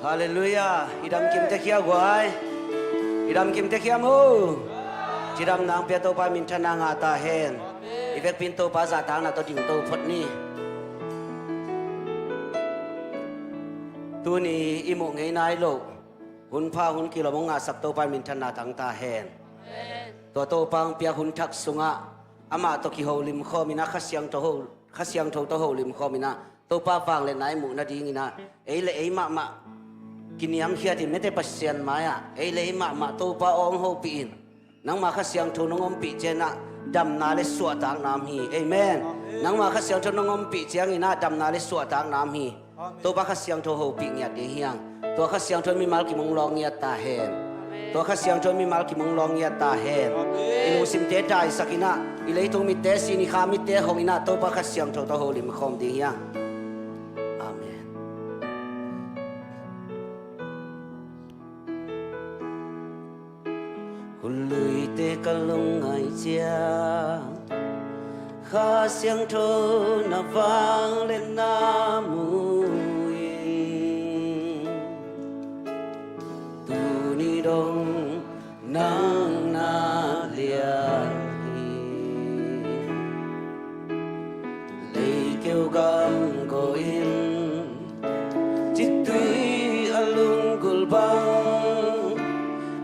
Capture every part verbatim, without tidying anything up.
Halleluiah. I dam kim tek hia guai? I dam kim tek hia maw? Cidamna hong pia Topa minthanna ngah ta hen. I vekpi in Topa zahtakna tawh dingto phot ni. Tuni i muh ngei nai loh, hun pha hun kilawm hong ngahsak Topa minthanna tang ta hen. Tua Topa hong piak hun thak sungah amah tawh kiholim khawm in ah, Kha Siangtho ho, Kha Siangtho tawh holim khawm in ah, Topa vangliatna i muh nadingin ah, ei le ei mahmah kiniamkhiat in, mite Pasian mai-ah ei le ei mahmah Topa aw hong hopih in. Nangma Kha Siangtho nong ompih ciangin ah damna le suahtakna om hi. Amen. Nangma Kha Siangtho nong ompih ciangin ah damna le suahtakna om hi. Topa Kha Siangtho hopih ngiat ding hi hang. Tua Kha Siangtho in mimal kim hong lawng ngiat ta hen. Tua Kha Siangtho in mimal kim hong lawng ngiat ta hen. I lungsimte daisak in ah, i leitung mitte sin, i kha mitte hong in ah, Topa Kha Siangtho tawh holim khawm ding hi hang. Amen. Hun luite ka lungngaih ciang, Kha Siangtho na vangliatna mu ing. Tuni dong nang na lian hi. Leikeu gam go in, citui a lunggulh bang,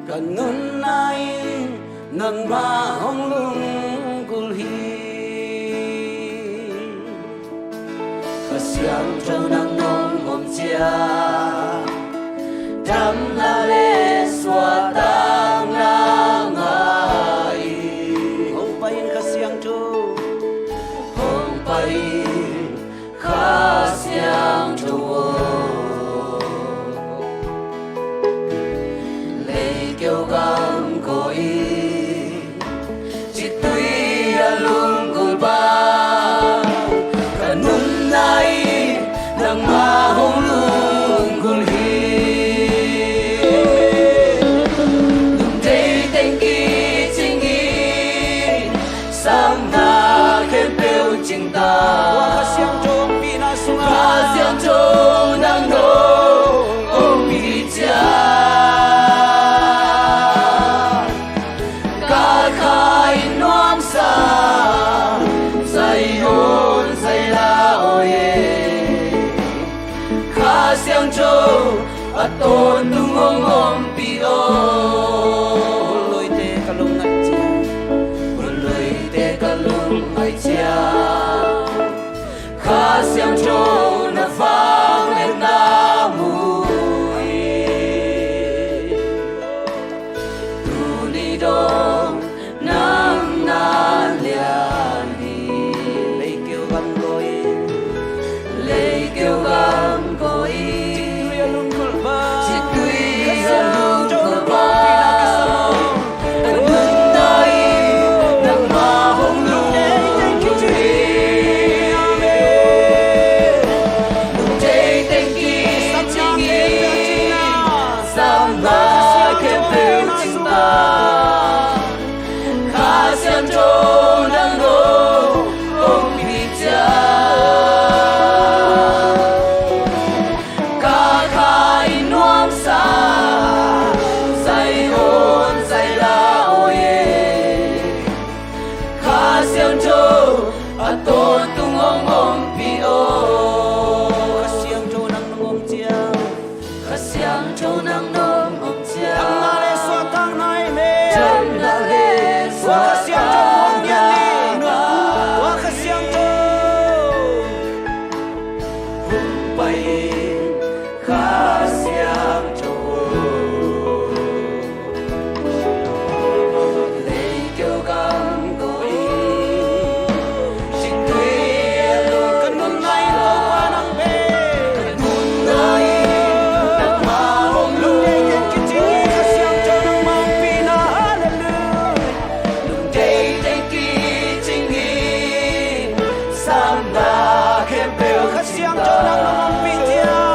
ka nunna in nangmah hong lunggulh hi. Kha Siangtho nang nong om ciang, damna le suahtakna ngah ing. Hong pai in Kha Siangtho. Hong pai in Kha Siangtho aw. Leikeu gam go in, citui a lunggulh bang, ka nunna in nangmah hong lunggulh hi. Lungdei teng kicing in, samna khempeuh cing ta. Tua Kha Siangtho ompihna sungah, Kha Siangtho nang nong ompih ciang, ka kha in nuamsa, zaihun zaihla aw e. Kha Siangtho a tawntung hong ompih aw. Hun luite ka lungngaih ciang, hun luite ka lungngaih ciang, Kha Siangtho na vangliatna mu ing. Tuni dong nang na lian hi. Leikeu gam go in, leikeu gam go in, citui a lunggulh bang, citui a lunggulh bang, ka nunna in nangmah hong lunggulh hi. Lungdei teng kicing in, samna khempeuh cing ta. Kha Siangtho nang nong ompih ciang, ka kha in nuamsa, zaihun zaihla aw e. Kha Siangtho a tawntung hong ompih aw. Kha Siangtho nang nong om ciang, Kha Siangtho nang nong om ciang, damna le suahtakna ngah ing. Damna le suahtakna ngah ing. Tua Kha Siangtho, hong pai in Kha Siangtho. Leikeu gam go in, citui a lunggulh bang, ka nunna in Topa nang pen, ka nunna in nangmah hong lunggulh hi. Kha Siangtho nangmah ompihna, halleluiah. Lungdei teng kicing in, samna khempeuh Kha Siangtho nang nong ompih ciang,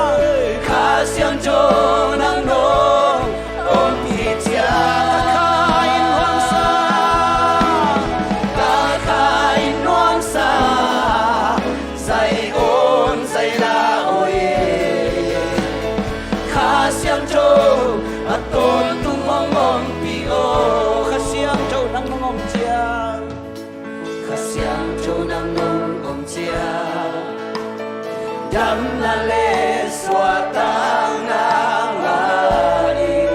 Na le suahtakna ngah in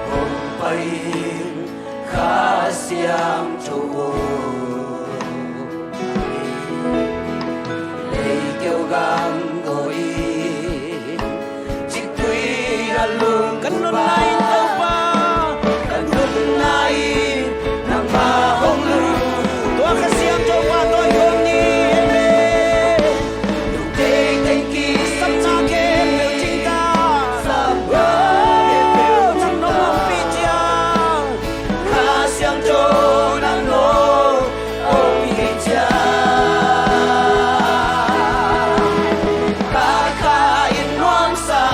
hong pai in Kha Siangtho aw. Leikeu gam gawi ciktui a lung kan nunna in Topa, kan nunna in nangmah hong lut. Tua Kha Siangtho pahtawi nuam ni. Amen. Lungdei teng ki sapna khempeuh cingta, sapna khempeuh nang nong ompih ciang Kha Siangtho nang nong ompih ciang ka kha in nuamsa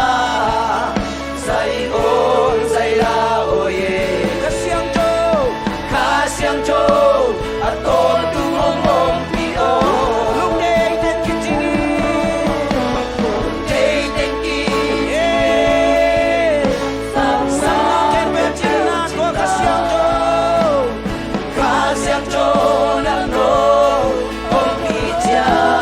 Zion zaila aw e. Kha Siangtho, Kha Siangtho a tawntung hong ompih aw. Lungdei teng kicing in, lungdei teng kicing in. Sapna khempeuh cingta tua Kha Siangtho, Kha Siangtho nang nong ompih ciang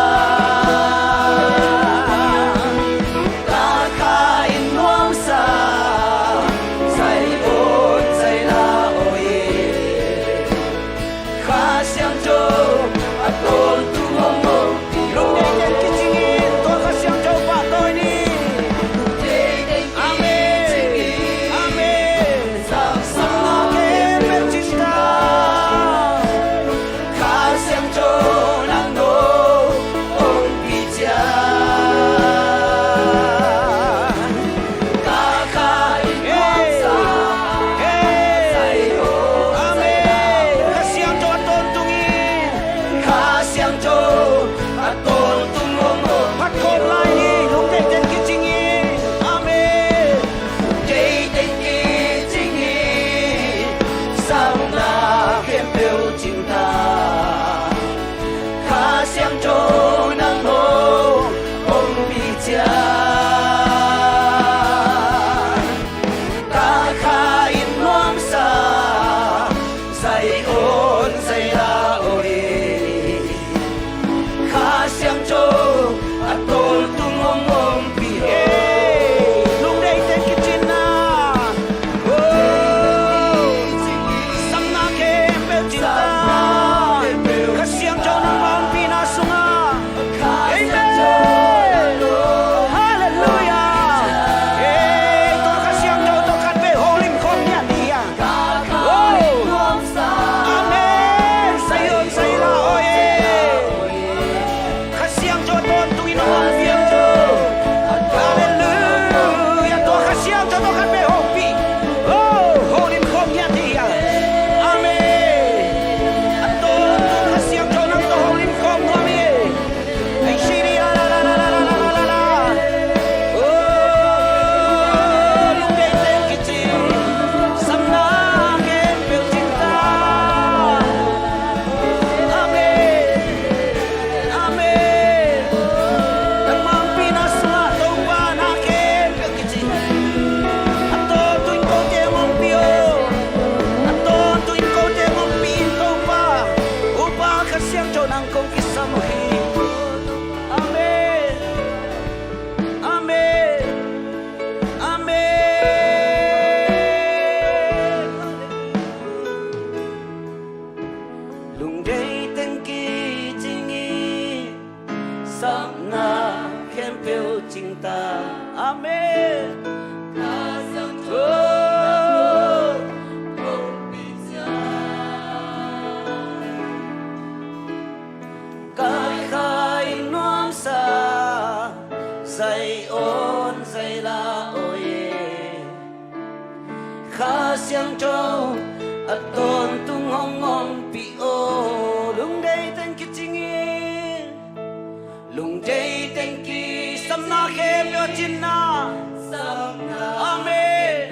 ka kha in nuamsa Zion zaila aw e. Kha Siangtho a tawntung hong ompih aw. Lungdei teng kicing in tua Kha Siangtho pahtawi ni. Amen. Amen. Sapna khempeuh cingta Kha Siangtho nang nong ompih ciang ka kha in nuamsa Zion. Amen. Kha Siangtho a tawntung in, Kha Siangtho a tawntung hong om. Phat khawm lai ni, lungdei teng kicing in. Amen. Lungdei teng kicing in, sapna khempeuh cingta Kha Siangtho nang nong ompih ciang ka kha in nuamsa Zion zaila aw e. Kha Siangtho a tawntung hong ompih aw. Lungdei teng kicing in. Oh, sapna khempeuh cingta Kha Siangtho nang ompihna sungah. Amen. Halleluiah. Ei, tua Kha Siangtho tawh khat vei hong lim khawm ngiat ni a. Oh. Amen. Zion zaila aw e. Kha Siangtho a tawntung in hong ompih aw. Halleluiah. Tua Kha Siangtho tawh khat vei hong ompih. Oh, hong lim khawm ngiat hi a. Amen. A tawntung Kha Siangtho nang tawh hong lim khawm nuam hi. Ei, si ni a la la la. Oh, lungdei teng kicing, sapna khempeuh cingta. Amen. Amen. Nangmah ompihna sungah Topa na khempeuh kicing. A tawntung in kote hong ompih aw. A tawntung in kote hong ompih in Topa. Upa Kha Siangtho nang kong kisam uh hi. Amen. Amen. Amen. Lungdei teng kicing in, sapna khempeuh cingta. Amen. Ka kha in nuamsa Zion zaila aw e. Kha Siangtho a tawntung hong ompih aw. Lungdei teng kicing in, lungdei teng ki, sapna khempeuh a cinna. Amen.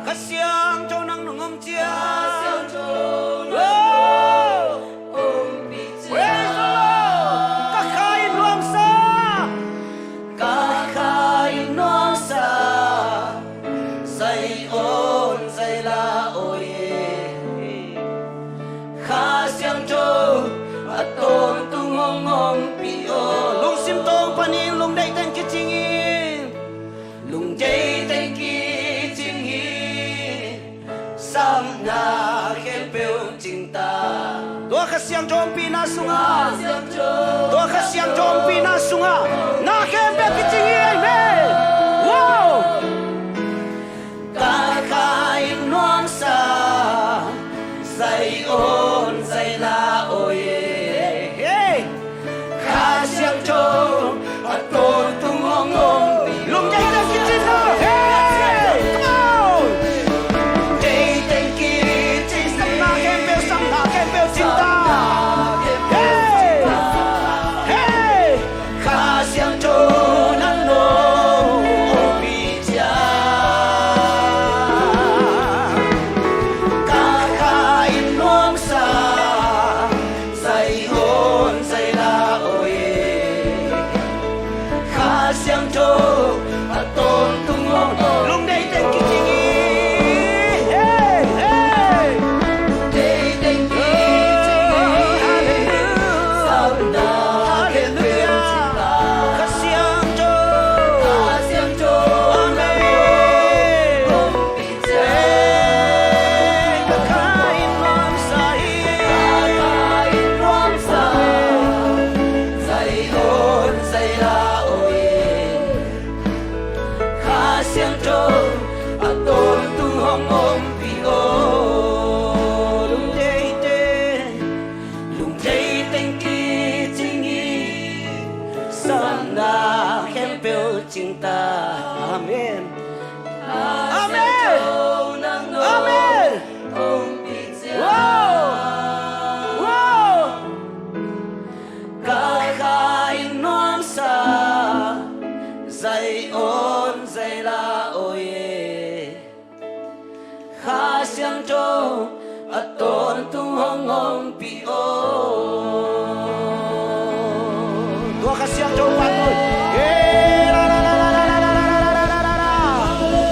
Kha Siangtho nang nong om ciang. Oh. Praise the Lord. Ka kha in nuamsa, ka kha in nuamsa Zion zaila aw e. Kha Siangtho a tawntung hong Hong pi aw. Lungsim tawng panin lungdeih teng kicing in. Lungdeih teng kicing in. Sapna khempeuh cing ta. Tua Kha Siangtho ompihna sungah. Tua Kha Siangtho ompihna sungah na khempeuh kicing hi ei me. Wow! Ka kha in nuamsa, zai on zai la oi. Hey! Kha Siangtho a tawntung hong om. Lungdeih teng kicing ta. Hey! Go! Lungdeih teng kicing. Sapna khempeuh, sapna khempeuh cing ta. Hey! Hey! Kha Siangtho nang nong ompih ciang, ka kha in nuamsa, zai on zai la oi. Kha Siangtho a tawntung hong om. Lungdeih teng kicing hi. Hey, hey. Lungdeih teng kicing hi. Hallelujah. Sapna khempeuh cing ta. Kha Siangtho. Kha Siangtho. Amen. Ka kha in nuamsa hi. Ka kha in nuamsa. Zai on zai la oi. Kha Siangtho a tawntung hong ompih aw. Lungdeih teng, lungdeih teng kicing hi. Sapna khempeuh cing ta. Amen. Amen. Amen. Wow! Wow! Ka kha in nuamsa, zai on zai la oi. Kha Siangtho a tawntung hong ompih aw. Tua Kha Siangtho pan oi. Eh, la, la, la.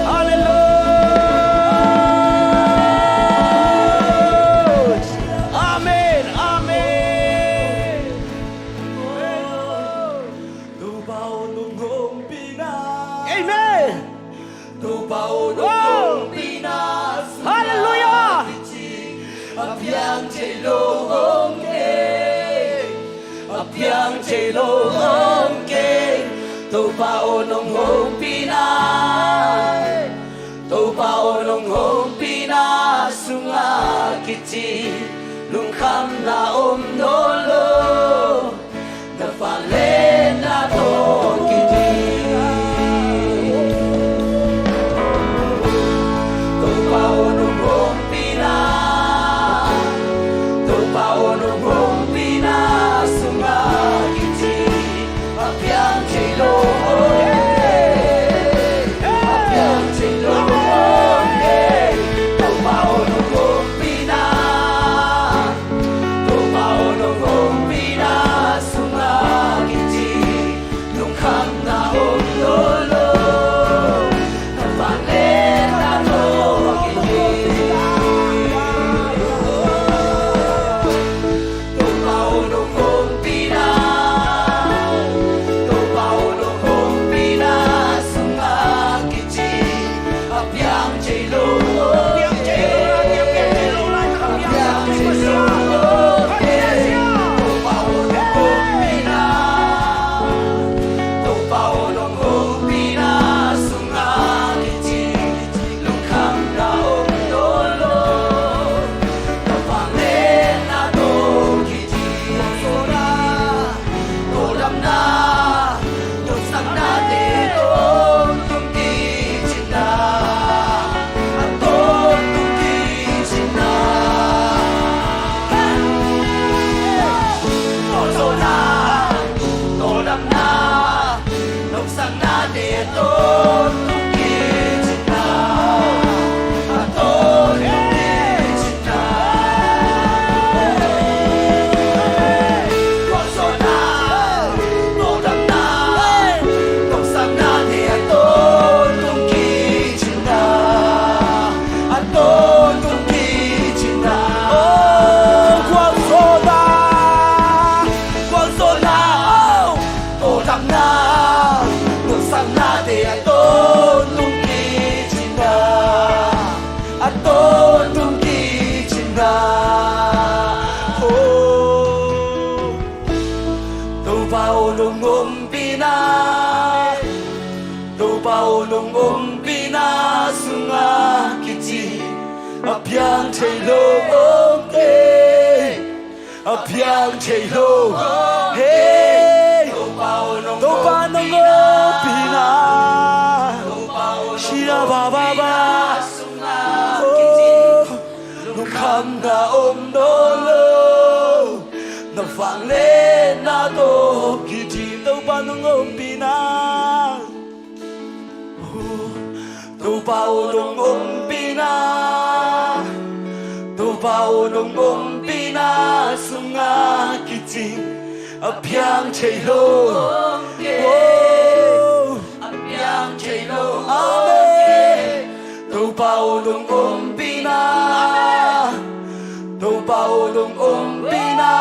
Hallelujah. Amen. Amen. Amen. Topa aw nong ompihna. Hallelujah. A piang thei lo hong kei. A piang thei lo hong kei. Topa aw nong ompihna. Topa aw nong ompihna sungah kici lungkhamna om nawn lo. Na vangliatna tawh kiding. Topa aw nong ompihna. Topa aw nong ompihna sungah kici a piang thei lo hong kei. A piang thei lo hong kei. Topa aw nong ompihna. Topa aw nong ompihna Topa aw nong ompihna, Topa aw nong ompihna sungah kici a piang thei lo om kei, a piang thei lo om kei. Hei, Topa aw nong ompihna, shira ba ba ba. Oh, lungkhamna om nawn lo, na vangliatna tawh kidim. Topa nong ompihna, Topa aw nong ompihna, Topa aw nong ompihna sungah kici a piang thei lo. Oh. A piang thei lo. Amen. Topa aw nong ompihna, Topa aw nong ompihna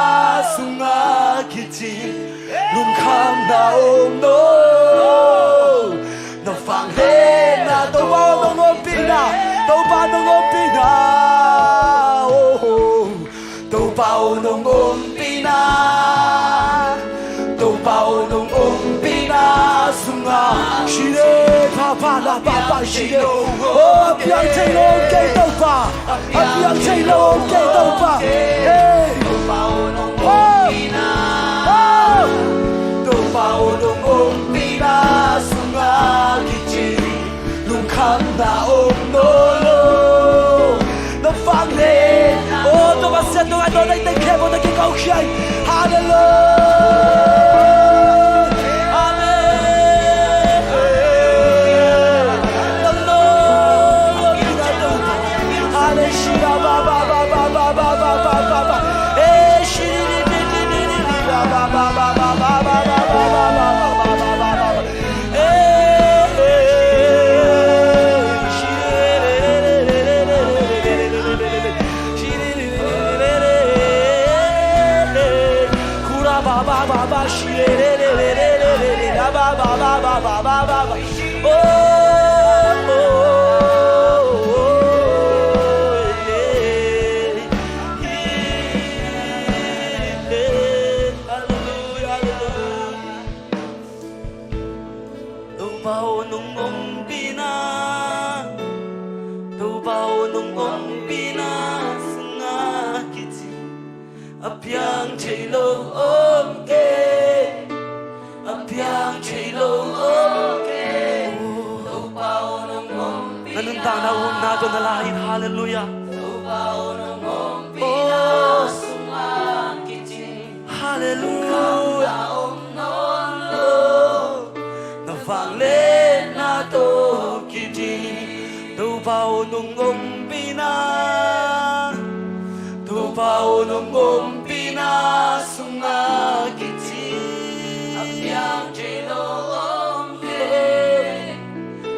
sungah kici lungkhamna om nawn lo, na vangliatna. Topa aw nong ompihna, Topa nong ompihna. Oh. Topa aw nong ompihna, Topa aw nong ompihna sungah shire pha pha la pha pha shire. Oh, a piang thei lo om kei Topa, a piang thei lo om kei Topa. Hey. Oh. Oh. Topa aw nong ompihna sungah kici lungkhamna om nawn lo, na vangliatna. Oh, Topa Pasian tungah tawh na i teng khempeuh na kiko khia hi. Halleluiah. Amen. Halleluiah. Halleluiah. Ba ba ba ba ba ba ba ba ba ba. Eh, shi di di di di di di di ba ba ba ba ba ba ba ba ba ba ba ba ba. Topa aw nong ompihna, Topa aw nong ompihna sungah kici a piang thei lo om kei, a piang thei lo om kei. Topa aw nong ompihna. Na nuntakna upna tawh na la in. Halleluiah. Topa aw nong ompihna sungah kici. Halleluiah. Na vangliatna tawh kidim. Topa aw nong ompihna, Topa aw nong ompihna sungah kici a piang thei lo om kei,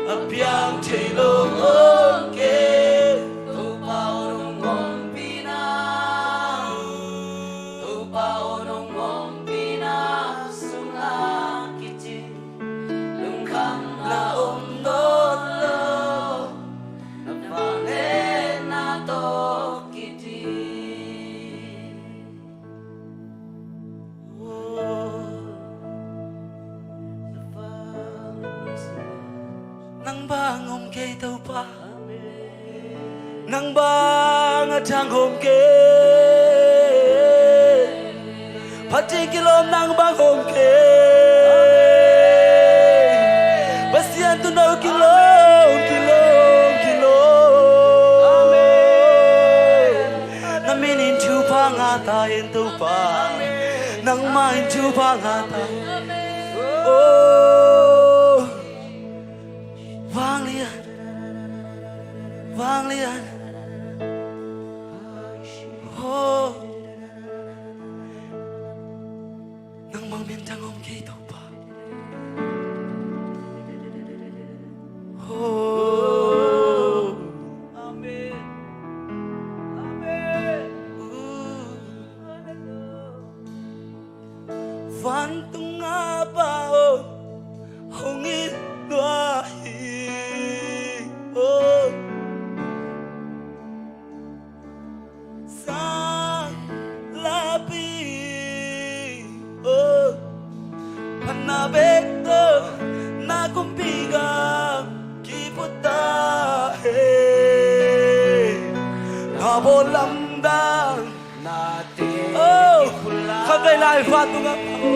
a piang thei lo om kei. Topa aw nong ompihna, Topa aw nong ompihna sungah kici lungkhamna om nawn lo, na vangliatna tawh kidim. Nang bang om kei Topa, nang bang a dang om kei. Phat ding kilawm nang bang om kei. Pasian tuuno kilawm, kilawm, kilawm. Na min in thupha ngah ta hen Topa. Nangmah in thupha ngah ta hen. Oh. Vanglian, vanglian. Oh. Nangmah min dang om kei Topa. Oh. Amen. Amen. Vantung a Pa aw, hong it lua hi, oh. Sang lapi, oh. Vantung a Pa, oh,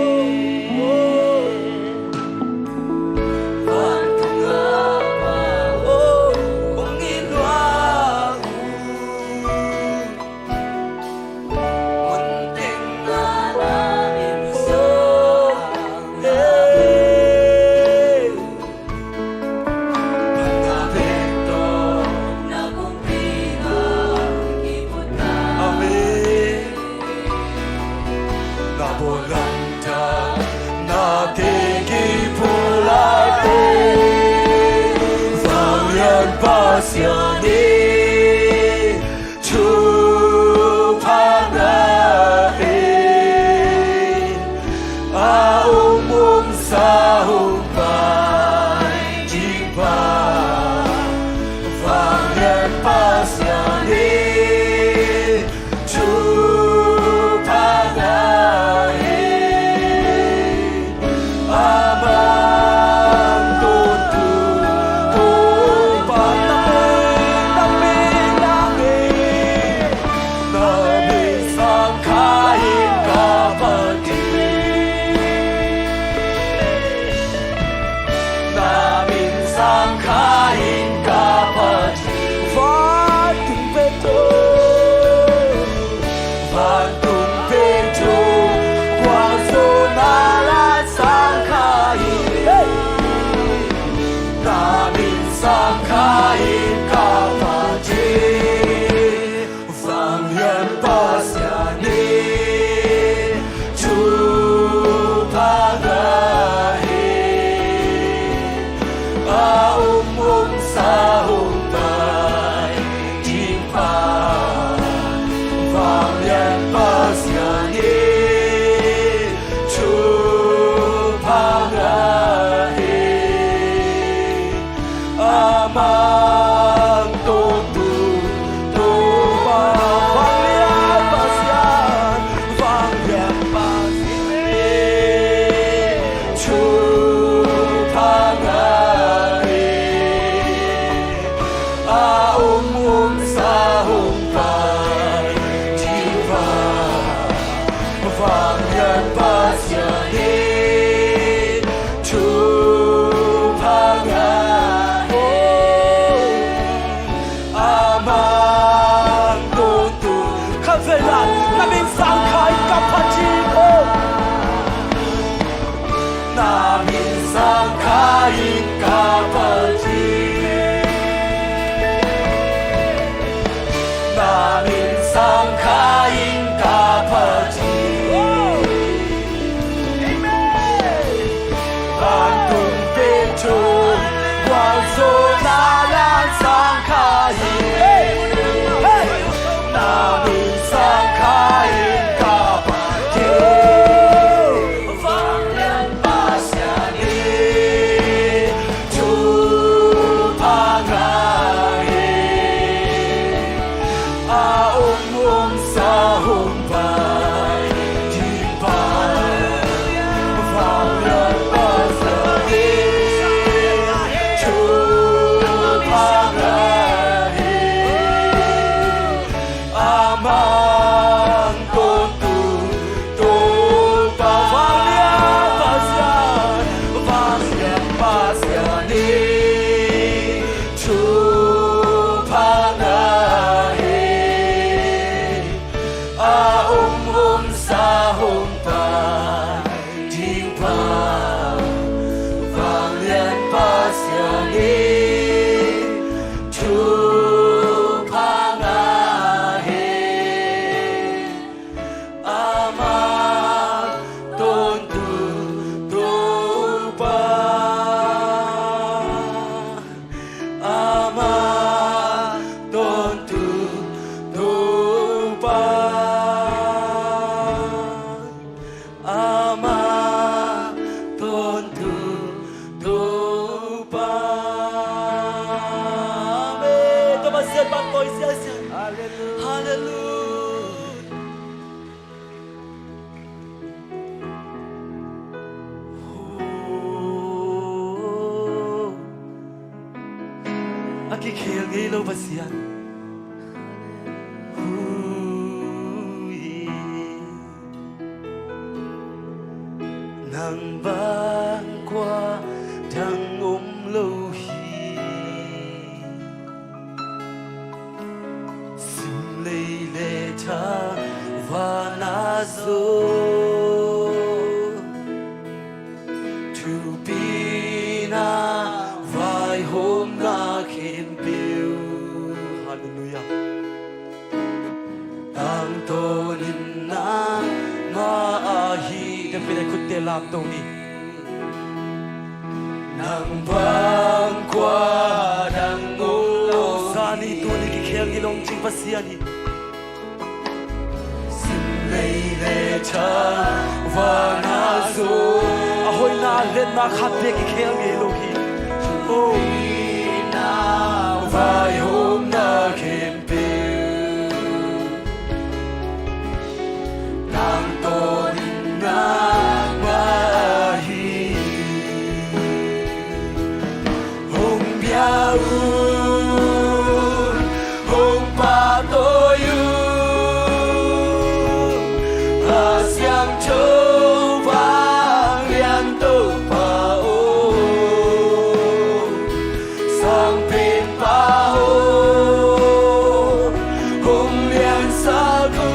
oh, vantung a Pa, oh, hong it lua uh. Munteng na na min sang, eh. Amen. Na bawlanta na kei kipulai, Vanglian Pasian in thupha ngah in, a um umsa hong pai ding pa, Vanglian Pasian in thupha ngah in, a mang tawntung Topa, na min, na min, na min, na min sang kha in ka Pathien. Na min sang kha in ka Pathien. Vantung pen thu, vantung pen thu, gualzawhna la sang kha in. Hey! Na min sang kha in ka Pathien. Vanglian Pasian in thupha ngah in, a um umsa hong pai ding pa, Vanglian Pasian in thupha ngah in, a mang tawntung Topa, Vanglian Pasian, Vanglian Pasian in thupha ngah in, a um umsa hong pai ding pa, Vanglian Pasian in thupha ngah in, a mang tawntung. Khatvei na, na min sang kha in ka Pathien aw. Na min sang kha in ka Pathien. Na min sang kha in ka Pathien. Amen. Vantung pen thu, gualzawhna la sang kha in. Hey! Hey! Na min sang kha in ka Pathien. Vanglian Pasian in thupha ngah in, a um umsa hong pai ding pa, Vanglian Pasian in thupha ngah in, a mang tawntung Topa, Vanglian Pasian, Vanglian Pasian in thupha ngah in, a um umsa hong pai ding pa, Vanglian Pasian in thupha ngah in, a mang tawntung Topa. A mang tawntung Topa. A mang tawntung Topa. Amen. Topa siat bang tawi siasia. Halleluia. Halleluia. A kikhel ngei lo Pasian. Bang kua dang om lo hi. Sim lei le tha vana zo, thupina vaihawmna khempeuh. Halleluiah. Tangtawnin nangmah ahi. Depilai khutte lamto ni. Nang bang kua dang om lo. Zani tuni kikhel ni lawng cing Pasian hi. Sim lei le tha vana zo. A hoihna a lianna khat bek kikhel ngei lo hi. Oh. Vaihawmna khempeuh. Tangtawnin nangmah hi. Hong bia un, hong pahtawi un, Kha Siangtho vanglian Topa aw. Sangpen Pa aw, hong liansak un.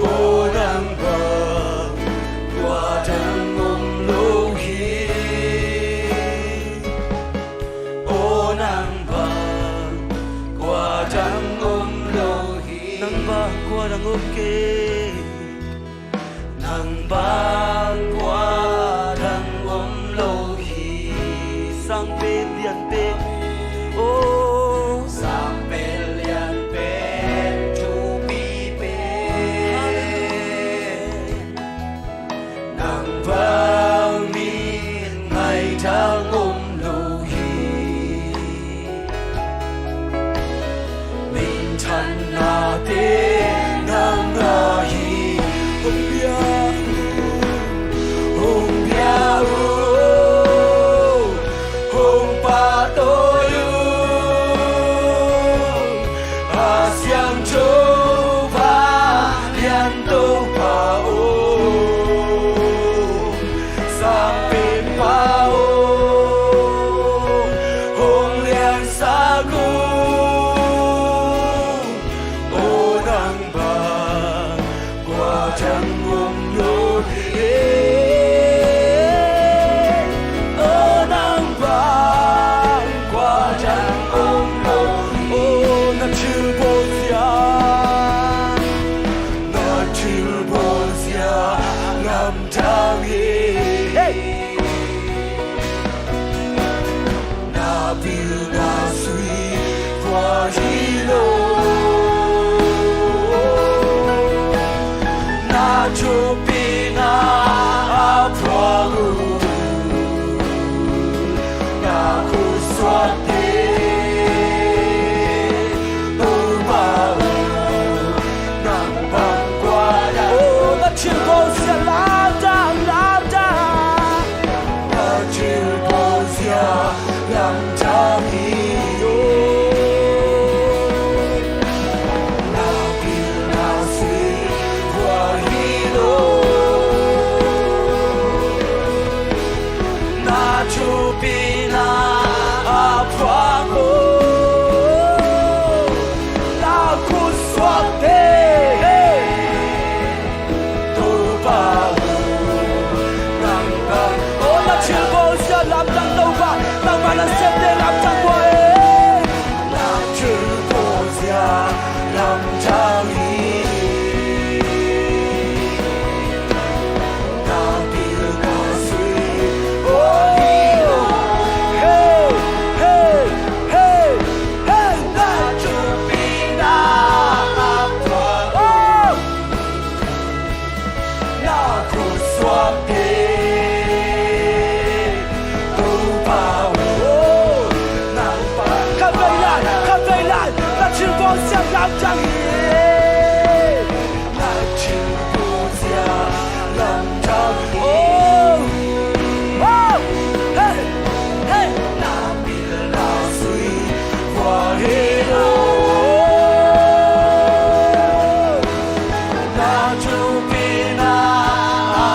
Aw nang bang kua dang om lo hi. Aw nang bang kua dang om lo hi. Nang bang kua dang om kei. Nang bang kua dang om lo hi. Sangpen lian pen. Oh. Sangpen lian pen, thupi pen. Hallelujah. Nang bang min ngaih dang om lo hi. Minthanna te nang ahi. Hong bia un, hong bia un, hong pahtawi un. Kha Siangtho vanglian Topa aw. Sangpen Pa aw, hong liansak un. Aw nang bang kua dang om lo hi. Aw nang bang kua dang om lo hi. Aw na thilbawlzia, na thilbawlzia lamdang hi. Hey! Na pilna sui vua hi lo. Na thupina a phuak uh. Na khutsuakte Topa uh. Nang bang kua dang. Oh, na thilbawlzia lamdang, lamdang. Na thilbawlzia lamdang hi lo. Na pilna sui vua hi lo. Na thupina a phuak uh. Na khutsuakte, hey. Topa uh, nang bang. Oh, na thilbawlzia lamdang Topa, nangmah na septe lamdang uh hi. Na thilbawlzia lamdang hi. Na pilna sui vua hi lo. Hey, hey, hey, hey. Na thupina a phuak uh. Na khutsuakte Topa uh. Nang bang. Khatvei lai, khatvei lai. Na thilbawlzia lamdang hi. Na thilbawlzia lamdang hi. Oh. Oh. Hey. Hey. Na pilna sui vua hi lo. Na thupina a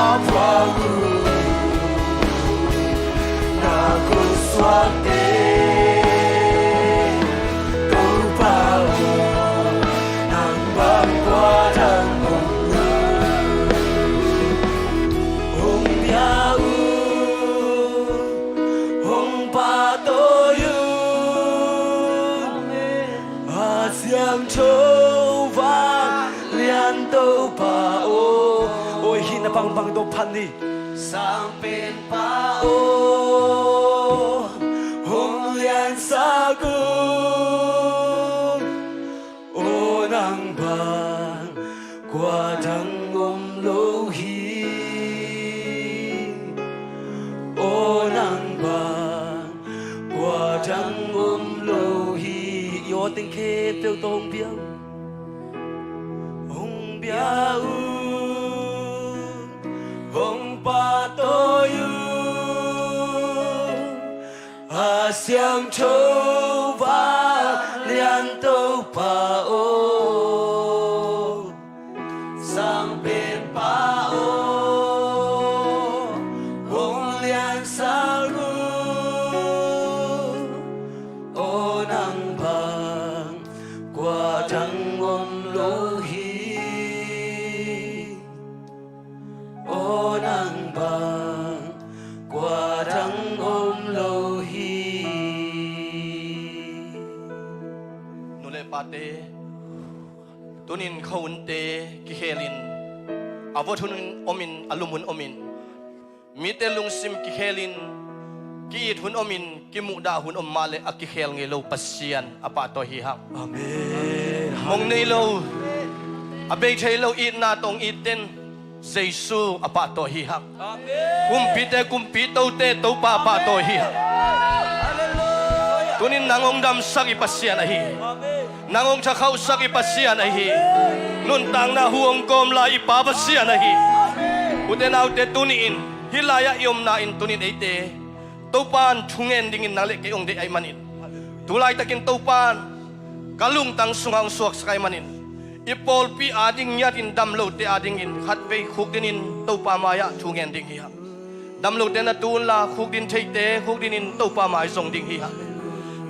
Dawphat ni. Sangpenpa aw, hong liansak un. Aw nang bang kua dang om lo hi. Aw nang bang kua dang om lo hi. I aw teng khempeuh tawh hong bia un. Hong bia un, hong pahtawi un. A siangtho vanglian Topa aw, sangpenpa aw, hong liansak un. Aw nang bang kua dang om lo hi. Aw nang bang kua dang om lo hi. Nu le pate, tunin khuahunte kikhelin, a vot hun omin, a lum hun omin, mite lungsim kikhelin, ki-it hun omin, kimuhdah hun om mah leh a kikhel ngei lo Pasian a pahtawi hi hang. Amen. Mong nei lo, a bei thei lo itna tawh hong it den Jesu a pahtawi hi hang. Amen. Kumpite kumpi, tote Topa a pahtawi hi hang. Halleluiah. Tunin nang hong damsak i Pasian ahi. Amen. Nang hong thakhauhsak i Pasian ahi. Nuntakna hu hong kawm lai i Pa Pasian ahi. Ute naute, tuni-in hih lai-ah i omna in tunin eite Topa in thungen dingin nang le kei hong deih ahih manin, tu laitakin Topa in ka lungtang sungah hong suaksak ahih manin, i pawlpi ading ngiatin damlote adingin khatvei khukdin in Topa mai-ah thungen ding hi hang. Damlote na tu unla, khukdin theite khukdin in Topa mai zong ding hi hang.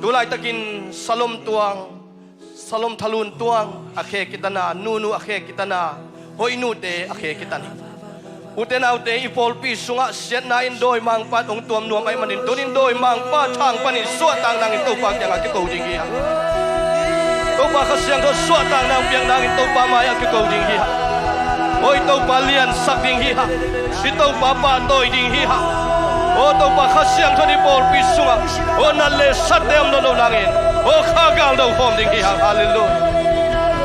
Tu laitakin Salom tuang, Salom thalun tuang a khe kitan a, nunu a khe kitan a, hoihnute a khe kitan hi. Ute naute, i pawlpi sungah siatna in dawimangpa in hong tuam nuam ahih manin, tunin dawimangpa thang panin suahtak nangin Topa kiangah kiko ding hi hang. Topa Kha Siangtho suahtak nang piak nangin Topa mai-ah kiko ding hi hang. Aw i Topa, liansak ding hi hang. I Topa pahtawi ding hi hang. Aw Topa Kha Siangtho in i pawlpi sungah, aw nat le satte om lo lo nangin, aw kha galdo khawm ding hi hang. Halleluiah.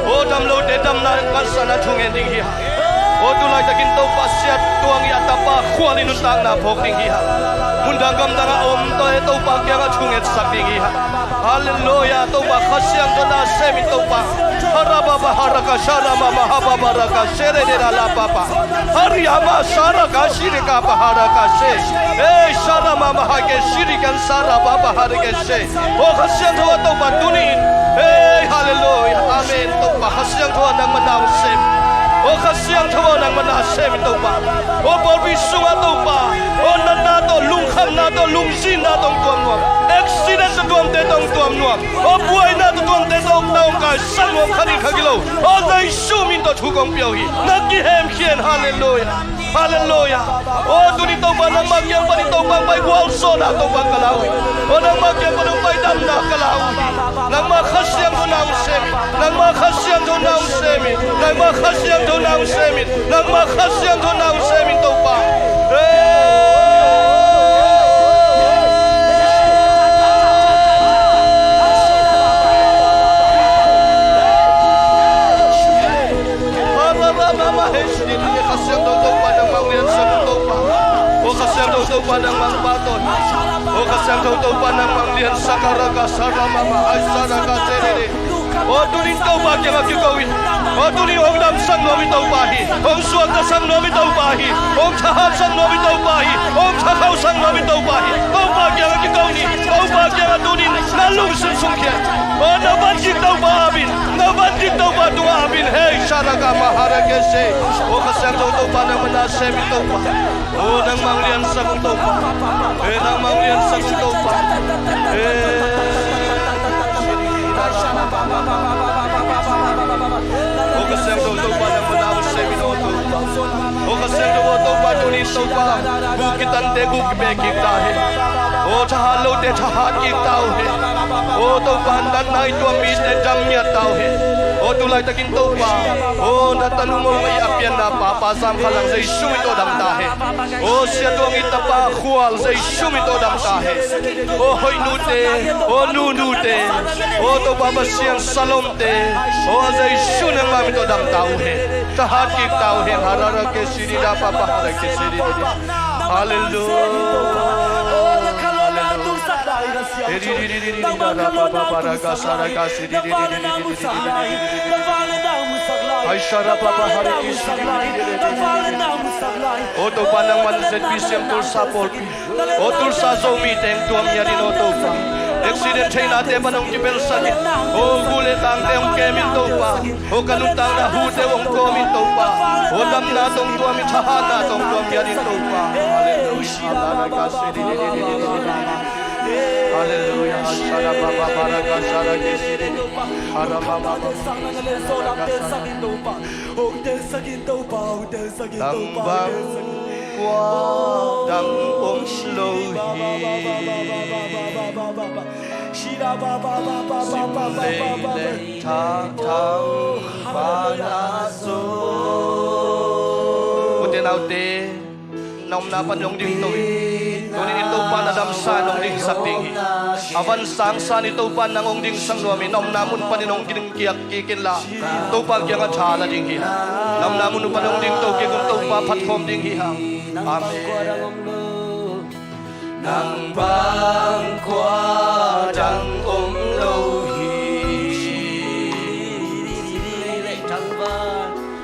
Aw damlote damna in pansatna thungen ding hi hang. Aw tu laitakin Topa siat tuang i a tapa khual in nuntakna phawk ding hi hang. Mundang gamdang a om tawh e Topa kiangah thungetsak ding hi hang. Halleluiah. Topa Kha Siangtho na semin Topa. Harababa haraka sharama mahababa raka shere de da la papa. Hariama saraka shirika paharaka she. Ei sharama mahake shirikan sarababa harake she. Aw Kha Siangtho a Topa tuni-in. Ei halleluiah. Amen. Topa Kha Siangtho a nangmah na hong sem. Aw Kha Siangtho a nangmah na semin Topa. Aw pawlpi sungah Topa, aw natna tawh, lungkhamna tawh, lungzinna tawh hong tuam nuam. Accident tawh tuamte tawh hong tuam nuam. Aw buaina tawh tuamte tawh hong na hong kaisak nuam khat in khat kilo. Aw Jesu min tawh thu kong pia uh hi. Na kihemkhia in. Halleluiah. Halleluiah. Aw tuni Topa nangmah kiang panin Topa hong pai gualzawhna Topa ka la uh hi. Aw nangmah kiang panin hong pai damna ka la uh hi. Nangmah Kha Siangtho na hong sem in. Nangmah Kha Siangtho na hong sem in. Nangmah Kha Siangtho na hong sem in. Nangmah Kha Siangtho na hong sem in Topa. Hey. Kha Siangtho Topa nangmah hong liansak Topa. Aw Kha Siangtho Topa nangmah hong pahtawi. Aw Kha Siangtho Topa nangmah hong liansak a raka sarama mahai saraka terere. Aw tunin Topa kiangah kiko in. Aw tunin hong damsak nuam i Topa hi. Hong suaktasak nuam i Topa hi. Hong thahatsak nuam i Topa hi. Hong thakhauhsak nuam i Topa hi. Topa kiangah kiko ni. Topa kiangah tunin na lungsim sungkhia in. Aw na van kik Topa ap in. Na van kik Topa tungah ap in. Hei saraka maharakese. Aw Kha Siangtho Topa nangmah na sem in Topa. Aw nangmah hong liansak un Topa. Aw nangmah hong liansak un Topa. Aw Kha Siangtho Topa nangmah na hong sem in aw Topa. Aw Kha Siangtho aw Topa tunin Topa, guk kitante guk kipia kik ta hen. Aw thahat lote thahat kik ta uh hen. Aw Topa natna i tuam mite dam ngiat ta uh hen. Aw tu laitakin Topa, aw na tanu mawng a i a pianna papa Zam Kha Lang Jesu min tawh dam ta hen. Aw Sia Tuang i tapa Khual Jesu min tawh dam ta hen. Aw hoih nute, aw nu nute, aw Topa Pasian Salom te, aw Jesu nangmah min tawh dam ta uh hen. Thahat kik ta uh hen. Harara ke sini da papa hara ke sini da. Halleluia. Halleluia. Aw Topa nangman Z B C M Tulsa pawlpi, aw Tulsa Zomi teng tuam ngiat in aw Topa. Accident theinate pan hong kipelsak in, aw gu le tangte hong kem in Topa. Aw ka nuntakna hute hong kawm in Topa. Aw damna tawh hong tuam in, thahatna tawh hong tuam ngiat in Topa. Halleluia. Halleluia. Halleluia. Shara baba baraka shara ke siri. Hara mama. Nang bang kua dang om lo hi. Sim lei le tha thang vana zo. Ute naute, na omna panin hong ding to in. Tuni in i Topa na damsa in hong dingsak ding hi. A van sangsa in i Topa nang hong dingsak nuam in, na omna mun panin hong ding kiak kik inla, Topa kiangah tha la ding hi. Na omna mun uh panin hong ding to kik un, Topa phat khawm ding hi hang. Amen. Nang bang kua dang om lo hi.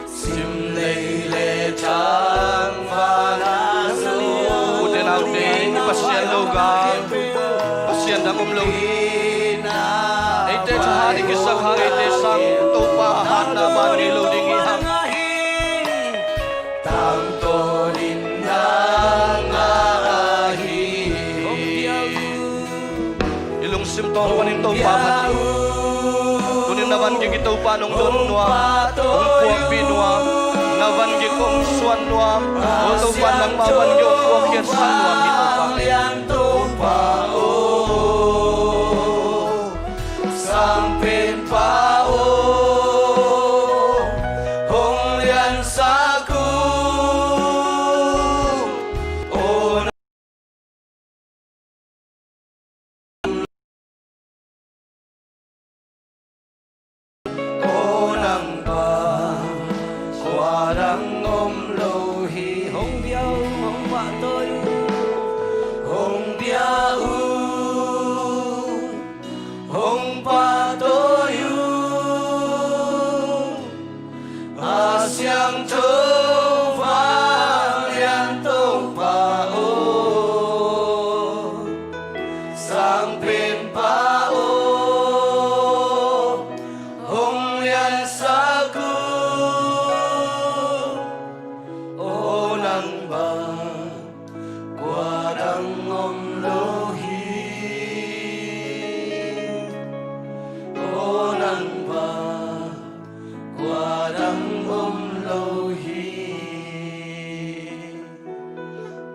Sim lei le tang vana zo. Ute naute, i Pasian lo ka, Pasian dang om lo hi. Eite thahat i kisak hang, eite sang Topa hatna ban ngei lo ding hi hang. Tangtawn in na ngah ahi. I lungsim tawng panin Topa phat in. Tunin na van gik i Topa in hong don nuam, hong puakpih nuam, na van gik hong suan nuam. Aw Topa, nangmah van gik hong puakkhiatsak nuam hi Topa. Lian Topa aw, Sangpenpa aw, hong liansak un. Aw Aw nang bang kua dang om lo hi. Hong bia un, hong pahtawi un, hong pahtawi un. A siangtho vanglian Topa aw, Sangpenpa aw, hong liansak un. Aw nang bang kua dang om lo hi. Aw nang bang kua dang om lo hi.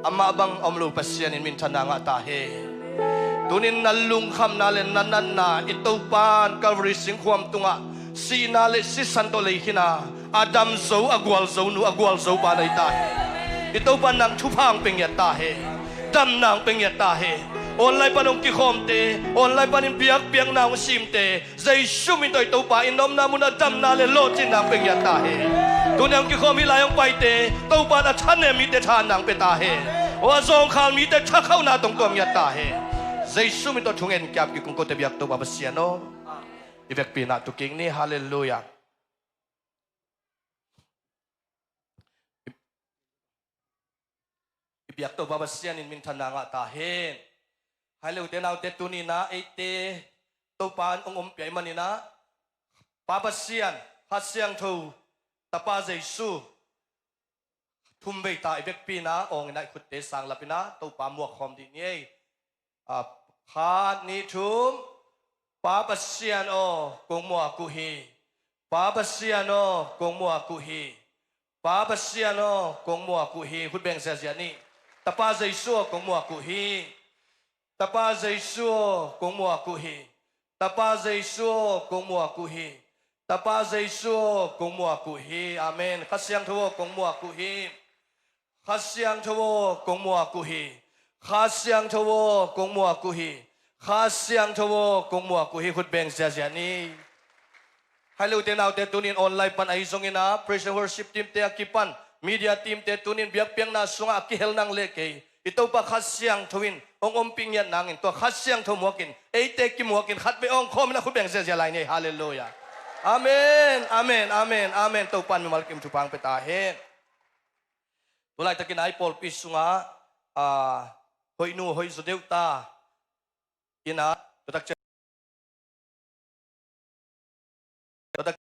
Amah bang om lo Pasian in minthanna ngah ta hen. Tunin na lungkhamna le na natna i Topa in Calvary singkhuam tungah sihna le sisan tawh leikhin a, a damzo, a gualzo nu, a gualzo pa na hi ta hen. I Topa in nang thupha hong pia ngiat ta hen. Damna hong pia ngiat ta hen. Online pan hong kikhawmte, online panin biakpiakna hong simte, Jesu min tawh i Topa in na omna munah damna le lawhcinna hong pia ngiat ta hen. Tuni hong kikhawm hih lai hong paite, Topa in a thanem mite thahatna hong pia ta hen. Aw a zawngkhal mite thakhauhna tawh hong tuam ngiat ta hen. Jesu min tawh thungen kiam kik ung kote biak Topa Pasian aw. I vekpi-in ah tu kik ni. Halleluia. I biak Topa Pasian in minthanna ngah ta hen. Hai le ute naute, tuni-in ah eite Topa in hong ompih ahih manin ah, Pa Pasian, Kha Siangtho, Tapa Jesu, thumvei ta i vekpi-in ah awng in ah i khutte sang lap in ah Topa muak khawm dih ni ei. A, khat, nih, thum. Pa Pasian aw, kong muak uh hi. Pa Pasian aw, kong muak uh hi. Pa Pasian aw, kong muak uh hi. Khut beng ziahziah ni. Tapa Jesu aw, kong muak uh hi. Tapa Jesu aw, kong muak uh hi. Tapa Jesu aw, kong muak uh hi. Tapa Jesu aw, kong muak uh hi. Amen. Kha Siangtho aw, kong muak uh hi. Kha Siangtho aw, kong muak uh hi. Kha Siangtho aw, kong muak uh hi. Kha Siangtho aw, kong muak uh hi. Khut beng ziazia ni. Hai lo te nau te, tunin online pan ahi zongin ah, praise and worship team te a kipan, media team te tunin biakpiakna sungah a kihel nang le kei, i Topa Kha Siangtho in hong ompih ngiat nangin, tua Kha Siangtho muakin eite kimuakin khatvei awng khawmin a khut beng ziazia lai ni. Halleluiah. Amen, amen, amen, amen. Topan mimal kim thupha hong pia ta hen. Tulaitakin ah i pawlpi sungah, ah, hoihnu hoihzaw deuh ta in ah, tua tak ciang, tua tak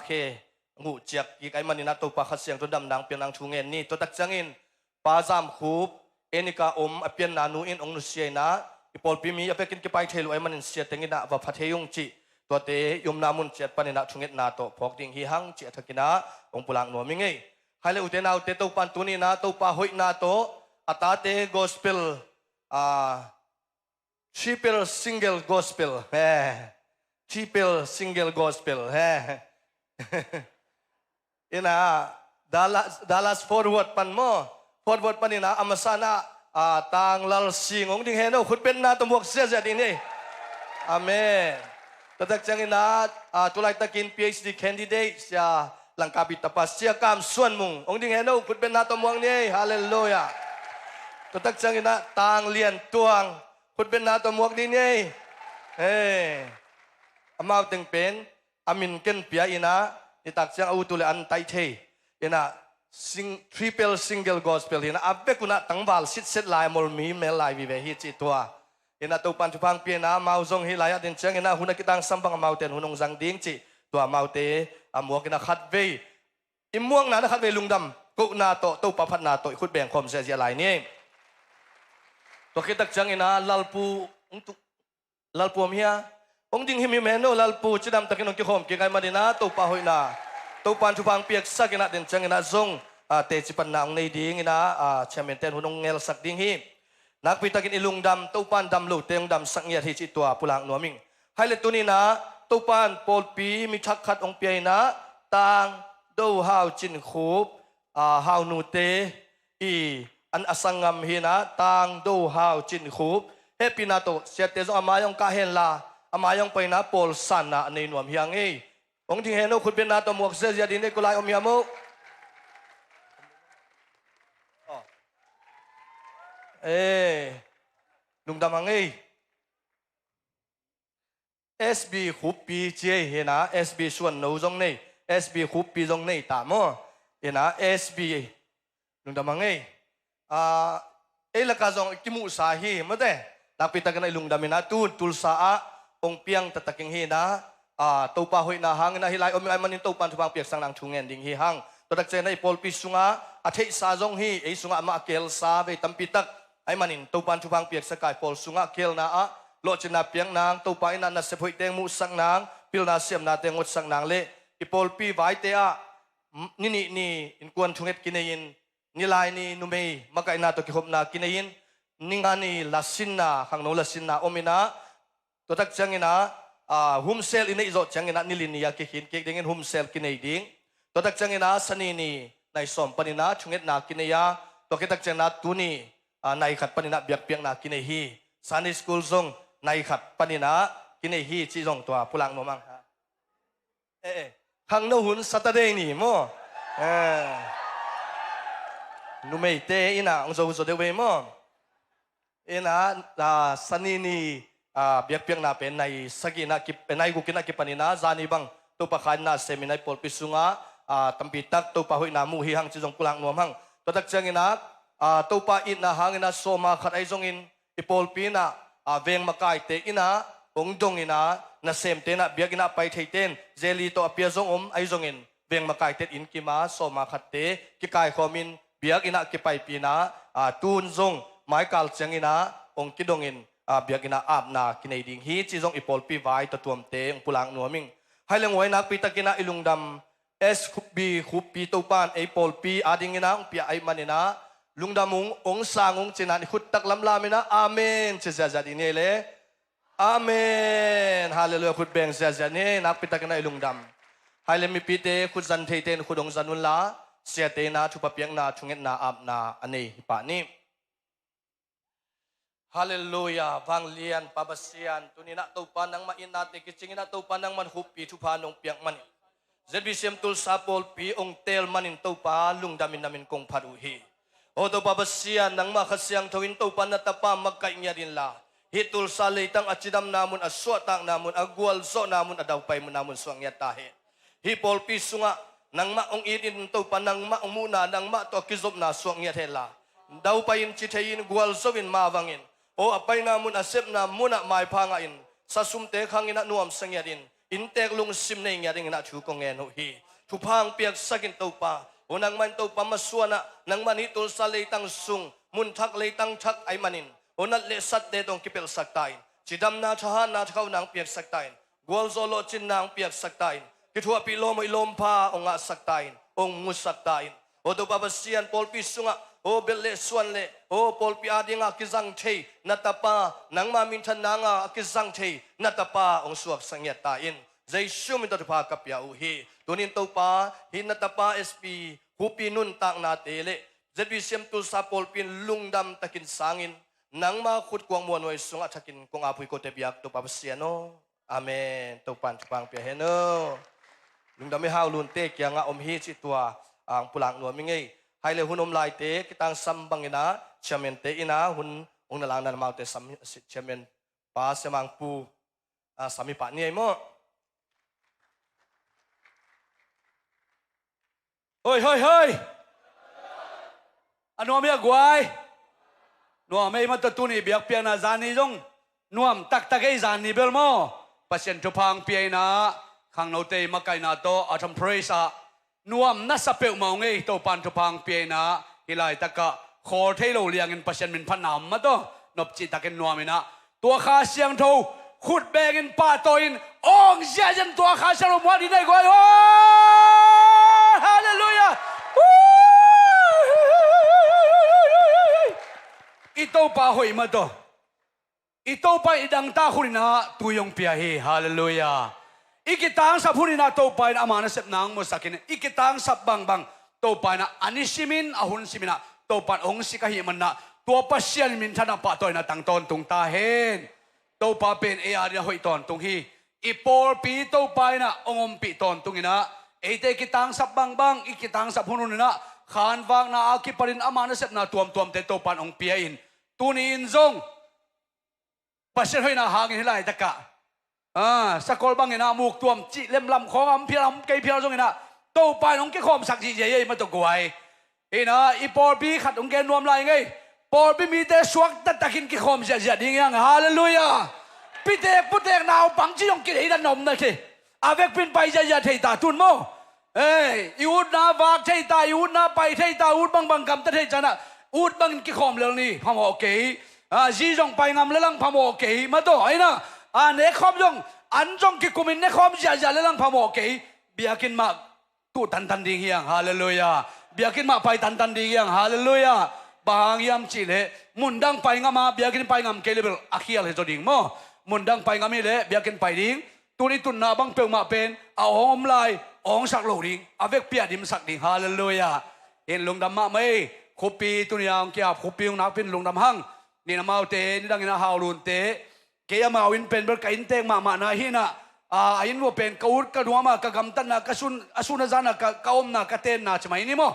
khe nguh ciak kik ahih manin ah, Topa Kha Siangtho damna hong piak nang thu ngen ni. Tua tak ciangin Pa Zam Khup, Enika om a pianna nu in hong nusia in ah, i pawlpi mi a vekin kipai thei lo ahih manin sia teng in ah va pha thei ung cih, tuate i omna mun ciat panin ah thungetna tawh phawk ding hi hang cih a thakin ah hong pulak nuam ing ei. Hai le u te nau te, Topan tuni in ah Topa hoihna tawh a tate gospel, ah, triple single gospel, eh, triple single gospel, eh. In ah, Dallas, Dallas Fort Worth pan maw, Fort Worth pan in ah, a masa in ah, ah, Tang Lal Sing hong ding hen aw, khut bengna tawh muak ziazia ding ni. Amen. Tua tak ciangin ah, ah, tulaitakin P H D candidate Sia Langkapi tapa Sia Kam Suan Mung hong ding hen aw, khut bengna tawh muak ni. Halleluiah. Tua tak ciangin ah Tang Lian Tuang, khut bengna tawh muak ding ni. Hei, amau teng pen a min ken pia in ah, nitak ciang a ut uh leh an taih thei in ah, sing-, triple single gospel hi in ah, a vek un ah tangval sitset lai, a mol mi mel lai vive hi cih tua. In ah Topan thupha hong pia in ah, amau zong hih lai-ah den ciangin ah hun a kitangsam bang amaute in hun hong zang ding cih tua amaute a muak in ah, khatvei i muakna in ah khatvei lungdam kohna tawh, Topa phatna tawh i khut beng khawm ziazia lai ni. Tua khit tak ciangin ah Lalpu hong tu-, Lalpu om hia? Hong ding himhim hen aw, Lalpu cidamtakin hong kikhawm kik ahih manin ah, Topa hoihna, Topan thupha hong piaksak in ah, den ciangin ah zong, ah, teci panna hong nei ding in ah, ah, chairman ten hun hong ngelsak ding hi. Nakpitakin i lungdam, Topan dam lote hong damsak ngiat hi cih tua pulak nuam ing. Hai le tuni in ah, Topan pawlpi mi thak khat hong pia in ah, Tang Do Hau Cin Khup, ah, Hau nute i an a sanggam hi in ah, Tang Do Hau Cin Khup, hehpihna tawh siate zong a mai hong kah hen la, a mai hong pai in ah pawl sanna a nei nuam hi hang ei. Hong ding hen aw, khut bengna tawh muak ziazia ding ni. Kua lai om hiam aw? Aw. Eh, lungdam hang ei. S B Khuppi ci ei hi in ah, S B Suan No zong nei, S B Khuppi zong nei ta maw. Hi in ah, S B lungdam hang ei. Ah, ei lakah zong i kimuhsa hi, mawte. Nakpitakin ah i lungdam in ah, tun Tulsa ah hong piang taktakin hi in ah, ah, Topa hoihna hangin ah hih lai om ing ahih manin Topan thupha hong piaksak nang thu ngen ding hi hang. Tua tak ciangin ah i pawlpi sungah a theihsa zong hi, ei sungah amah a kihelsa vei tampi tak ahih manin Topan thupha hong piaksak a, i pawl sungah kihelna ah lawhcinna piak nang, Topa in ah nasep hoihte hong muhsak nang, pilna siamnate hong ngotsak nang le i pawlpi vaite ah, m-, ni nih ni innkuan thunget kinei-in, nilai ni numei makaihna tawh kikhopna kinei-in, ni nga ni lasinna, khangno lasinna om in ah, tua tak ciangin ah, ah, humsel i neih zawh ciangin ah nili ni a kikhin kik dingin humsel kinei ding. Tua tak ciangin ah Sani ni nai sawm panin ah thungetna kinei a, tua khit tak ciangin ah tuni, ah, nai khat panin ah biakpiakna kinei hi. Sunday school zong nai khat panin ah kinei hi cih zong tua pulak nuam hang. Eh, eh. Khangno hun Saturday ni maw. Eh. Numeite in ah hong zo zaw deuh vei maw. In ah, ah, Sani ni, ah, biakpiakna pen nai sagih in ah ki, eh, nai guk in ah kipan in ah, zani bang Topa kha in ah sem in ah i pawlpi sungah, ah, tampi tak Topa hoihna mu hi hang cih zong pulak nuam hang. Tua tak ciangin ah, ah, Topa itna hangin ah sawma khat ahi zongin, i pawlpi in ah, ah, veng makaite in ah hong dong in ah, nasemte in ah biakinn ah pai theite in, zeli tawh a pia zong om ahi zongin, veng makaite in kim a sawma khatte kikaikhawm in biakinn ah kipaipih in ah, ah, tun zong maikal ciangin ah hong kidong in, ah, biakinn ah apna kinei ding hi cih zong i pawlpi vai tawh tuamte hong pulak nuam ing. Hai le nguai, nakpitakin ah i lungdam S B Khuppi Topan ei pawlpi adingin ah hong piak ahih manin ah, lungdam ung, hong sang ung ci-in ah i khut tak lamlam in ah, amen ci ziahziah ding ni ei le. Amen. Halleluiah. Khut beng ziahziah ni, nakpitakin ah i lungdam. Hai le mipite, khut zan theite in khut hong zan unla, siate in ah thupha piakna, thungetna apna a nei hi pah ni. Halleluiah. Vanglian Pa Pasian, tuni-in ah Topa nangmah itnate kicingin ah Topa nangman khuppi thupha nong piak manin, Z B C M Tulsa pawlpi hong teel manin Topa lungdamin na min kong phat uh hi. Aw Topa Pasian, nangmah Kha Siangtho in Topa na tapa makaih ngiat inla, hih Tulsa leitang a cidamna mun, a suahtakna mun, a gualzawhna mun, a daupai munna mun suak ngiat ta hen. Hih pawlpi sungah nangmah hong itin Topa, nangmah hong muhna, nangmah tawh a kizopna suak ngiat henla, daupai-in, ci thei-in, gualzo-in, mavangin, aw a paina mun, a sepna munah maipha ngahin, sasumte khangin ah nuamsa ngiatin, inntek lungsim nei ngiat dingin ah thu kong ngen uh hi. Thupha hong piaksak in Topa. Aw nangmah in Topa masuanah nangmah in hih Tulsa leitang sung, mun thak leitang thak ahih manin, aw nat le satte tawh hong kipelhsak ta in, cidamna, thahatna, thakhauna hong piaksak ta in, gualzo lawhcinna hong piaksak ta in, kithuahpih lawm hoih lawmpha hong ngahsak ta in, hong musak ta in. Aw Topa Pasian, pawlpi sungah aw belh le suan le aw pawlpi adingah kizang thei na tapa, nangma minthanna ngah a kizang thei na tapa hong suaksak ngiat ta in. Jesu min tawh thupha ka pia uh hi. Tuni-in Topa, hih na tapa S P khupi nuntaknate le Z B C M Tulsa pawlpi in lungdam takin sangin, nangma khut kuang muanhuai sungah thakin kong ap uh hi, kote biak Topa Pasian aw. Amen. Topan thupha hong pia hen aw. Lungdam hi. Hau Lunte kiangah om hi cih tua hong pulak nuam ing ei. Hai le hun om laite kitangsam bangin ah chairman-te in ah hun hong na lakna amaute sam, chairman pa Sia Mang Pu, ah, sam hi pah ni ei maw. Hoi, hoi, hoi. A nuam hi a guai. Nuam ei maw, tua tuni biakpiakna zani zong nuam taktak ei, zani bel maw. Pasian thupha hong pia in ah, khangnote makaihna tawh a thom praise ah nuam na sa peuhmah ung ei. Topan thupha hong pia in ah, hih laitakah khawl thei lo liangin Pasian min phatna om maw, tua nopcih takin nuam in ah, tua Kha Siangtho khut bengin pahtawi in awng ziahziah in tua Kha Siangtho muak ding nei guai. Halleluiah. I Topa hoih maw, tua i Topa i dangtak hun in ah tui hong pia hi. Halleluiah. I kitangsap hun in ah Topa in ama nasepna hong musak in, i kitangsap bangbang Topa in ah a ni simin, a hun simin ah Topa in hong sik ahih manin ah, tua Pasian minthanna pahtawina tang tawntung ta hen. Topa pen ei adingin ah hoih tawntung hi. I pawlpi Topa in ah hong ompih tawntung in ah, eite kitangsap bangbang, i kitangsap hunhun in ah khanvakna a kipanin ama nasepna tuamtuamte Topa in hong pia in, tuni-in zong Pasian hoihna hangin hih laitakah, ah, sakol bangin ah muktuam cih lemlam khawng a om phial, a om kei phial zongin ah, Topa in hong kikhawmsak zihziah ei maw, tua guai. In ah i pawlpi khat hong gen nuam lai ing ei. Pawlpi mite suakta takin kikhawm ziahziah ding hi hang. Halleluiah. Pitek putek naupang ci zong kideidan om na thei. A vekpi in pai ziahziah thei ta tun maw. Ei, i utna vak thei ta, i utna pai thei ta, ut bangbang gamta thei ciangin ah, ut bangin kikhawm lel ni, phamawh kei. Ah, zi zong pai ngam lel hang, phamawh kei maw, tua hi in ah. Ah, nekhawm zong, an zong kikumin nekhawm ziahziah lel hang, phamawh kei. Biakinn mah tuh tantan ding hi hang. Halleluiah. Biakinn mah pai tantan ding hi hang. Halleluiah. Bang hang hiam cih leh, mundang pai ngam a biakinn pai ngam kei leh bel a khial hi zaw ding maw. Mundang pai ngam hi leh biakinn pai ding. Tuni tunna bang peuhmah pen a awng om lai, awngsak lo ding, a vekpi a dimsak ding. Halleluiah. In lungdam mahmah ei. Khupi tuni a hong ki-ap, khupi hong nakpi in lungdam hang. Nin amaute, nidangin a Hau Lunte, kei amau inn pen bel ka inntek mahmahna hi in ah, a, a inn vua pen ka ut ka nuam a, ka gamtatna, ka sun, a sun a zan a, ka, ka omna, ka tenna ci mai ni maw.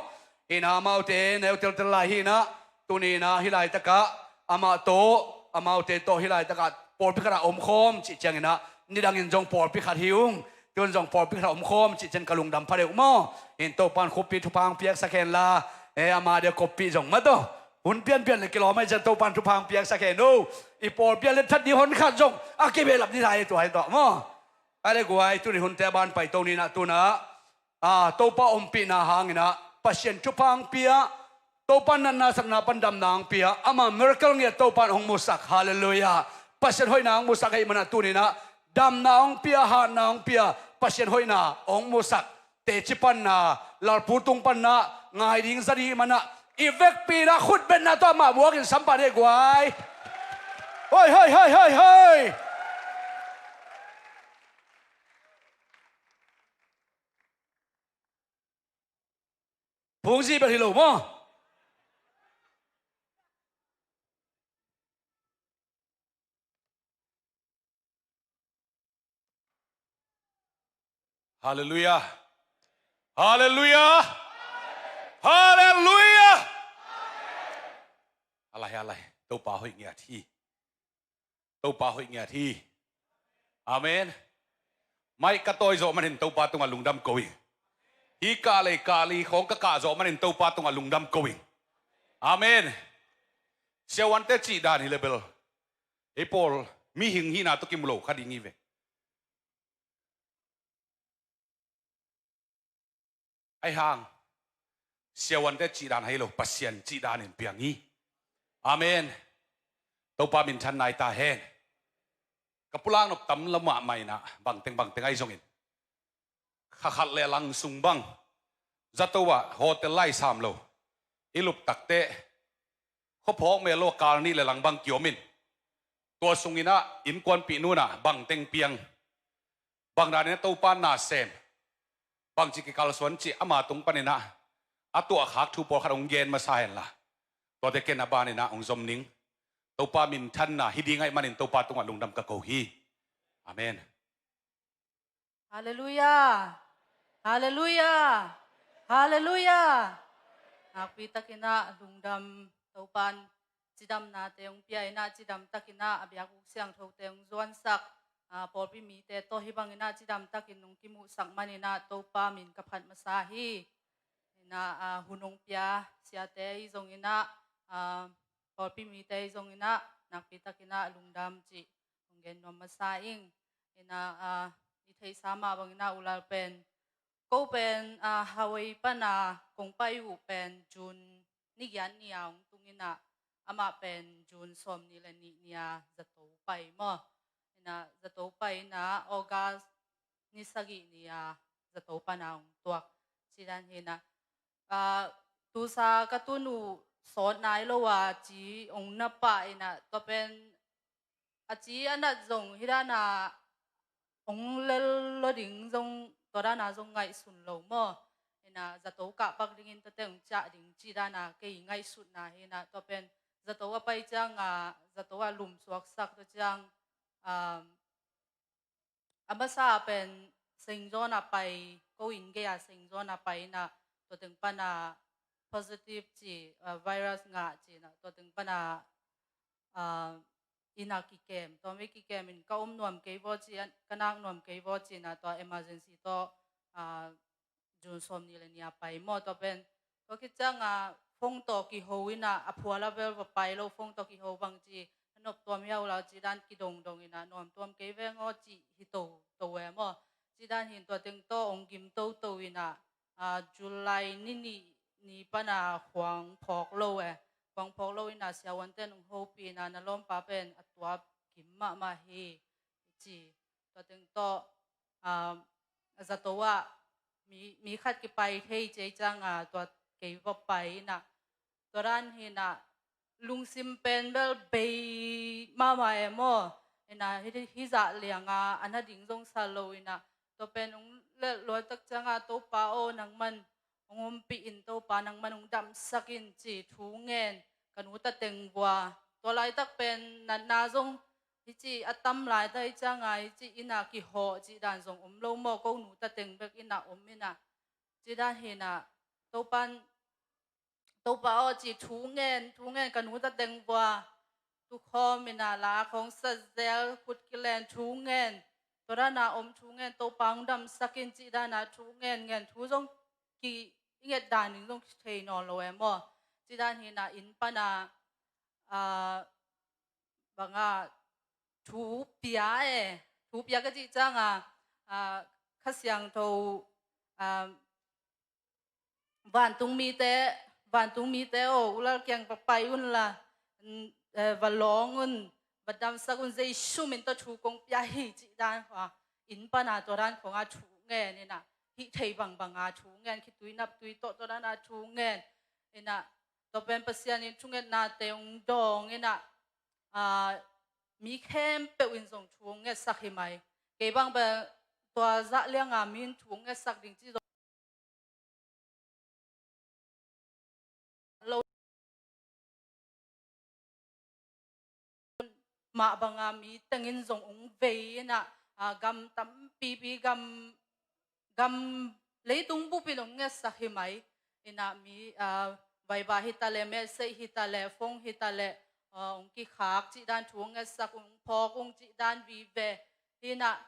Hi in ah amaute neu teltel lai hi in ah, tuni in ah hih laitakah amah tawh, amaute tawh hih laitakah pawlpi khatah omkhawm cih ciangin ah, nidangin zong pawlpi khat hi ung, tun zong pawlpi khatah omkhawm cih ciang ka lungdam pha deuh maw. In Topan khupi thupha hong piaksak hen la, e, ama dia koppih zong maw, tua hun pianpian le kilawm ahih ciang Topan thupha hong piaksak hen o. I pawlpi a letthat ding hon khat zong a kibehlap ni lai, tua hi tawh maw. Ai le guai, tuni hunte a ban paito ni in ah, tu in ah, a, Topa ompihna hangin ah Pasian thupha hong pia, Topa natna satna pan damna hong pia, ama miracle ngiat Topa in hong musak. Halleluiah. Pasian hoihna hong musak ahih manin ah tuni in ah damna hong pia, hatna hong pia, Pasian hoihna hong musak teci panna, lalpu tung panna ngai ding za ding ahih manin ah, i vekpi in ah khutbetna tawh amah buakin sam pah ni e guai. Hoi, hoi, hoi, hoi, hoi. Phungzi bel hi lo maw? Halleluiah. Halleluiah. Halleluiah. A lai, a lai. Topa hoih ngiat hi. Topa hoih ngiat hi. Amen. Maih ka tawi zawh manin Topa tungah lungdam ko ing. Hih kah lei kah li khawng ka kah zawh manin Topa tungah lungdam ko ing. Amen. Siavuante cih dan hi le bel, ei pawl mihing hihna tawh kimu lo kha ding hi ve. Ahi hang, siavuante cih dan ahi lo, Pasian cih danin piang hi. Amen. Topa minthanna hi ta hen. Ka pulak nop tam lo mahmah in ah, bangteng bangteng ahi zongin, kha khat le a lang sung bang, zato ah hotel lai sam lo i lup takteh, khuaphawk mel lo kal nih le lang bang kiom in, tua sungin ah innkuanpih nu in ah bangteng piang, bang danin ah Topa na sem, bangci kikalsuan cih ama tung panin ah a tuahkhak thu pawlkhat hong gen masa henla, tuate ken a banin ah hong zom ning. Topa minthanna hi ding ahih manin Topa tungah lungdam ka ko hi. Amen. Halleluiah. Halleluiah. Halleluiah. Nakpi takin ah lungdam, Topa'n cidamnate hong pia in ah, cidam takin ah a biakbuk siangthote hong zuansak, ah, pawlpi mite tawh hih bangin ah cidam takin hong kimuhsak manin ah Topa min ka phat masa hi. In ah, ah, hun hong pia siate ahi zongin ah, ah, pawlpi mite ahi zongin ah nakpi takin ah lungdam cih hong gen nuam masa ing. In ah, ah, i theihsa mah bangin ah u Lal pen, ko pen, ah, Hawaii pana kong pai uh pen June ni giat ni-a hong tung in ah, amah pen June sawmnih le nih ni-a zato pai maw. In ah zato pai in ah August ni sagih ni-a zato pana hong tuak. Cih dan hi in ah, ah, tusa ka tun uh sawt nai lo a ci hong na pah in ah, tua pen a ci a nat zong hih dana hong lel lo ding zong, tua dana zong ngaihsun lo maw. In ah zato kah pak dingin tuate hong ciah ding cih dana kei ngaihsutna hi in ah, tua pen zato a pai cianga zato a lumsuaksak tua ciang, um, a masa pen Saint John a pai, ko inn gei a Saint John a pai in ah, tua teng pana positive ci, ah, virus ngah ci in ah, tua teng pana, ah, inn ah kikem, tua mi kikem in ka om nuam kei vaw ci, ka nak nuam kei vaw ci in ah, tua emergency tawh, ah, June sawmnih le nih a pai maw. Tua pen, tua khit cianga phone tawh kiho in ah, a phual a bel va pai lo, phone tawh kiho bangci a nop tuam hiau lau cih dan kidongdong in ah, nuam tuam kei veng aw cih hi to to e maw. Cih dan hi in tua teng tawh hong gim toto in ah, ah, July ni nih ni pana khuang phawk lo e. Khuang phawk lo in ah siavuante'n hong hopih in ah, na lawmpa pen a tuap gim mahmah hi, ci. Tua teng tawh, ah, zato ah mi, mi khat kipai thei ci cianga tua kei va pai in ah, tua dan hi in ah lungsim pen bel bei mahmah e maw. In ah hih, hih zah lianga a na ding zong sa lo in ah, tua pen hong lelh luat tak cianga, Topa aw, nangman hong ompih in, Topa nangman hong damsak in ci thu ngen, ka nu ta teng vua. Tua laitak pen natna zong hih ci a tam laitak hi cianga, hih ci in ah kihawh cih dan zong om lo maw, ko nu ta teng bek in ah om in ah. Cih dan hi in ah, Topa'n, Topa aw ci thu ngen, thu ngen, ka nu ta teng vua. Tukhawm in ah la khawng sa zel, khut kilen, thu ngen. Tua dana om thu ngen, Topa hong damsak in cih dana thu ngen ngen, thu zong ki, i nget dan ding zong thei nawn lo e maw. Cih dan hi in ah inn pana, ah, banga thu pia e, thu pia ka cih cianga, ah, Kha Siangtho, ah, vantung mite, vantung mite aw, u Lal kiang va pai unla, mm, eh, va lawng un, va damsak un, Jesu min tawh thu kong pia hi cih dan kha, inn pana tua dan khawng a thu ngen in ah, hih thei bangbanga thu ngen, khitui naptui tawh tua dana thu ngen in ah, tua pen Pasian in thungetnate hong dawng in ah, ah, mi khempeuh in zong thu hong ngetsak hi mai. Kei bang bel tua zah lianga mi in thu hong ngetsak ding ci zong mah banga mi tengin zong ong vei inah, ah, gam tampipi, gam, gam leitung bupin ong ngetsak hi mai. Inah mi, ah, vaiba hi ta leh, message hi ta leh, phone hi ta leh, ah, ong kikhak cih dan thu ong ngetsak, ong phawk ung cih dan vive. Inah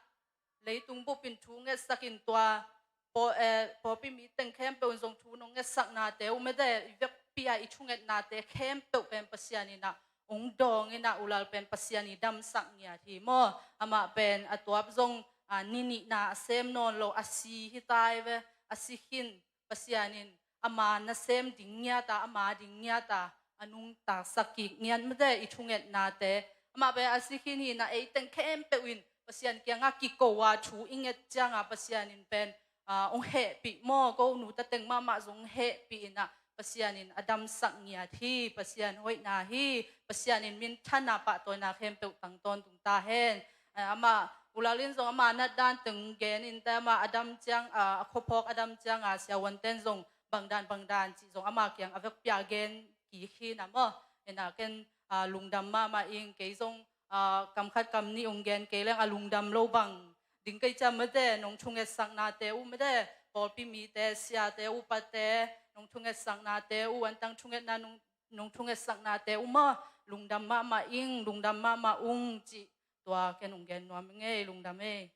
leitung bupin thu ngetsakin tua paw-, eh, pawlpi mi teng khempeuh in zong thu nong ngetsaknate uh mede, i vekpi-a i thungetnate khempeuh pen Pasian inah ong dawng inah, ulal pen Pasian i damsak ngiat hi maw. Amah pen a tuap zong, ah, ni nihna a sem nawn lo, a si hi tai ve, a si khin Pasian in ama nasem ding ngiata, ama ding ngiata a nungtaksak kik ngiat mede i thungetnate. Amah pen a si khin hi inah, ei teng khempeuh in Pasian kianga kiko a thu i nget cianga Pasian in pen, ah, ong hehpih maw, ko nu ta teng mahmah zong ong hehpih inah Pasian in a damsak ngiat hi. Pasian hoihna hi. Pasian in minthanna pahtawina khempeuh tang tawntung ta hen. Ah, amah ulal in zong ama natdan teng gen in te, amah a dam ciang, ah, a khuaphawk a dam cianga siavuanten zong bangdan bangdan cih zong ama kiang a vekpi-a gen kik hi inah maw. Inah ken, ah, lungdam mahmah ing. Kei zong, ah, kam khat kam nih ong gen kei leng a lungdam lo bang ding kei ciang mede, nong thungetsaknate uh mede, pawlpi mite, siate, upate, nong thungetsaknate uh, antang thungetna nong, nong thungetsaknate uh maw, lungdam mahmah ing, lungdam mahmah ung cih tua ken ong gen nuam ing ei, lungdam ei.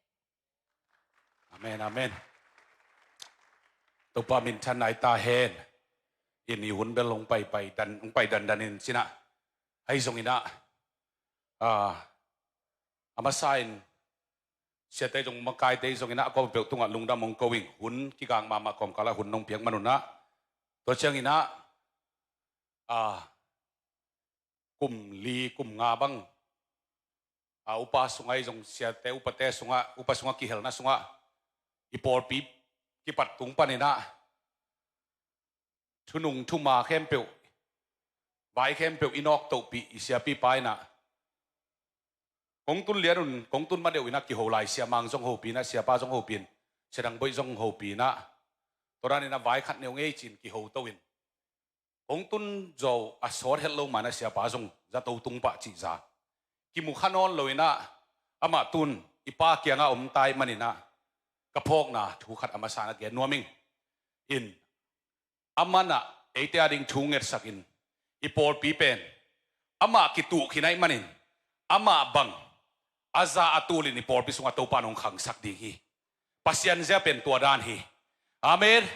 Amen, amen. Topa minthan nai ta hen. In i hun bel hong pai, pai dan, hong pai dandan in ci inah. Ahi zong inah, ah, a masa in siate zong makaite zong inah a kawm peuh tungah lungdam hong ko ing. Hun kigak mahmah kawmkalah hun nong piak man un ah. Tua ciang inah, ah, kum li, kum nga bang, a, upa sungah i zong siate, upate sungah, upa sungah kihelna sungah i pawlpi kipat tung panin ah thunung thuma khempeuh, vai khempeuh i nawktohpih i siapipa in ah, kong tun lian un, kong tun ma deuh in ah kiho lai siamang zong hopih in ah, siapa zong hopih in, sia dang boih zong hopih in ah, tua dan in ah vai khat neu ngei cin kiho to in, hong tun zaw a sawt het lo man a siapa zong zato tung pah cih za. Kimu kha nawn lo in ah, amah tun i pa kiangah om tai manin ah, ka phawkna thu khat a masa in ah gen nuam ing. In, a man ah eite a ding thu ngetsak in, i pawlpi pen amah kituh khin ahih manin, amah bang a za a tul in i pawlpi sungah Topa in hong khangsak ding hi. Pasian zia pen tua dan hi. Amen.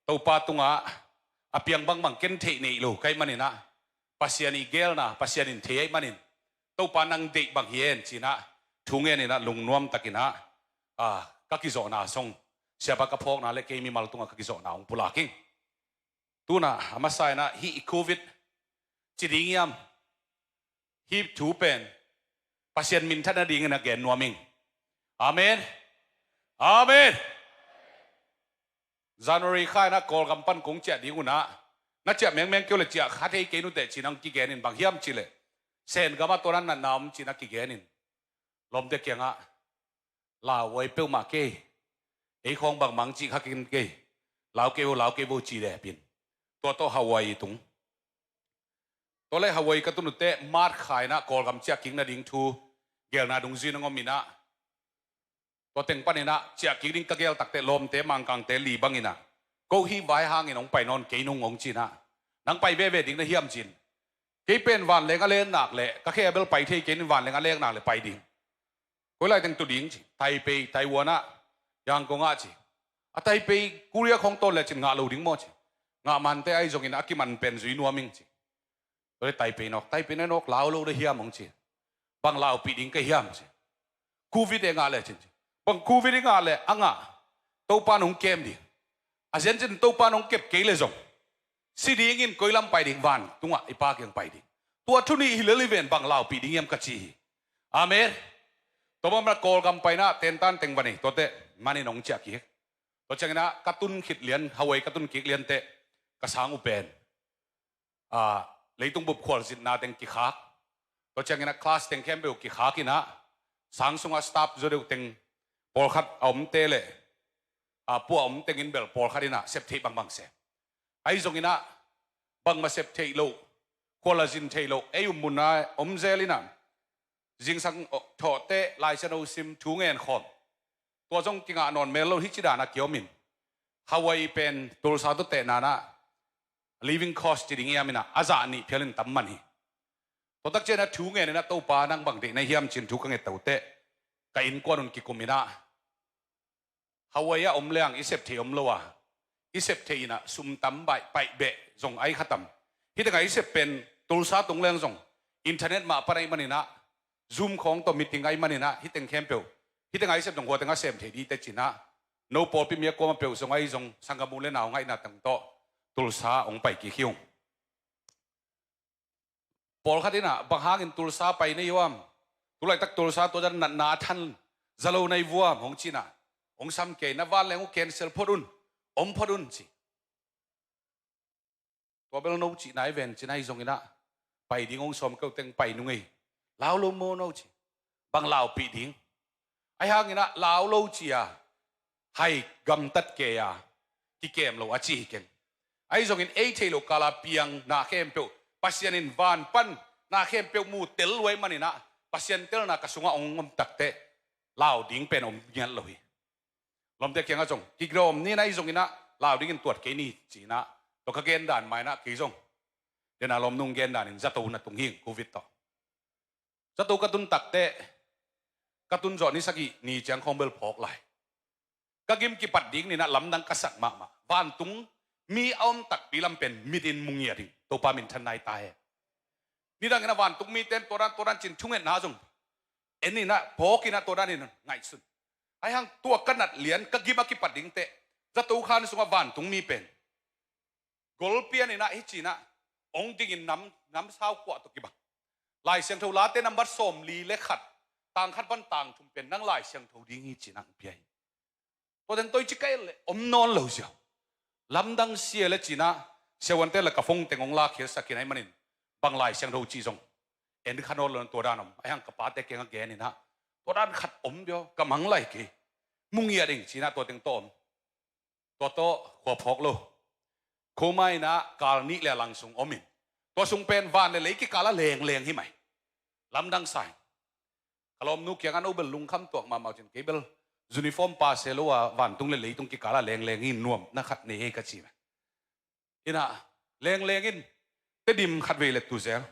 Topa tungah a piang bangbang ken theih neih lo ka hih manin ah, Pasian i geelna, Pasian in thei ahih manin, Topa nang deih bang hi en ci in ah, thu ngen in ah lungnuam takin ah, ah, ka kizawhna zong, siapa ka phawkna le kei mimal tungah ka kizawhna hong pulak ing. Tun ah a masa in ah hih i Covid ci ding hiam? Hih thu pen Pasian minthan nadingin a gen nuam ing. Amen. Amen. January kha in ah Kawlgam pan kong ciah ding un ah, na ciah mengmeng kei uh leh ciah kha thei kei nuteh ci in ah hong kigen in, bang hiam cih leh Sen gam ah tua dan natna om ci in ah kigen in, lawmte kiangah, lau huai peuhmah kei, ei khawng bangmah cih kha kei, lau kei vo, lau kei vo ci dep in, tua tawh Hawaii tung. Tua leh Hawaii ka tun uhteh March kha in ah Kawlgam ciah kik nading thu geelna dungzui in hong om in ah, tua teng panin ah ciah kik ding ka geel takteh lawmte Mangkangte li bangin ah, ko hih vai hangin hong pai nawn kei nung hong ci in ah, nang pai veve ding na hiam ci in, kei pen vanleng a len nak leh, ka khe bel pai thei kei in, vanleng a len nak leh pai ding. Koi lai teng tu ding ci, Taipei, Taiwan ah, Yangon ah ci. A Taipei, Korea khawng tawn lecin ngah lo ding maw ci. Ngah mante ahi zongin a kiman pen zui nuam ing ci. Tua leh Taipei nawk, Taipei na nawk lau lo na hiam hong ci. Bang laupih ding ka hiam ci. Covid e ngah lecin ci. Bang Covid i ngah leh a ngah, Topa in hong kem ding. A ziancin Topa in hong kep kei leh zong, si dingin koi lam pai ding, van tungah i Pa kiang pai ding. Tua thu nih hi lel hi ven, bang laupih ding hiam ka ci hi. Amen. Tua bang mah Kawlgam pai in ah tentan teng va nei, tuateh man in hong ciah kik. Tua ciangin ah ka tun khit lian, Hawaii ka tun kik lianteh ka sang uh pen, ah, leitung bup khualzinna teng kikhak. Tua ciangin ah class teng khempeuh kikhak in ah, sang sungah staff zaw deuh teng pawlkhat a omte leh, ah, pua a om tengin bel pawlkhat in ah sep theih bangbang sem. Ahi zongin ah bangmah sep theih loh, khual a zin theih loh, ei um mun ah om zel in ah, zingsang thawhte Laisiangtho sim thu ngen khawm. Tua zong kingah nawn mel lo hi ci dana kiomin. Hawaii pen Tulsa tawh tehna nah living cost ci ding i amin ah a zah nih phialin tam man hi. Tua tak ciangin ah thu ngenin ah Topa nang bang deih na hiam cin thu ka nget tawh teh ka innkuan un kikum in ah Hawaii ah om leng i sep thei om lo a, i sep thei in ah sum tam baih paih beh zong ai kha tam. Hih tengah i sep pen Tulsa tung leng zong internet mah pan ahih manin ah Zoom khawng tawh meeting ahih manin ah hih teng khempeuh, hih tengah i sep zong hua tengah sem thei dih teh cin ah no pawlpi mi a kuamah peuh zong ahi zong sanggam u le nau ngaihna teng tawh Tulsa hong pai kik hi ung. Pawlkhat in ah bang hangin Tulsa pai na hi uam? Tulaitak Tulsa tua dan natna a than za lo na hi vuam hong ci in ah hong sam kei na vanleng uh cancel phot un, om phot un ci. Tua bel no cihna i ven cin ahi zongin ah pai ding hong sawm keu teng pai nung ei. Lau lo maw no ci. Bang laupih ding? Ahi hangin ah lau lo ci a hai gamtat kei a kikem lo a ci hi keng. Ahi zongin ei theih loh kala piang na khempeuh Pasian in van pan na khempeuh mu tel luai manin ah Pasian telna ka sungah hong om tak teh lau ding pen om ngiat lo hi. Lawmte kiangah zong kigawm ni na hi zongin ah lau dingin tuat kei ni ci in ah tua ka gen dan mai in ah kei zong dena lawm nung gen danin zato na tung hi ing Covid tawh. Zato ka tun tak teh ka tun zawh ni sagih ni ciang khawng bel phawk lai. Ka gim kipat ding ni in ah lamdang ka sak mahmah. Vantung mi a om takpi lam pen mit in mu ngiat ding Topa minthan nai ta hen. Nidangin ah vantung mite in tua dan tua dan cin thungetna zong en in ah phawk in ah tua danin ngaihsun. Ahi hang tua ka nat lian ka gim a kipat ding teh zato khan sungah vantung mi pen golpian in ah hi ci in ah hong dingin nam, nam sau kuah tawh kibang. Laisiangtho Late nambat sawmli le khat, tang khat pan tang thum pen nang Laisiangtho ding hi ci in ah hong pia hi. Tua teng toi ci ka et leh om nawn lo ziau. Lamdang sia le ci in ah siavuante le ka phone teng hong lakkhiatsak in ahih manin bang Laisiangtho cih zong en kha nawn lo tua dan om. Ahi hang ka pate kiangah gen in ah tua dan khat om bia ka mang lai kei. Mu ngiat ing ci in ah tua teng tawh om. Tua tawh khua phawk lo. Khuama in ah kal nih le a lang sung om in tua sung pen van le lei kikal ah lengleng hi mai. Lamdang sa ing. Ka lawmnu kiangah no bel lungkham tuak mahmah uh cin kei bel uniform pa se lo a vantung le leitung kikal ah lengleng hi nuam na khat nei hei ka ci mai. In ah lengleng in Tedim khatvei le tu zel.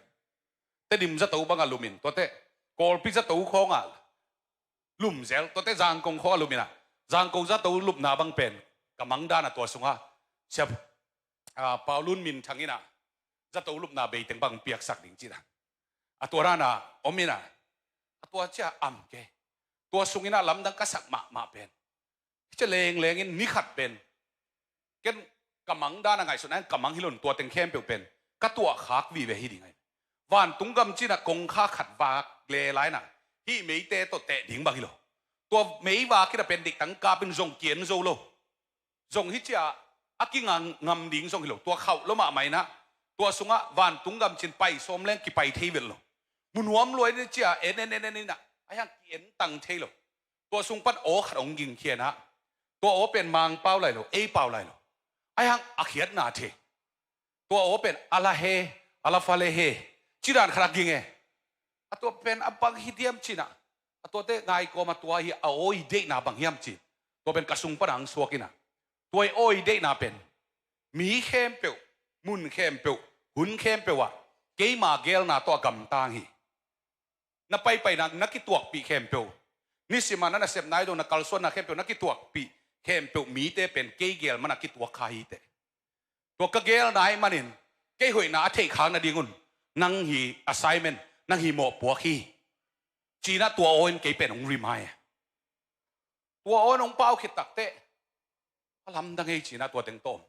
Tedim zato bangah lum in tuate Kawlpi zato khawngah lum zel tuate Zangkong khawngah lum in ah Zangkong zato lupna bang pen ka mang dan a tua sungah sia, ah, Paulun Min Thang in ah zato lupna beiteng bang piaksak ding ci dan a tua dan a om in ah a tua cia am kei. Tua sung in ah lamdang ka sak mahmah pen hi cia lengleng in ni khat pen ken ka mang dan a ngaihsun a ka mang hi lo in tua teng khempeuh pen ka tuah khak vive hi ding ahi. Vantung gam ci in ah kongkha khat vak le lai in ah hih meite tawh teh ding bang hi lo. Tua mei vak in ah pen diktang kap in zong kien zo lo. Zong hi cia a kingam ding zong hi lo. Tua khauh lo mahmah in ah tua sungah vantung gam cin pai sawm leng kipai thei vel lo. Mu nuam luai ni cia en en en en in ah ahi hang kien tang thei lo. Tua sung pan aw khat hong gingkhia in ah tua aw pen Mang pau lai lo, ei pau lai lo. Ahi hang a khiatna thei. Tua aw pen a la he, a la fa le he ci dan khat a ging e. A tua pen a bang hi diam ci in ah a tuate ngaikawm a tua hi a aw i deihna bang hiam ci in tua pen ka sung pan a hong suak in ah tua i aw i deihna pen mi khempeuh, mun khempeuh, hun khempeuh ah keima geelna tawh a gamtang hi. Na paipaina na kituakpih khempeuh, nisim a na nasepna hi dong na kalsuanna khempeuh na kituakpih khempeuh mite pen kei geel man a kituak kha hi teh. Tua ka geelna ahih manin kei hoihna a theih khak nadingun nang hi assignment, nang hi mawhpuak hi ci in ah tua aw in kei pen hong remind. Tua aw in hong pau khit tak teh a lamdang ei ci in ah tua teng tawh om.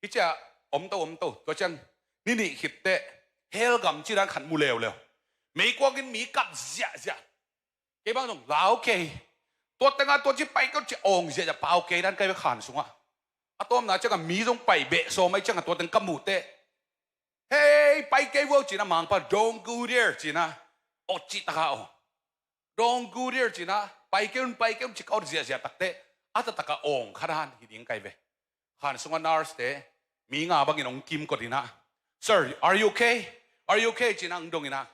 Hi cia om to om to tua ciang ni nih khit teh hell gam ci dan khat mu leuleu. Meikuang in mi kap ziahziah. Kei bang zong lau kei. Tua tengah tua ci pai kei ci awng ziahziah pau kei dan kai bek khan sungah. A tawmna ciangah mi zong pai beh sawm ahi ciangah tua teng ka muh teh hei pai kei vuau ci in ah Mangpa don't go there ci in ah awt cih taka aw. Don't go there ci in ah pai kei un, pai kei un ci ka awt ziahziah tak teh a taktak a awng kha dan hi ding kai ve. Khan sungah nurse te mi nga bangin hong kimkot in ah, "Sir, are you okay? Are you okay?" ci in ah hong dong in ah,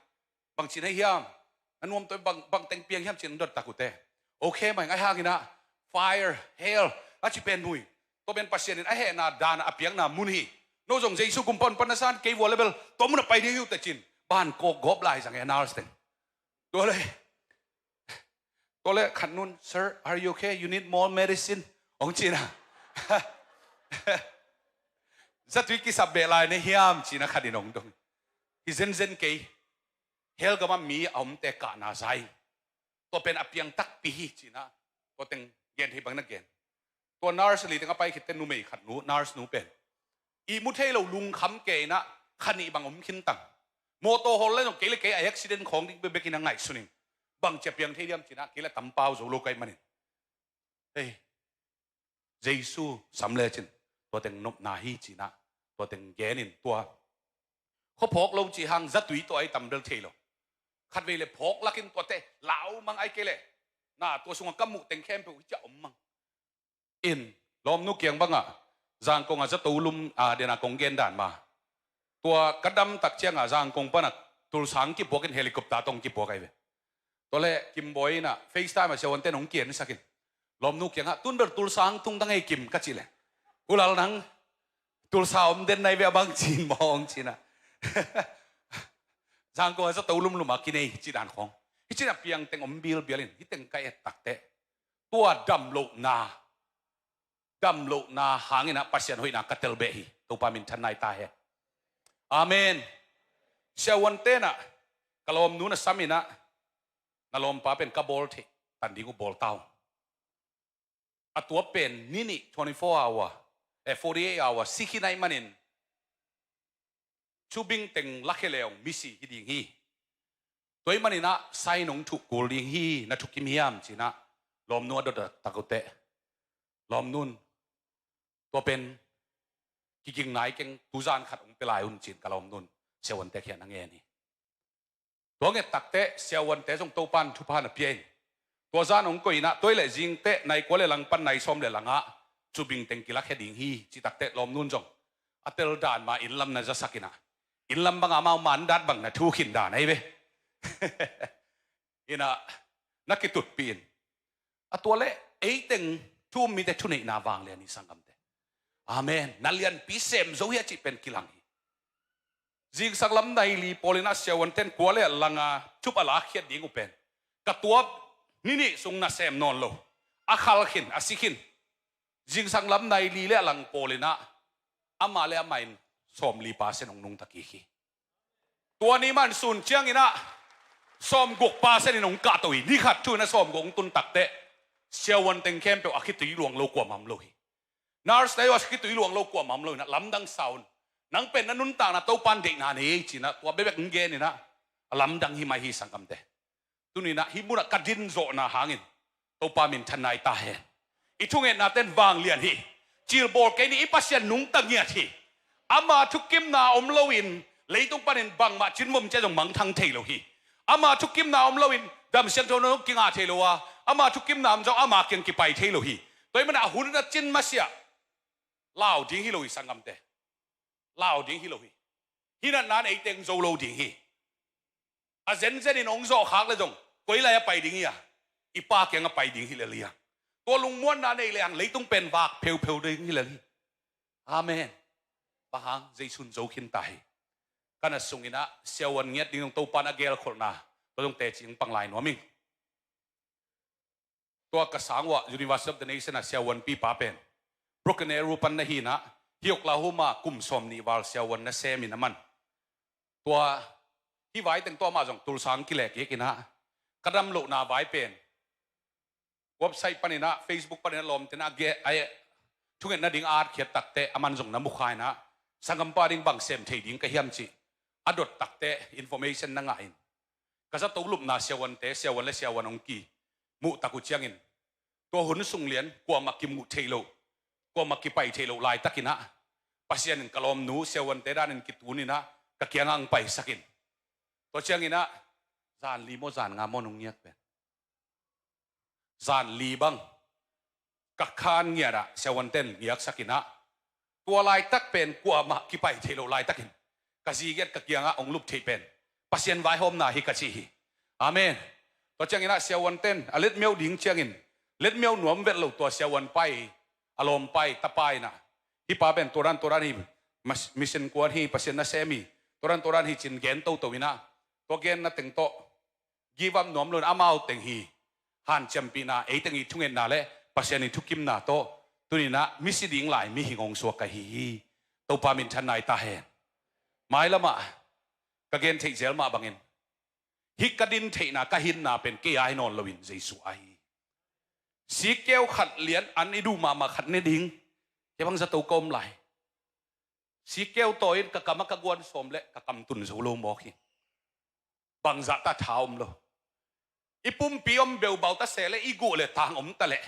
Bang cih na hiam? Na nuam tawh bang, bang teng piang hiam cih na dot tak uh teh. Okay mai ngai hang in ah, fire, hell, a ci pen mui. Tua pen Pasian in a hehna dan a piakna mun hi. No zong Jesu gum pan pan na san kei vua le bel tua mun a pai ding hi uh teh cin. Ban kawk gawp lai zang e a nurse teng. Tua le, tua le khat nun, "Sir, are you okay? You need more medicine?" Hong cin a. "Zatui kisap beh lai na hiam?" cin a khat in hong dong. Hi zenzen kei. Hell gam ah mi a omte kahna za ing. Tua pen a piang takpi hi cin a. Tua teng gen thei bang na gen. Tua nurse li teng a pai khit teh numei khat nu, nurse nu pen ihmu thei lo lungkham kei in ah kha nih bang om khin tang. Mawtaw hawl le zong kei le kei a accident khawng ding bekbek in a ngaihsun ing. Bang ci a piang thei diam cin ah kei le tam pau zo lo ka hih manin. Hei, Jesu sam le cin, tua teng nopna hi cin ah, tua teng gen in tua. Khua phawk lo cih hang zatui tawh a i tam bel thei lo. Khatvei le phawk lak in tua teh lau mang ai kei leh. Na tua sungah ka muh teng khempeuh hi ciah om mang. In, lawmnu kiang bangah, Zangkong ah zato lum, a, den a kong gen dan mah. Tua ka dam tak ciangah Zangkong panah Tulsa hong kipuak in helicopter tawh hong kipuak ai ve. Tua leh Kimbawi in ah FaceTime ah siavuante'n hong kiansak in. Lawmnu kiangah, "Tun bel Tulsa hong tung dang ei Kim," ka cih leh, "U Lal nang, Tulsa om den nai ve a bang cin maw?" hong cin ah. Zangkong ah zato lumlum a kinei cih dan khawng. Hi cin ah piang teng om bilbial in, hi teng ka et tak teh. Tua dam lohna, dam lohna hangin ah Pasian hoihna ka tel beh hi. Topa minthan nai ta hen. Amen. Siavuante'n ah, ka lawmnu na sam in ah, na lawmpa pen ka bawl theih tan ding uh bawl ta ung. A tua pen ni nih, twenty-four hour, eh, forty-eight hour, si khin ahih manin, cubing teng lakhia leh ong misi hi ding hi. Tua ahih manin ah sign ong thuh kul ding hi, na thukim hiam cin ah lawmnu a dot tak uh teh. Lawmnu'n, "Tua pen kiging nai keng, tuzan khat ong pia lai un," cin ka lawmnu'n siavuante kiang ah ngen hi. Tua nget tak teh siavuante zong Topa'n thupha na pia in. Tua zan ong koih in ah, tua leh zing teh nai kua leh lang pan nai sawm leh lang ah cubing teng kilakhia ding hi, cih tak teh lawmnu'n zong a tel dan mah inn lam na zasak in ah, inn lam bang ah amau mandat bang na thu khin dan ahi ve. In ah na kitutpih in. A tua leh ei teng thu um mite thuneihna vanglian hi sanggamte. Amen. Na lianpi sem zo hi a cih pen kilang hi. Zingsang lam nai li pawl in ah siavuante'n kua leh lang a cup a lakkhiat ding uh pen, ka tuap ni nih sung nasem nawn lo, a khal khin, a si khin. Zingsang lam nai li leh lang pawl in ah amah leh amah in sawmli percent ong nungta kik hi. Tua ni mah sun ciangin ah sawmguk percent in ong kahto hi. Ni khat thu in ah sawmguk ong tun tak teh siavuan teng khempeuh a khitui luang lo kuamah om lo hi. Nurse te uh a khitui luang lo kuamah om lo in ah lamdang sa un. Nang pen na nuntakna Topa'n deihna nei ei cin ah tua bekbek ong gen in ah a lamdang hi mai hi sanggamte. Tuni in ah hih mun ah ka din zawhna hangin Topa minthan nai ta hen. I thungetnate'n vanglian hi. Cilbawl kei ni, i Pasian nungta ngiat hi. Ama thukimna om lo in leitung panin bangmah cinvom ciah zong mangthang thei lo hi. Ama thukimna om lo in damsiangtho na zong kingah thei lo a, ama thukimna om zong ama kiang kipai thei lo hi. Tua ahih manin a hun a cin masiah lau ding hi lo hi sanggamte. Lau ding hi lo hi. Hih natna'n ei teng zo lo ding hi. A zenzen in ong zawh khak leh zong koi lai a pai ding hi a, i Pa kiang a pai ding hi lel hi a. Tua lungmuanna nei lehang leitung pen vak pheupheu ding hi lel hi. Amen. Bang hang, Jesu'n zo khin ta hi. Ka na sung in ah siavuan ngiat ding zong Topa'n a gelkholhna tua zong teci ong pang lai nuam ing. Tua ka sang uah University of the Nation ah siavuanpipa pen Broken Arrow pan na hi in ah, hih Oklahoma kum sawmnih val siavuan na sem in a man. Tua hih vai teng tawh amah zong Tulsa ong kilehkik in ah, ka dam lohna vai pen website panin ah, Facebook panin ah lawmte'n a ge-, a thungetna ding a atkhiat tak teh aman zong na mukha in ah, sanggampa ding bang sem thei ding ka hiam cih a dot tak teh information na ngah in. Ka zato lupna siavuante, siavuan leh siavuan ong kimuh tak uh ciangin, tua hun sung lian kuamah kimuh theih loh, kuamah kipai theih loh laitakin ah, Pasian in ka lawmnu siavuante danin kitun in ah ka kiangah ong paisak in. Tua ciangin ah, zan li maw, zan nga maw nong ngiat pen, zan li bang ka khan ngiat ah siavuante'n ngiaksak in ah, tua laitak pen kuamah kipai theih loh laitakin ka zi ngiat ka kiangah ong lup theih pen Pasian vaihawmna hi ka ci hi. Amen. Tua ciangin ah siavuanten a letmyo ding ciangin letmyo nuam vet lo tua siavuan pai, a lawm pai, ta pai na, hih pa pen tua dan tua dan hi, mas-, mission kuan hi, Pasian nasem hi, tua dan tua dan hi cin gen toto in ah, tua genna teng tawh give up nuam lo in amau teng hi hanciampihna, ei teng hi thungetna le Pasian hi thukimna tawh tuni in ah misi ding lai mihing hong suak ka hi hi. Topa minthanna hi ta hen. Mailam ah ka gen theih zel mah bangin hih ka din theihna, ka hinna pen kei a hi nawn loin Jesu a hi. Sikkeu khat lian an i duh mahmah khat ne ding, kei bang zato ka om lai. Sikkeu tawi in ka kam ah ka guan sawm le ka kam tun zo lo mawk hi. Bangzah ta tha om lo. I pumpi om beubau ta se le i guh le tang om ta le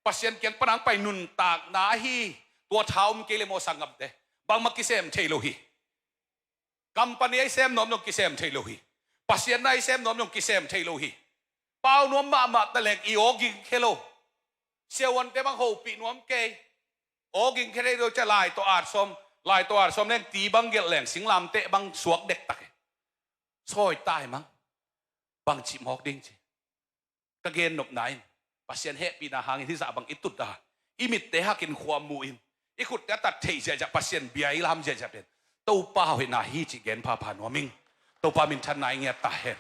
Pasian kiang pan hong pai nuntakna hi. Tua tha om kei le mawh sang ngamte. Bangmah kisem thei lo hi. Company a i sem nuam zong kisem thei lo hi. Pasian na i sem nuam zong kisem thei lo hi. Pau nuam mahmah ta leng i aw ging khe lo. Siavuante bang hopih nuam kei. Aw ging khe thei lo cia lai tawh at sawm, lai tawh at sawm leng ti bang gelh leng singlamteh bang suak dektak hi. Sawi tai mang. Bang cih mawk ding ci. Ka gen nopna in Pasian hehpihna hangin hih zah bang i tut a, i mitte hakin khua muh in, i khutte a tat theih ziahziah, Pasian bia i lam ziahziah pen Topa hoihna hi cih gen phapha nuam ing. Topa minthanna i ngiat ta hen.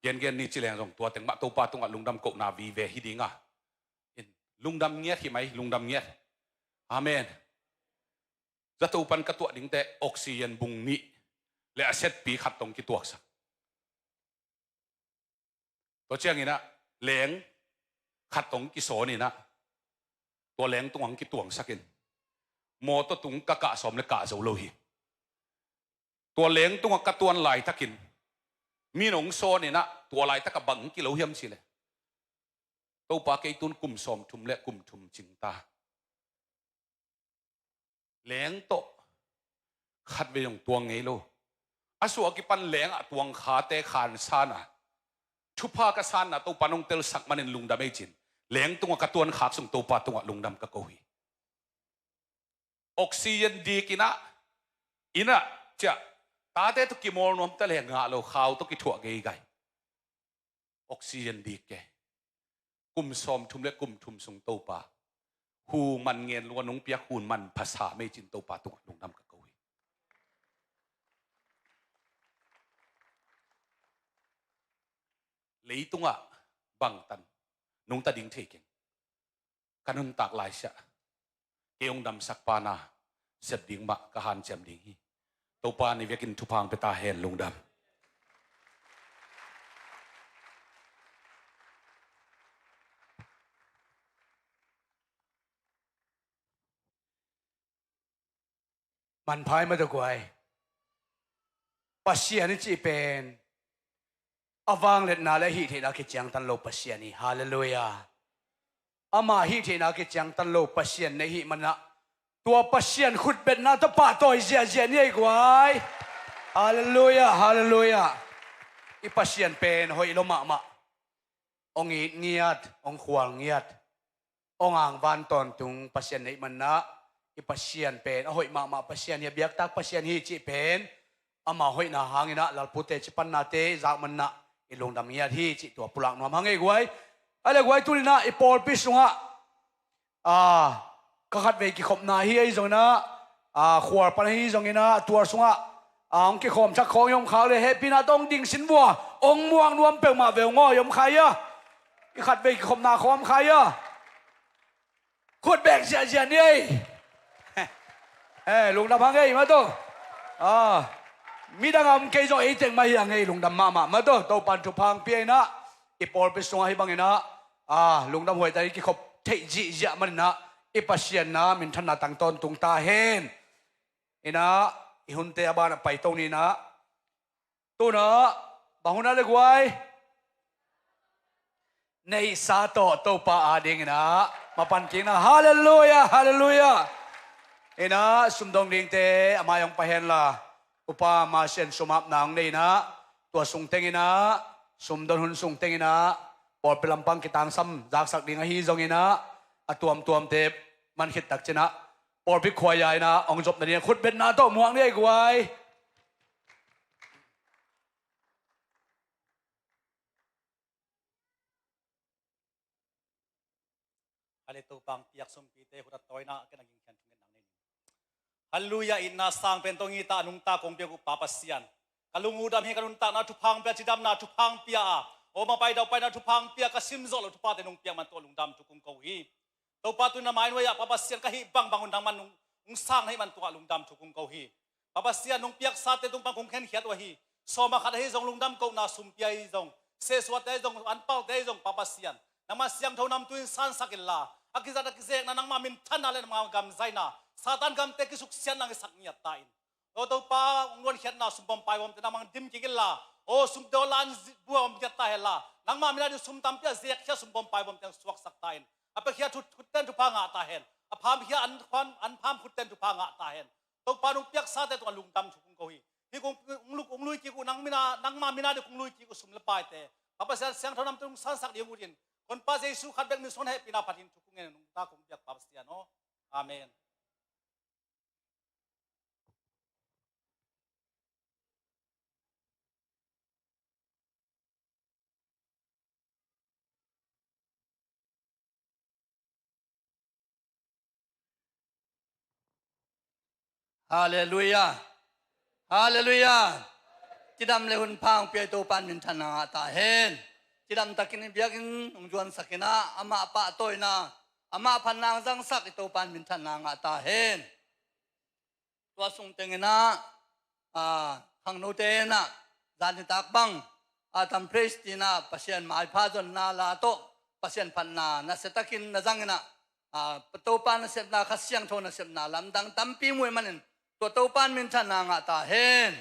Gengen ni ci leng zong tua teng mah Topa tungah lungdam kohna vive hi ding a. In, lungdam ngiat hi mai, lungdam ngiat. Amen. Zato pan ka tuah dingte oxygen bung nih le a setpi khat tong kituaksak. Tua ciangin ah leng khat tong kisawn in ah tua leng tungah kituangsak in mawtaw tung ka kah sawm le kah zo lo hi. Tua leng tungah ka tuan laitakin mi nong sawn in ah tua laitak a bang kilo hiam cih leh Topa kei tun kum sawmthum le kum thum cing ta. Leng tawh khatvei zong tuang ngei lo. A suah a kipan lengah tuang khate khansan a, thupha ka sanna Topa nong telsak manin lungdam ei cin, leng tungah ka tuan khak sung Topa tungah lungdam ka ko hi. Oxygen dik in ah, in ah ciah, tate tawh kimawl nuam ta le ngah lo, khau tawh kithuah geigai. Oxygen dik ke. Kum sawmthum le kum thum sung Topa hu man ngen lua nong piak hun man phasa mei cin Topa tungah lungdam ka ko hi. Leitungah bangtan nungta ding thei keng. Ka nuntak laisiah kei hong damsak pa na sep ding mah ka hanciam ding hi. Topa ni vekin thupha hong pia ta hen, lungdam. Manphai mah tawh guai. Pasian i cih pen a vangliatna le a hihtheihna kiciangtan lo Pasian hi. Halleluiah. Ama hihtheihna kiciangtan lo Pasian na hih manah tua Pasian khutbetna tawh pahtawi ziahziah ni ei guai. Halleluiah, halleluiah. I Pasian pen hoih lo mahmah. Hong it ngiat, hong khual ngiat, hong angvan tawntung Pasian na hih manah i Pasian pen a hoih mahmah Pasian hi, a biaktak Pasian hi cih pen ama hoihna hanginah lalpute cipannate i zak manah i lungdam ngiat hi cih tua pulak nuam hang ei guai. A le guai tuninah i pawlpi sungah a, ka khatvei kikhopna hi ahi zonginah, a, khual pan ahi zonginah, tuar sungah a, hong kikhawm thak khawng i om khak le hehpihna tawh hong ding sin vua, hong muak nuam peuhmah veu ngaw i om khai a. I khatvei kikhopna khawng om khai a. Khut bek ziahziah ni ei. Eh, lungdam hang ei mah tawh. A, midang a om kei zong ei teng mah hi hang ei, lungdam mahmah mah tawh. Topan thupha hong pia inah i pawlpi sungah hih banginah a, lungdam huaita i kikhop theih zihziah maninah i Pasian na minthanna tang tawntung ta hen. Inah i hunte a banah paito ninah. Tunah bang hunah le guai? Neihsa tawh Topa adinginah mapan kikna. Halleluiah, halleluiah. Inah sumdong dingte a mai hong pai henla, upa masian sumapna hong nei inah tua sungtenginah, sumdon hun sungtenginah pawlpi lampang kitangsam zaksak ding ahi zonginah a tuamtuamte man khittak cinah pawlpi khuaia inah hong zopna dingah khutbetna tawh muak ni ei guai. Topa hong piak sumpite huthat tawina ken a gingkhian thungetna nei ning. Halleluiah, itna sang pen tawh ngita a nungta kong piak uh Pa Pasian, ka lung uh dam hi, ka nuntakna thupha hong pia, cidamna thupha hong pia a, aw mapai daupaina thupha hong pia, ka simzawh loh thuphate nong piak man tawh lungdam thu kong ko hi. Topa, tu-in a mai nuai-ah Pa Pasian ka hih bangbang un nangman nong, nong sang na hih man tungah lungdam thu kong ko hi. Pa Pasian, nong piaksate tung pan kong khenkhiat uh ahi. Sawm a khat ahi zong, lungdam kohna sum pia ahi zong, sehsuahte ahi zong, anpalte ahi zong, Pa Pasian, nangma siangtho nam tu-in sansak inla, a kizat a kizekna nangma minthanna le nangma gamzaina, Satan gamte kisuksiatna hong hisak ngiat ta in. Aw Topa, hong luankhiatna sumbawm paibawmte nangmah dim kik inla, aw sum dollar an zi-, buaibawm ngiat ta henla, nangmah min a ding sum tampi a zekkhia sumbawm paibawmte hong suaksak ta in. A piakhia thu-, khutten thupha ngah ta hen. A phamkhia an, an pham khutten thupha ngah ta hen. Topa, nong piaksate tungah lungdam thu kong ko hi. Hih kong, kong lui, kong lui kik uh nang min a, nangmah min a ding kong lui kik uh sum le paite, Pa Pasian, siangtho namte hong sansak ding uh in, Honpa Jesu khat bek min suang hehpihna phat in thu kong ngen, nungta kong piak Pa Pasian aw. Amen. Halleluiah. Halleluiah. Cidam le hun pha hong pia Topa in minthanna ngah ta hen. Cidam takin i biakinn hong zuansak inah, amah pahtawina, amah phatna hong zangsak i Topa in minthanna ngah ta hen. Tua sung tenginah, a, khangnote inah, zan nitak bang, a, tam praise tinah, Pasian maipha zonna la tawh, Pasian phatna nasia takin na zanginah, a, Topa nasepna, Kha Siangtho nasepna lamdang tampi muh ih manin, tua Topa in minthanna ngah ta hen.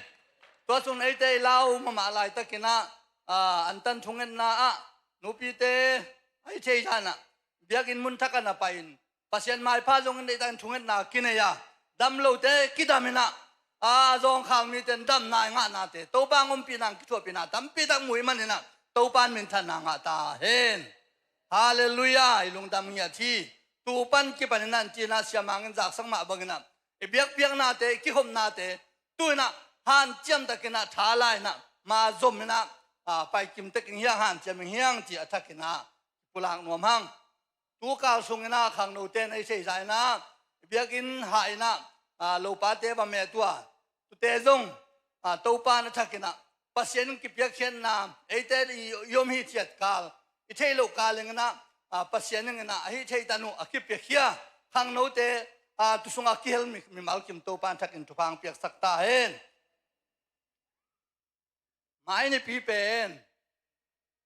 Tua sung eite i lau mahmah laitakinah, a, antan thungetna ah, nupite, a hi thei zanah, biakinn mun thak ah na pai-in, Pasian maipha zong in deihtakin thungetna kinei a, dam lote kidam inah, a, zawngkhal mite in damna i ngahnate, Topa hong ompihna, hong kithuahpihna tampitak muh ih maninah, Topa in minthanna ngah ta hen. Halleluiah, i lungdam ngiat hi. Tu pan kipan inah, an tinah siamang in zaksak mah banginah, i biakpiaknate, i kikhopnate, tu inah hanciam takinah, tha la inah, ma zom inah, a, paikim tek ing hiang, hanciam ing hiang ci a thakinah, pulak nuam hang. Tu kal sunginah khangnote na i thei zainah, biakinn hah inah, a, lopate va meh tua, tute zong, a, Topa na thakinah, Pasian in kipiakkhiatna, eite i, i om hi ciat kal, i theih loh kal inginah, a, Pasian inginah, a hi thei tan uh, a kipiakhia, khangnote, a, tu sungah kihel mi, mimal kim Topa na thakin thupha hong piaksak ta hen. Mai nipi pen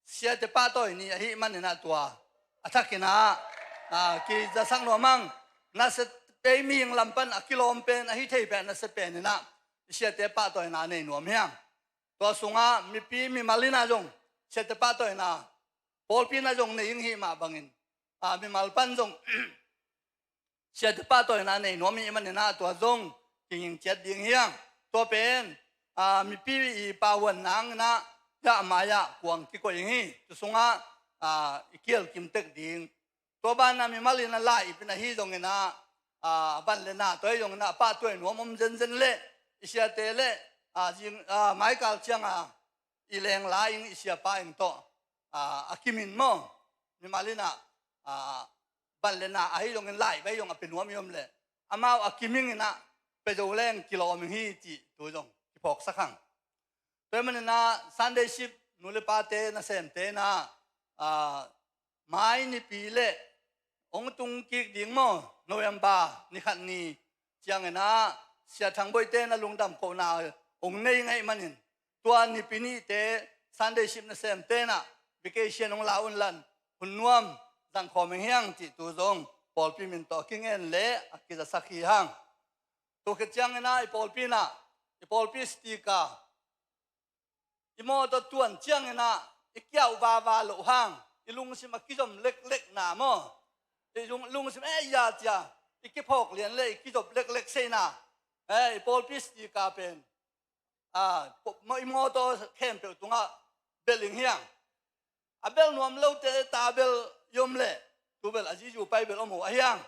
siate pahtawi ni ahih maninah tua a thakinah, a, kizasak nuam hang. Nasia pei mihing lam pan a kilawm pen, a hi thei pen nasia peninah i siate pahtawina nei nuam hiang. Tua sungah mipi mimal inah zong siate pahtawina, pawlpi inah zong nei ing hih mah bangin, a, mimal pan zong siate pahtawina nei nuam ih maninah tua zong kinging ciat ding hiang. Tua pen, a, mipi i pahuan nanginah, hiah mai-ah kuang kikoih ing hi. Tu sungah, a, i kial kim tek ding. Tua banah mimal inah lai ip in ahi zonginah, a, van le na tawh ahi zonginah a pahtawi nuam om zenzen leh, i siate leh, a, zing, a, maikal cianga i leng la ing, i siapa ing tawh, a, a kimin maw? Mimal inah, a, van le na ahi zongin lai vai zong a pia nuam i om leh, amau a kiming inah pia zo leng kilawm ing hi cih tu zong kiphawksak hang. Tua ih maninah Sunday sip nu le pate nasemte inah, a, mai nipi le hong tung kik ding maw, November ni khat ni cianginah Sia Thang Boite na lungdam kohna hong nei ngei manin, tua nipi nihte Sunday sip nasemte inah vacation hong la un lan, hun nuam zangkhawm ing hiang cih tu zong pawlpi min tawh a kingen le a kizasak hi hang. Tua khit cianginah i pawlpi inah, i pawlpi sticker, i mawtaw tuan cianginah i kiauh vava loh hang, i lungsim a kizom leklekna maw? I lung, lungsim eh ya cia i kiphawk lian le i kizop leklek seina, eh, i pawlpi sticker pen, a, po-, maw, i mawtaw khempeuh tungah belh ing hiang. A belh nuam lote ta belh i om leh, tu belh a zizu pai belh om uh ahiang.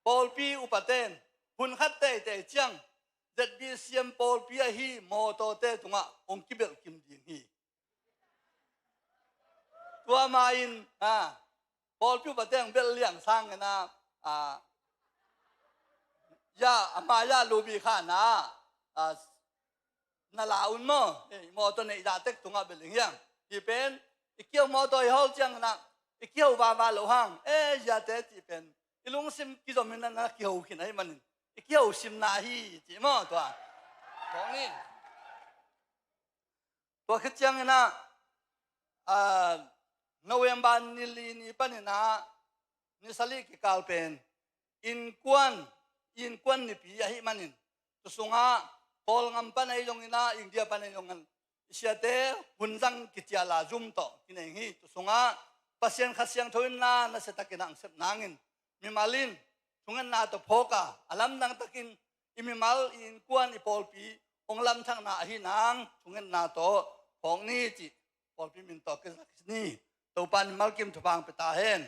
Pawlpi upaten hun khat teitei ciang Z B C M pawlpi ahi mawtawte tungah hong kibelh kim ding hi. Tua ma-in, a, Pawlpi upate ang bel liang sang ina, a, ya, ama ya lubi kha na, a, na la un maw. Eh, mawtaw neih zah tek tungah bel ing hiang. Hi pen, i kihou mawtaw i hawl ciang ina, i kihou vava lo hang. Eh, ziate cih pen, i lungsim kizom ina na kihou khin ahi manin, i kihou simna hi cih maw tua. Kong in. Tua khit ciang ina, a, November ni li ni pan ina, ni sali kikal pen, innkuan, innkuan nipi ahi manin, tu sungah, Kawlngam pan ahi zong ina, India pan ahi zong in, i siate, hun zang kicial a zum tawh, kinei hi, tu sungah, Pasian Kha Siangtho in na, nasia takin ang sep nangin, mimal in, thungetna tawh phawk a, a lamdang takin, i mimal, i innkuan, i pawlpi, hong lamthakna ahi nang, thungetna tawh phawk ni cih, pawlpi min tawh kizak ni, Topa in malkim thupha ang pia ta hen.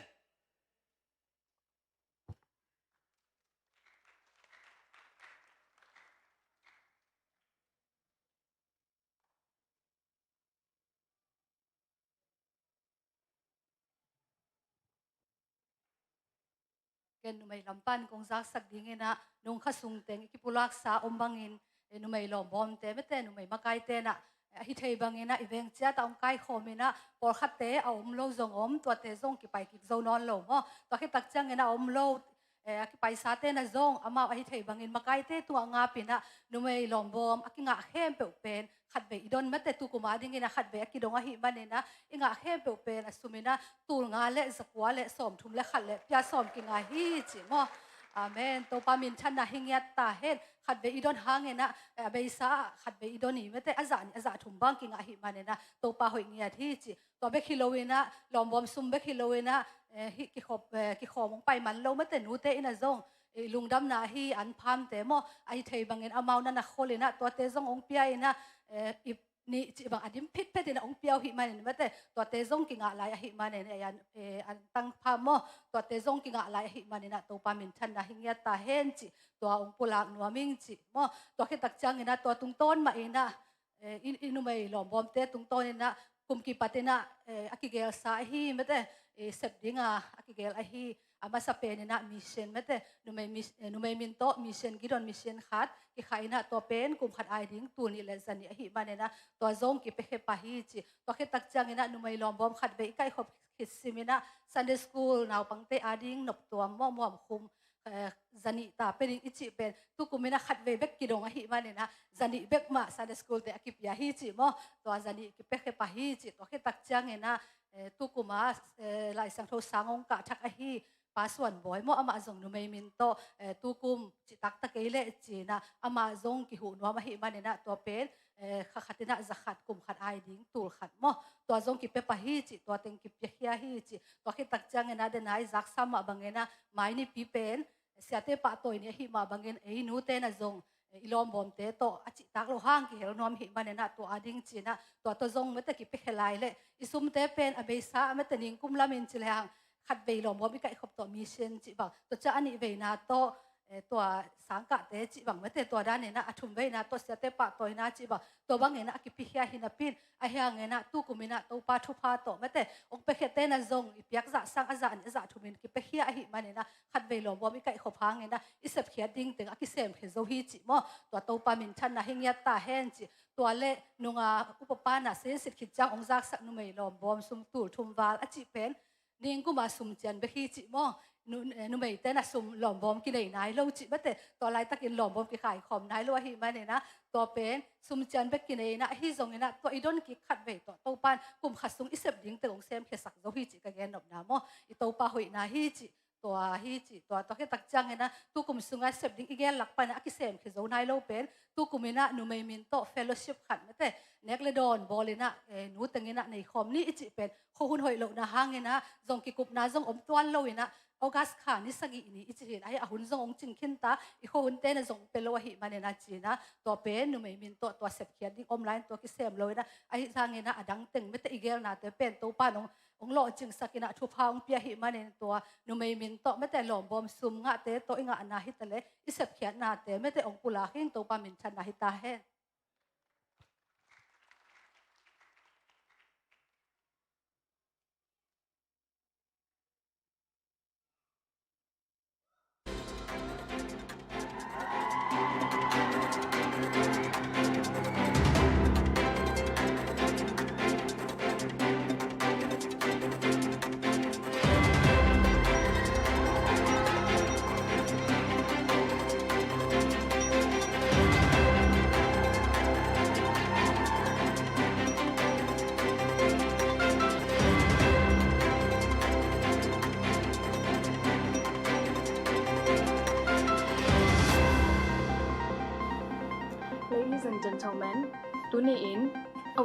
Ken numei lam pan kong zaksak ding ina, nung kha sung teng i kipulaksa om bangin, eh, numei lawmbawmte, mete numei makaite ina, eh, ahi thei bangin ina, i veng ciat a hong kaikhawm ina, pawlkhatte a om lo zong om, tuate zong kipai kik zo nawn lo maw. Tua khit tak ciang ina a om lo, eh, a kipaisate ina zong, amau ahi thei bangin makaite tungah ngap ina, numei lawmbawm a kingah khempeuh pen, khatvei i don mate, tu kum a ding ina khatvei a kidong ahi man ina, i ngah khempeuh pen a sum ina, tul nga le za kua le sawm thum le khat le pia sawm kingah hi cih maw. Amen. Topa minthanna hi ngiat ta hen. Khatvei i don hang ina, eh, a beisa ah khatvei i don hi mate, a zah nih, a zah thum bang kingah ahi man ina, Topa hoih ngiat hi cih. Tua bek hi lo ina, lawmbawm sum bek hi lo ina, eh, hi kikhop, eh, kikhawm hong pai man lo mate nute ina zong, eh, lungdamna hi an phamte maw, ahi thei bangin amau na na khol ina, tuate zong hong pia ina, eh, i nih cih bang a dim phitphet ina hong pia uh hi man ina mate, tuate zong kingah lai ahi man ina, eh, an, eh, an tang pham maw, tuate zong kingah lai ahi man ina, Topa minthanna hi ngiat ta hen cih, tua hong pulak nuam ing cih maw. Tua khit tak ciang ina, tua tungtawn mah ina, eh, i, i numei lawmbawmte tungtawn ina, kum kipat ina, eh, a kigelsa ahi mate, eh, sep dinga a kigel ahi, a masa pen ina mission mate, numei mis-, eh, numei min tawh mission, Gideon mission khat kikha ina, tua pen kum khat ai ding tul nih le za nih ahi man ina, tua zong kipia khia pah hi cih. Tua khit tak ciang ina, numei lawmbawm khatvei i kaihkhop khit sim ina, Sunday school naupangte a ding nop tuam maw, muam khum, eh, za nih ta pia ding i cih pen, tu kum ina khatvei bek kidong ahi man ina, za nih bek mah Sunday school te a kipia hi cih maw. Tua za nih kipia khia pah hi cih. Tua khit tak ciang ina, eh, tu kum a, eh, Lai Siangtho sang hong kah thak ahi Pa Suan Bawi maw, amah zong numei min tawh, eh, tu kum cih taktak kei leh ci ina, amah zong kihuh nuam ahi man ina, tua pen, eh, kha khat ina za khat, kum khat ai ding tul khat maw. Tua zong kipia pah hi cih, tua teng kipia khia hi cih. Tua khit tak ciang ina, den a i zaksa mah bang ina, mai nipi pen, siate pahtawi ni ahi mah bangin, ei nute na zong, eh, i lawmbawmte tawh a cihtak lo hang kihel nuam hi man ina, tua a ding ci ina, tua tawh zong mate kipia khia lai leh, i sumte pen a beisa a mate ningkum lamin ci le hang, khatvei lawmbawm i kaihkhop tawh mission cih bang, tua ciang a nihveina tawh, eh, tua sangkahte cih bang mate, tua dan ina a thumveina tawh siate pahtawina cih bang, tua bang ina a kipia khia hi napi in, ahi hang ina tu kum ina Topa thupha tawh mate hong pia khiate na zong i piak zah sang a zah nih a zah thum in kipia khia ahi man ina, khatvei lawmbawm i kaihkhop hang ina i sepkhiat ding teng a kisemkhia zo hi cih maw. Tua Topa minthanna hi ngiat ta hen cih. Tua le nunga upa pa na sensit khit ciang hong zaksak numei lawmbawm sum tul thum val a cih pen, ningkum a sum cian bek hi cih maw. Nu-, eh, numeite na sum lawmbawm kinei nai lo cih mate, tua laitakin lawmbawm kikhai khawm nai lo ahi man ina, tua pen sum cian bek kinei ina, ahi zong ina tua i don kik khatvei tawh Topa in kum khat sung i sep ding teng hong semkhiasak zo hi cih ka gen nopna maw. I Topa hoihna hi cih, tua hi cih, tua, tua khit tak ciang ina tu kum sunga sep ding i gel lak pan a kisemkhia zo nai lo pen, tu kum ina numei min tawh fellowship khat mate, nek le dawn bawl ina, eh, nu teng ina nei khawm ni i cih pen, khuahun hoih lohna hang ina zong kikupna zong om tuan lo ina, August kha ni sagih ni i cih hi in, ahi a hun zong hong cing khin ta, i khuahunte na zong pia lo ahi man ina ci ina, tua pen numei min tawh tua sepkhiat ding om lai in tua kisem lo ina, ahi zang ina a dang teng mate i gelnate pen Topa in hong, hong lawhcingsak ina thupha hong pia ahi man in, tua numei min tawh mate lawmbawm sum ngahte tawh i ngahna hi ta le i sepkhiatnate mate hong pulak hi ing. Topa minthanna hi ta hen.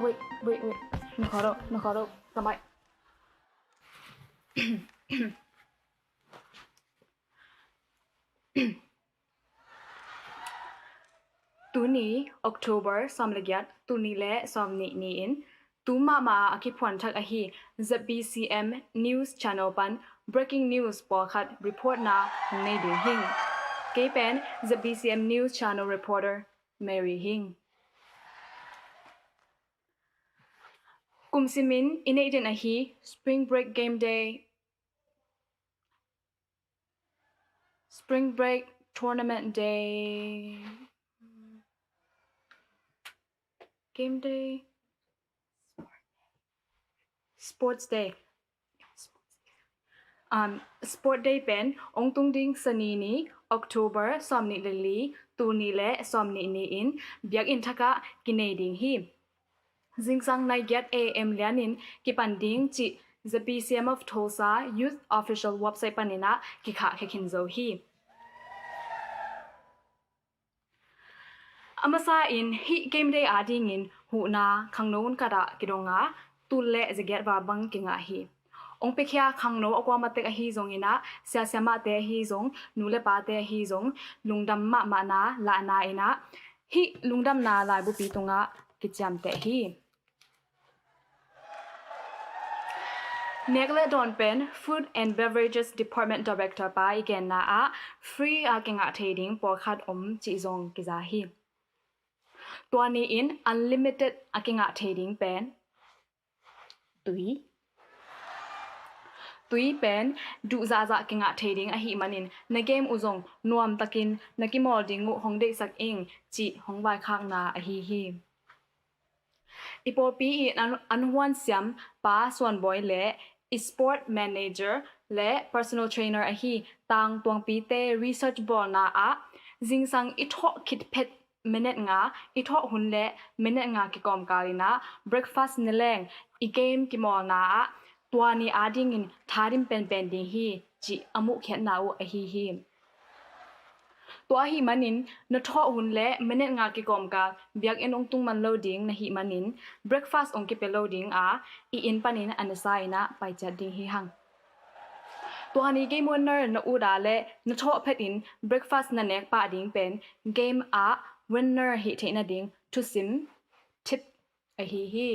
Wait, wait, wait. Nakaro, nakaro, kamai. Tuni October sawm le giat, tul nih le sawm nih ni-in tu mahmah a kiphuan thak ahi Z B C M News Channel pan breaking news pawlkhat reportna hong nei ding hing. Kei pen Z B C M News Channel reporter Mary hing. Kum simin i neih den ahi Spring Break Game Day, Spring Break Tournament Day, Game Day, Sports Day. Um, Sport Day pen ong tung ding Sani ni, October sawm nih le li, tul nih le sawm nih ni-in biakinn thakah kinei ding hi. Zingsang nai giat A M lianin kipan ding cih Z B C M of Tulsa Youth Official website paninah kikhah khekhin zo hi. A masa in hih Game Day adingin huhna khangno hun khatah kidonga tul le zagiat val bang kingah hi. Ong piakhia khangno a kuamatek ahi zonginah, siasiamahte ahi zong, nu le pate ahi zong, lungdam mahmahna lahna inah hih lungdamna laibupi tungah kiciamteh hi. Nek le dawn pen Food and Beverages Department Director pa i genna ah free a kingah thei ding pawlkhat om cih zong kiza hi. Tua ni-in unlimited a kingah thei ding pen tui. Tui pen duh zahzah kingah thei ding ahih manin na game uh zong nuamtakin na kimawl ding uh hong deihsak ing cih hong vaikhakna ahi hi. I pawlpi i an, an huansiam pa Suanbawi le i sport manager le personal trainer ahi Tang Tuangpite research bawlna ah zingsang i thawh khit phet minute nga, i thawh hun le minute nga kikawmkal inah breakfast ne leng i game kimawlna ah tua ni adingin thadim penpen ding hi cih a muhkhiatna uh ahi hi. Tua ahih manin na thawh hun le minute nga kikawmkal biakinn ong tung man lo ding na hih manin breakfast ong kipia lo ding a, i inn panin a nasa inah paiciat ding hi hang. Tua ni game winner na uda le na thawh phetin breakfast na nek pah ding pen game ah winner hih theih nading thusim tip ahi hi.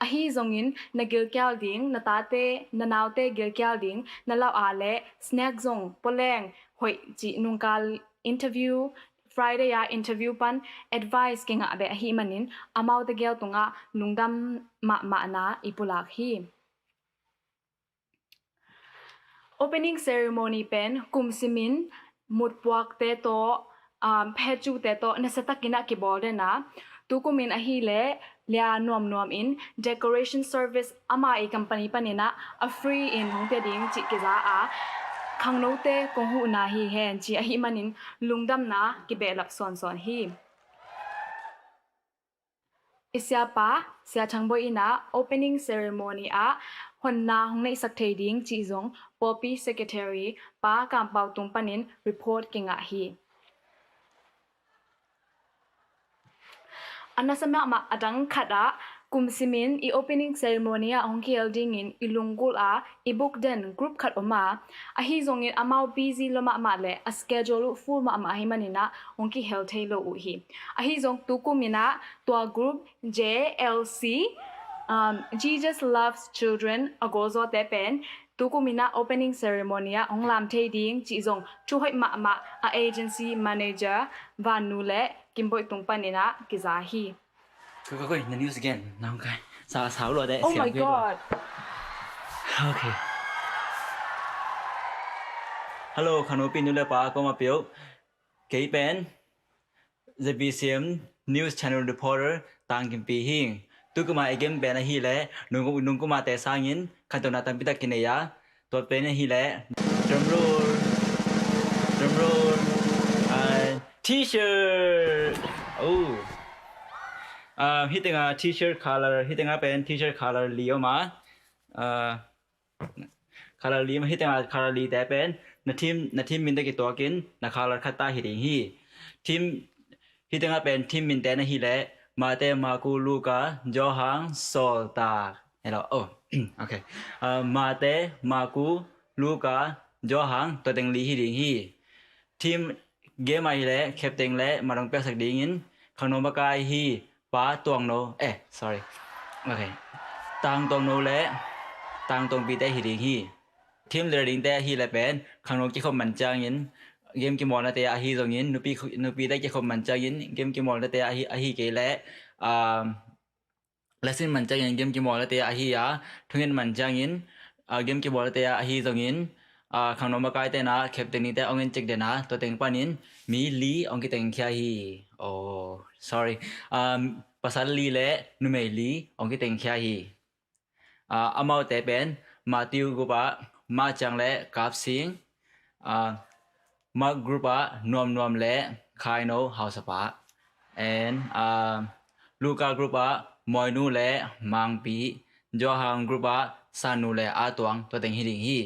Ahi zongin na gilkial ding, na tate na naute gilkial ding na lauh a le snack zong pualeng hoih cih nungkal interview, Friday a interview pan advice kingah beh ahih manin amaute gel tungah lungdam mahmahna i pulak hi. Opening ceremony pen kum simin mutpuakte tawh, um, phetcute tawh nasiatakin ah kibawl dena, tukumin ahileh lia nuamnuam in decoration service ama i company paninah a free in hong pia ding cih kiza a, khangnote kong huhna hi hen ci ahih manin lungdamna kibehlap sawnsawn hi. I siapa Sia Thang Bawi inah opening ceremony ah honna hong neihsak thei ding cih zong pawlpi secretary pa Kam Pau Tung panin report kingah hi. A nasa mahmah a dang khatah kum simin i opening ceremony ah hong kihel dingin i lunggulh a i buk den group khat om a, ahi zongin amau busy lua mahmah le a schedule uh full mahmah ahi maninah hong kihel thei lo uh hi. Ahi zong tukuminah tua group J L C, um, Jesus Loves Children a gawlzawte pen tukuminah opening ceremony ah hong lam thei ding cih zong thuhoih mahmah a agency manager Vannu le Kim Bawi Tung paninah kiza hi. Koi, koi, koi, na news again. Nang kai. Sa, sa lo de. Oh my God. Okay. Hello, khangnopi nu le pa, koma piu. Kei pen Z B C M News Channel reporter Tang Kim Pi hing. Tukuma i game pen ahileh nung, nungkuma te sangin khantohna tampi tak kinei a. Tua pen ahileh drum roll, drum roll, uh, t-shirt. Oh. Uh, hih tengah t-shirt color, hih tengah pen t-shirt color li om a. Uh, color li om a, hih tengah color li te pen na team, na team min te kituakin na color khat ta hi ding hi. Team, hih tengah pen team min te na hileh Mate, Maku, Luka, Johan, Saul, ta. Hello. Oh, okay. Ah, Mate, Maku, Luka, Johan, tua teng li hi ding hi. Team game ah hi leh captain le madong piaksak dingin khangno makai hi Pa Tuangno, eh, sorry. Okay. Tang Tuangno le Tang Tuangpi te hi ding hi. Team leader dingte ahi leh pen khangno kikhop man ciangin game kimawlnate ahi zongin, nupi, nupite kikhop man ciangin game kimawlnate ahi, ahi kei leh, um, lesson man ciangin game kimawlnate ahi a, thungen man ciangin, ah, game kimawlnate ahi zongin, ah, khangno makaite na captain nite ong en cek den a, tua teng panin mi li ong kiteng khia hi. Oh, sorry. Um, pasal li le numei li ong kiteng khia hi. Ah, amaute pen Matthew group ah Mah Ciang le Kap Sing, ah, Mark group ah Nuam Nuam le Khaino Hausapa, and, ah, Luka group ah Moinu le Mangpi, Johan group ah Sanu le A Tuang, tua teng hi ding hi.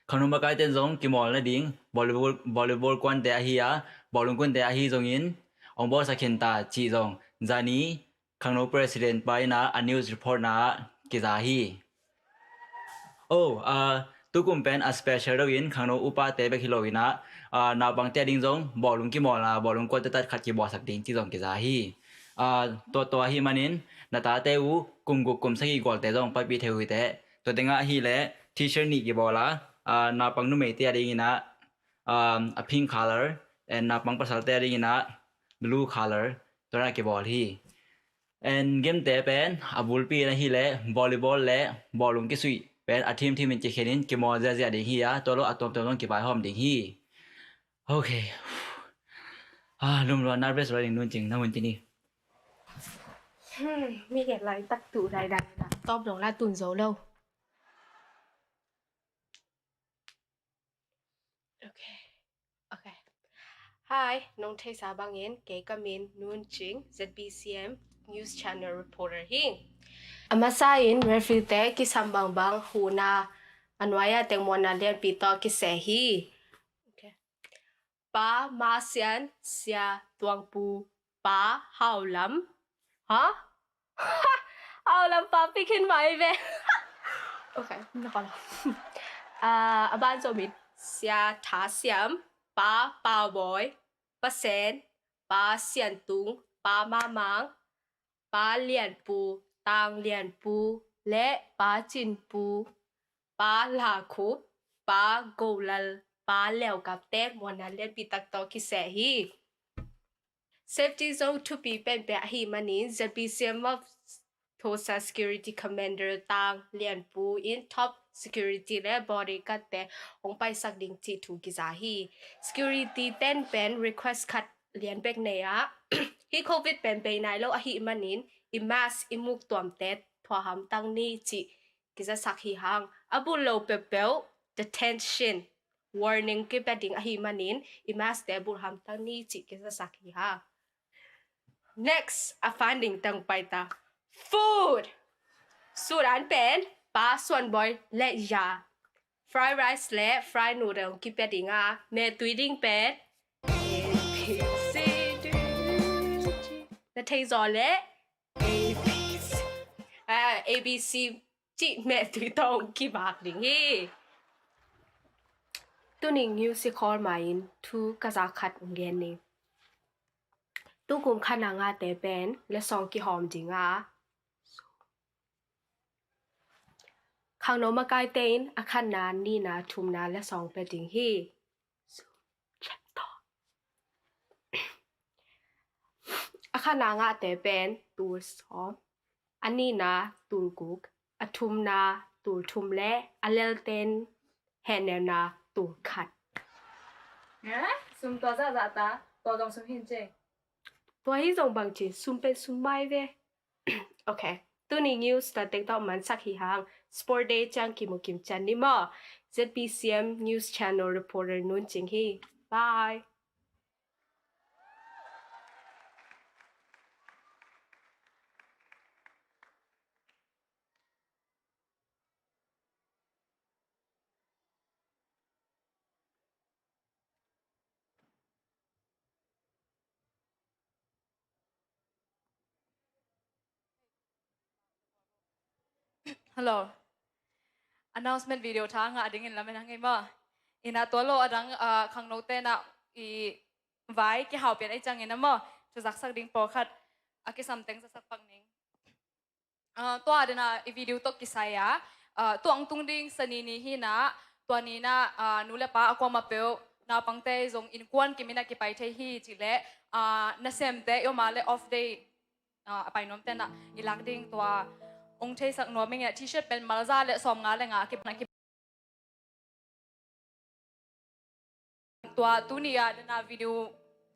Khangno makaite zong kimawl nading volleyball, volleyball kuante ahi a, bawlung kuante ahi zongin ong bawlsak khin ta cih zong zani khangno president pa in a, a news report na ah kiza hi. Oh, ah, tukum pen a special lo in khangno upate bek hi lo in a, ah, naupangte a ding zong bawlung kimawlna, bawlung kuante tat khat kibawlsak ding cih zong kiza hi. Ah, tua, tua ahi manin na tate uh kum guk kum sagih gualte zong paipih thei uh hi teh. Tua teng ah hi leh t-shirt nih kibawl a, ah, naupang numeite a dingin a, um, a pink color, and naupang pasalte a dingin a blue color, tua na kibawl hi. And game te pen a bulpi in ahi leh volleyball le bawlung kisuih pen a team team in kikhen in kimawl ziahziah ding hi a, tua lo a tuamtuam zong kivaihawm ding hi. Okay. Ah, lumlua, nervous lo ding, Nun Cing, na hun ci ni. Hmm, mi gen lai tak tu dai dai na. Tawp dong la tun zo lo. Okay. Okay. Hi, nong theisa bangin kei ka min Nun Cing, Z B C M News Channel reporter hi. A masa in referee te kisam bangbang huhna a nuai-a teng muanna lianpi tawh kiseh hi. Okay. Pa Ma Sian, Sia Tuang Pu, Pa Hau Lam. Ha? Hau Lam pa pikin mai ve. Okay, na ko lo. Ah, a ban zo min. Sia Tha Siam, Pa Pau Bawi, Pa Sen, Pa Sian Tung, Pa Ma Mang, Pa Lian Pu, Tang Lian Pu, le Pa Cin Pu, Pa La Khup, Pa Go Lal, Pa Leu Kap te muanna lianpi tak tawh kiseh hi. Safety zong thupi penpen ahi manin Z B C M of Thosa Security Commander Tang Lian Pu in top security le bodyguard te hong paisak ding cih thu kiza hi. Security ten pen request khat lian bek nei a, hih covid pen bei nai lo ahi manin i mask i muk tuamte thuah hamtang ni cih kizasak hi hang. A bulh lo peuhpeuh detention warning kipia ding ahi manin i mask te bulh hamtang ni cih kizasak hi hang. Next, a fun ding teng pai ta. Food. Sudan pen Pa Suan Bawi le ya. Fried rice le fried noodle kipia ding a, mehtui ding pen A B C D E G. Na thei zaw le A B C. Ah, A B C cih mehtui tawh kibak ding hi. Tuni news i khawl ma-in thu ka za khat gen ni. Tukum khatna ngate pen letsong kihawm ding a, khangno makaite in a khatna, nihna, thumna letsong pia ding hi. A khatna ngate pen tul sawm, a nihna tul guk, a thumna tul thum le a lelten hehnelna tul khat. Eh? Sum tua zahzah ta, tua zong sum hin cei. Tua hi zong bangci, sum pen sum mai ve. Okay. Tuni news tua tek tawh mansak hi hang. Sport Day ciang kimu kim cian ni maw. Z B C M News Channel reporter Nun Cing hi. Bye. Hello. Announcement video tha ngah dingin lamen hang ei maw. Ina tua lo adang, ah, khangnote na i vai kihau pian ei ciangin a maw, thuzaksak ding pawlkhat a kisam teng zasak pak ning. Ah, tua dena i video tawh kisai a, ah, tua hong tung ding Sani ni hi na, tua ni na, ah, nu le pa a kuama peuh naupangte zong innkuan kimin a kipai thei hi cih leh, ah, nasemte i om a leh off day, ah, a pai nuamte na i lak ding tua hong theisak nuam ing a, T-shirt pen malza le sawmnga le nga a ki, a ki Tua tuni a dena video,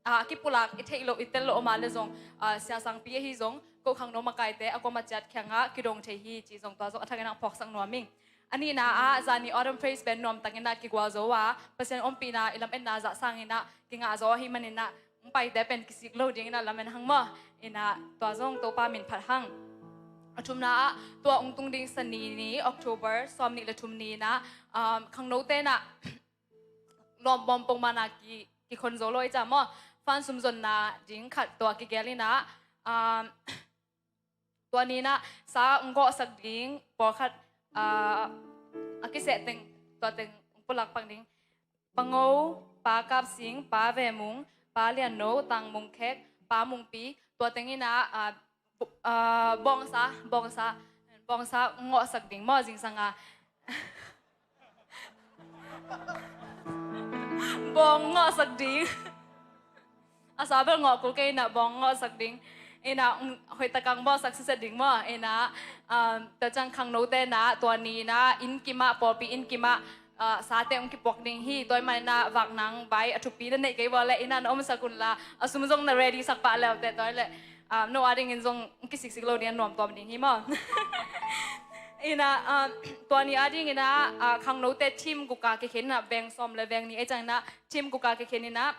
ah, kipulak i theih loh i tel loh om a le zong, ah, siasangpi ahi zong ko khangno makaite a kuama ciat khiangah kidong thei hi ci zong tua zong a thak ina phawksak nuam ing. A nihna ah zani Autumn Praise Band nuamtak ina kigual zo a, Pasian ompihna i lametna zah sang ina kingah zo ahi man ina hong paite pen kisik lo ding ina lamen hang maw. Ina tua zong Topa min phat hang. A thumna ah tua hong tung ding Sani ni October sawmnih le thum ni ina, um, khangnote na lawmbawm pongmana ki, kikhon zo lo i ca maw. Fan sumzonna ding khat tua kigel ina, um, tua ni na sa hong gawhsak ding pawlkhat, ah, a kiseh teng tua teng hong pulak pak ding. Pa Ngo, Pa Kap Sing, Pa Ve Mung, Pa Lian No, Tang Mung Khek, Pa Mung Pi, tua teng ina, ah, bu-, ah, bawngsa, bawngsa, bawngsa ngawhsak ding maw zingsang a. Bawng ngawhsak ding. A sa bel ngawh kul kei ina bawng ngawhsak ding. Ina, mm, hoih takang bawngsak siset ding maw. Ina, um, tua ciang khangnote na tua ni na inn kim ah, pawlpi inn kim ah, ah, sate hong kipuak ding hi. Tua ahih man ina vaknang vai a thupi na neih kei vua leh ina na omsak un la, a sum zong na ready sak pah leute tua leh, ah, no a dingin zong kisiksik lo ding a nuamtuam ding hi maw. Ina, ah, tua ni a ding ina, ah, khangnote team guk a kikhen ina veng sawm le veng ni ei ciang ina team guk a kikhen ina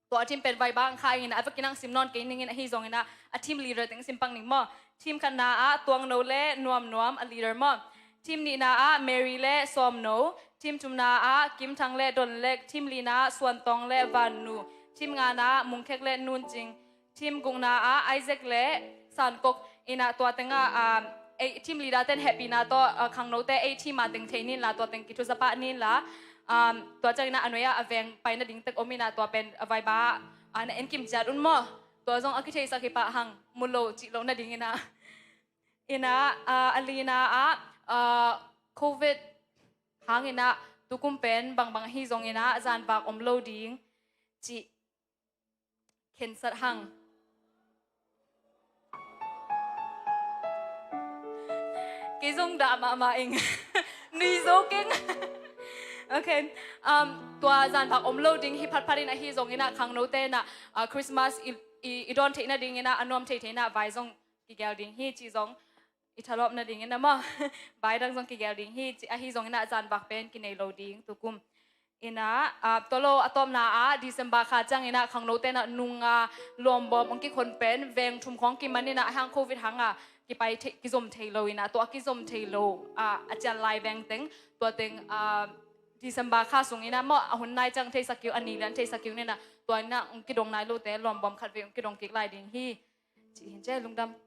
tua team pen vai bang kha ina a vekin ang sim nawn kei ning in ahi zong ina a team leader teng sim pak ning maw. Team khatna ah Tuang No le Nuam Nuam a leader maw. Team nihna ah Mary le Sawm No. Team thumna ah Kim Thang le Don Lek. Team lina ah Suan Tawng le Van Nu. Team ngana ah Mung Khek le Nun Cing. Team gukna ah Isaac le San Kok ina tua teng ah, um, ei team leader ten hehpihna tawh, uh, khangnote ei team a teng thei nin la tua teng kithuza pah nin la, um, tua ciang ina a nuai ah a veng pai nading tek om ina tua pen a vai ba, uh, na en kim ciat un maw. Tua zong a kitheisak hi pah hang mu lo cih loh nading ina. Ina, uh, a lina ah, uh, covid hang ina tukum pen bangbang ahi zong ina zanvak om lo ding cih khensat hang. Kei zong dah mahmah ing. Nui zo keng. Okay. Um, tua zanvak om lo ding hi phatphat in ahi zong ina khangnote na, uh, Christmas i, i, i dawn theih nading ina a nuam thei thei ina vai zong kigel ding hi cih zong i thalawp nading ina maw. Vai dang zong kigel ding hi cih ahi zong ina zanvak pen kinei lo ding tukum. Ina, ah, tua lo a tawpna ah December kha ciang ina khangnote na nung a lawmbawm hong kikhon pen veng thum khawng kiman ina a hang covid hang a kipai thei, kizom thei lo ina tua kizom thei lo, ah, a cian lai veng teng tua teng, ah, December kha sung ina maw a hun nai ciang theisak kiu a ni lian theisak kiu ina tua ina hong kidong nai lote lawmbawm khat vei hong kidong kik lai ding hi. Ci hin ce lungdam.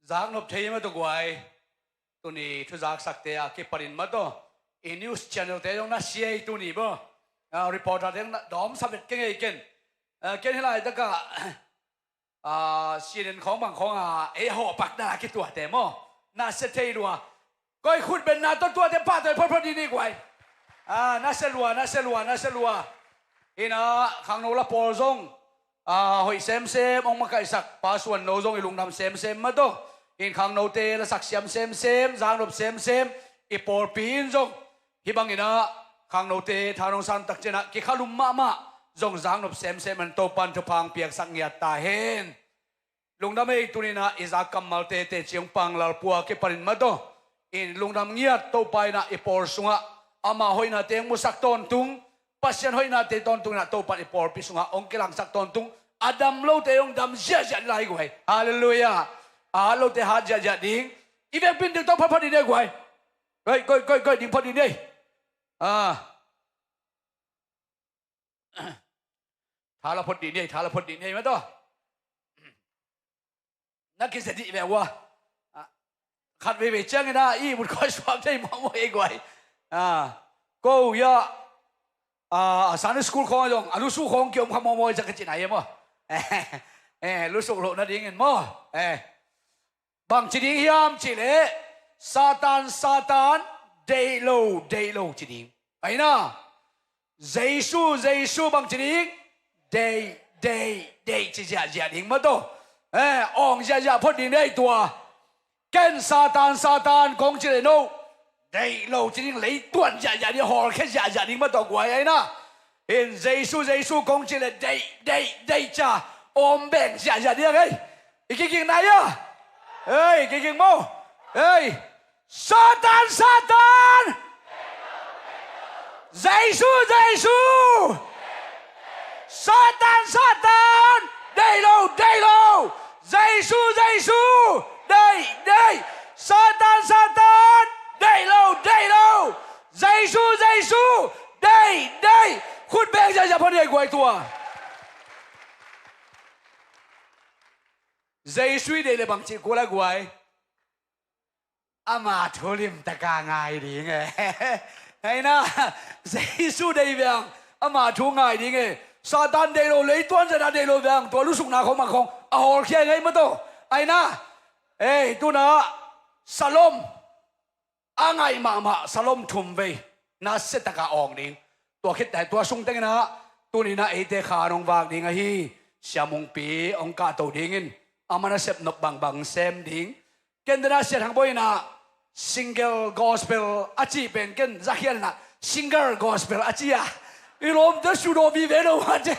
Zaknop thei mah tawh guai. Tuni thuzaksakte a kipanin mah tawh i news channel te zong na siai tuni bo. Ah, reporter te zong na dawm sa vet kei ngei ken. Ah, ken hih laitakah ah, C N N khawng bang khawng a ei hawhpakna a kituate maw? Na sia thei lua. Koi khut benna tawh tuate pahtawi photphot dih ni guai. Ah, na sia lua, na sia lua, na sia lua. Ina khangno la pawl zong ah, hoih semsem hong makaihsak Pa Suan No zong i lungdam semsem mah tawh. In khangnote lasak siam semsem, zaknop semsem, i pawlpi in zong hih bangin ah khangnote tha nong san tak ciangin ah kikhalum mahmah zong zaknop semsem in Topan thupha hong piaksak ngiat ta hen. Lungdam ei, tuni-in ah i zak kammalte teci hong pang Lalpa kipanin mah tawh. In lungdam ngiat, Topa in ah i pawl sungah ama hoihnate hong musak tawntung, Pasian hoihnate tawntung in ah Topa in i pawlpi sungah hong kilangsak tawntung. A dam lote hong dam ziahziah lai guai. Halleluiah. A hat lote hat ziahziah ding. I vekpi in ding tawh photphot dih ni guai. Koih, koih, koih, koih, ding phot dih ni. Ah. Tha la phot dih ni, tha la phot dih ni mah tawh. Na kizia dih ve ua. Ah, khat veivei ciangin ah i mut khawi suak thei mawkmawk ei guai. Ah, ko ia, ah, Sunday school khawng zong a lusuk khawng kiom kha mawkmawk ei ciang ka cih nai e maw. Eh, lusuk loh nadingin maw. Eh. Bang ci ding hiam cih leh, Satan, Satan, deih lo, deih lo ci ding. Aina, Jesu, Jesu bang ci ding, deih, deih, deih ci ziahziah ding mah tawh. Eh, awng ziahziah phot ding deih tua. Ken Satan, Satan kong ci leh no, deih lo ci ding, leituan ziahziah ding, hawlkhia ziahziah ding mah tawh guai aina. In Jesu, Jesu kong ci leh deih, deih, deih cia, awm beng ziahziah ding ei. I kiging nai a. Ei, kiging maw. Ei. Satan, Satan. Jesu, Jesu. Satan, Satan. Deih lo, deih lo. Jesu, Jesu. Deih, deih. Satan, Satan. Deih lo, deih lo. Jesu, Jesu. Deih, deih. Khut beng ziahziah phot ni ei guai tua. Jesu i deih le bang cih kul a guai. Ama thu limtaka ngai ding e. Aina, Jesu deih veng ama thu ngai ding e. Satan deih lo, leituan zia deih lo veng tua lusukna khawng mah khawng a hawlkhia ngei mah tawh. Aina, ei, tuna Salom a ngaih mahmah Salom thum vei nasia taka awng ding. Tua khit tua sung tengin ah tuni-in ah eite kha nong vak ding ahi Sia Mungpi hong kahto dingin ama nasep nop bangbang sem ding. Ken tena Sia Thang Bawi in ah single gospel a cih pen ken zakhian in ah single gospel a ci a. I lawmte sudo vive lo mate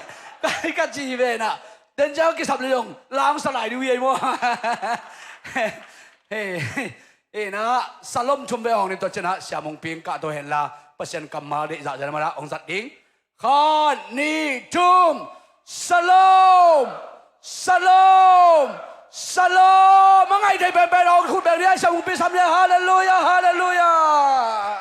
ka ci ve in ah. Den ciang kisap le zong lamsa lai ding uh hi ei maw. Hei. Ina Salom thum vei awng ni tua ciangin ah Sia Mungpi in kahto henla Pasian kammal deih zahzah na mala hong zat ding. Khat, nih, thum. Salom. Salom. Salom. A ngaih thei penpen awng khut beng ni a Sia Mungpi sam ni a. Halleluiah. Halleluiah.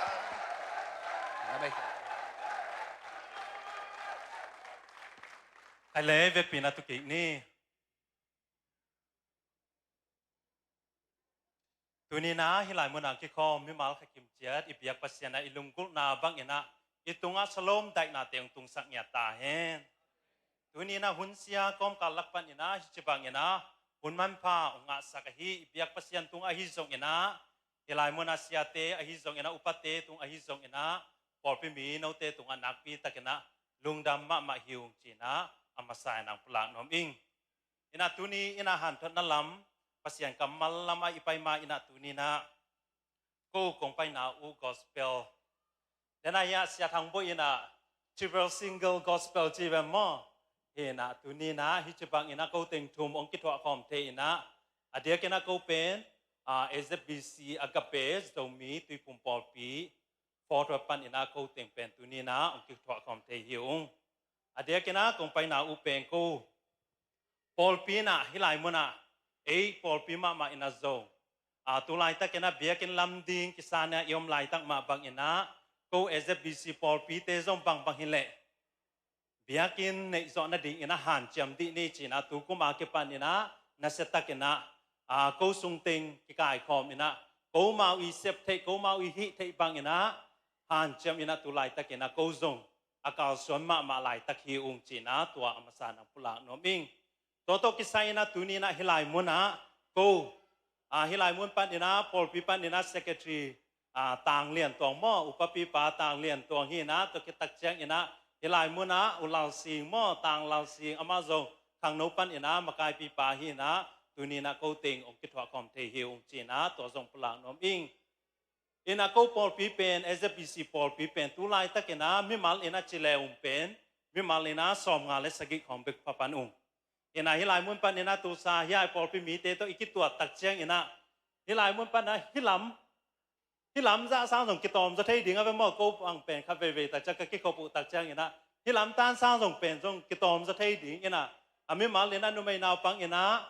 Ai le vekpi na tu kik ni. Tuni-in ah hih lai munah kikhawm mimal kha kimciat i biak Pasian ah i lunggulhna bangin ah i tungah Salom daihnate hong tungsak ngiat ta hen. Tuni-in ah hun sia kawmkal lak panin ah hih ci bangin ah hun manpha hong ngahsak ahi i biak Pasian tung ahi zongin ah hih lai munah siate ahi zongin ah upate tung ahi zongin ah pawlpi mi note tungah nakpi takin ah lungdam mahmah hi ung ci-in ah a masa in ah hong pulak nuam ing. Ina tuni ina hanthotna lam Pasian kammal lamah i pai ma ina tuni ina ko kong paina uh gospel. Dena ia Sia Thang Bawi ina triple single gospel ci ve maw. Ina tuni ina hi ci bang ina ko teng thum ong kithuah khawm thei ina a diak ina ko pen a, A Z B C Agape Zomi Tuiphum Pawlpi Fort Road pan ina ko teng pen tuni ina ong kithuah khawm thei hi ung. A diak ina kong paina uh pen ko pawlpi ina hih lai munah ei pawlpi mahmah ina zo a, tu laitak ina biakinn lam ding kisa ina i om laitak mah bang ina ko A Z B C pawlpite zong bangbang hileh biakinn neih zawh nading ina hanciam dih ni ci ina tu kum a kipan ina nasia tak ina a, ko sung teng kikaikhawm in ah, komau i sep theih, komau i hih theih bang in ah, hanciam in ah tu laitak in ah ko zong a kalsuan mahmah laitak hi ung ci-in ah tua a masa-in ah pulak nuam ing. Tua tawh kisai in ah tuni in ah hih lai mun ah ko, a, hih lai mun pan in ah, pawlpi pan in ah secretary, a, Tang Lian Tuang maw, upapipa Tang Lian Tuang hi in ah, tua khit tak ciang in ah hih lai mun ah U Lal Sing maw, Tang Lal Sing, amah zong khangno pan in ah makaipipa hi in ah, tuni in ah ko teng hong kithuah khawm thei hi ung ci-in ah tua zong pulak nuam ing. In ah ko pawlpi pen, A Z B C pawlpi pen tu laitak in ah mimal in ah ci le um pen, mimal in ah sawmnga le sagih khawng bek pha pan ung. In ah hih lai mun pan in ah tu sa hih lai pawlpi mite tawh i kituat tak ciang in ah, hih lai mun pan ah hih lam, hih lam zah sang zong kitawm zaw thei ding a ve maw, ko bang pen khat veivei tak ciang ka kikhop uh tak ciang in ah, hih lam tan sang zong pen zong kitawm zaw thei ding in ah, a mimal in ah numei naupang in ah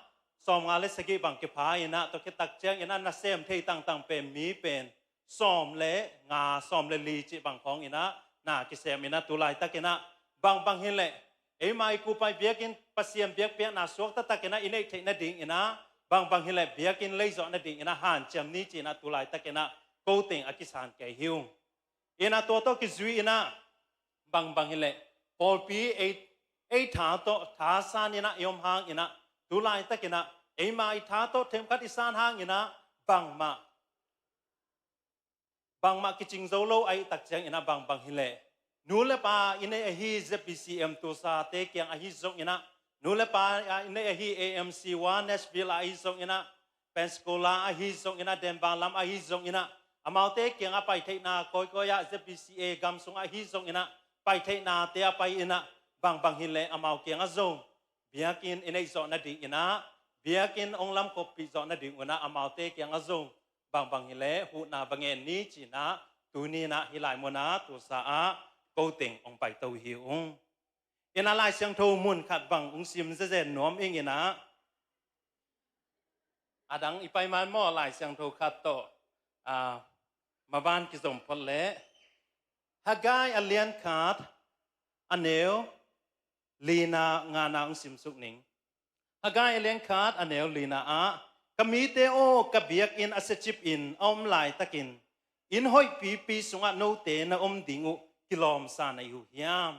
sawmnga le sagih bang kipha in ah, tua khit tak ciang in ah nasem thei tangtang pen mi pen sawm le nga, sawm le li cih bang khawng in ah na kisem in ah tu laitak in ah, bangbang hi leh eima i kupai biakinn Pasian biakpiakna suak taktak in ah i neih theih nading in ah, bangbang hi leh biakinn lei zawh nading in ah hanciam ni ci-in ah tu laitak in ah ko teng a kisan kei hi ung. In ah tua tawh kizui in ah, bangbang hi leh pawlpi ei, ei tha tawh thasan in ah i om hang in ah, tu laitak in ah eima i tha tawh themkhat i san hang in ah, bangmah bangmah kicing zo lo ahih tak ciang in ah, bangbang hi leh nu le pa i neih ahi Z B C M tusate kiang ahi zong in ah, nu le pa i neih ahi A M C One Nashville ahi zong in ah, Pensacola ahi zong in ah, Denver lam ahi zong in ah, amaute kiang a pai theihna kawikawi ah, Z B C A gam sung ahi zong in ah, pai theihnate a pai in ah, bangbang hi leh amau kiang ah zong biakinn i neih zawh nading in ah, biakinn hong lamkhoppih zawh nading un ah amaute kiang ah zong bangbang hi leh huhna va ngen ni ci-in ah, tuni in ah hih lai mun ah tusa ah ko teng hong paito hi ung. In ah Lai Siangtho mun khat bang hong sim zenzen nuam ing in ah, a dang i pai man maw, Lai Siangtho khat tawh, a, maban kizom phot leh, Haggai a lian khat a neu lina ngana hong simsuk ning. Haggai a lian khat a neu lina ah, ka mite aw, ka biakinn a siacip in a om laitakin inn hoih pipi sungah note na om ding uh kilawmsa na hi uh hiam?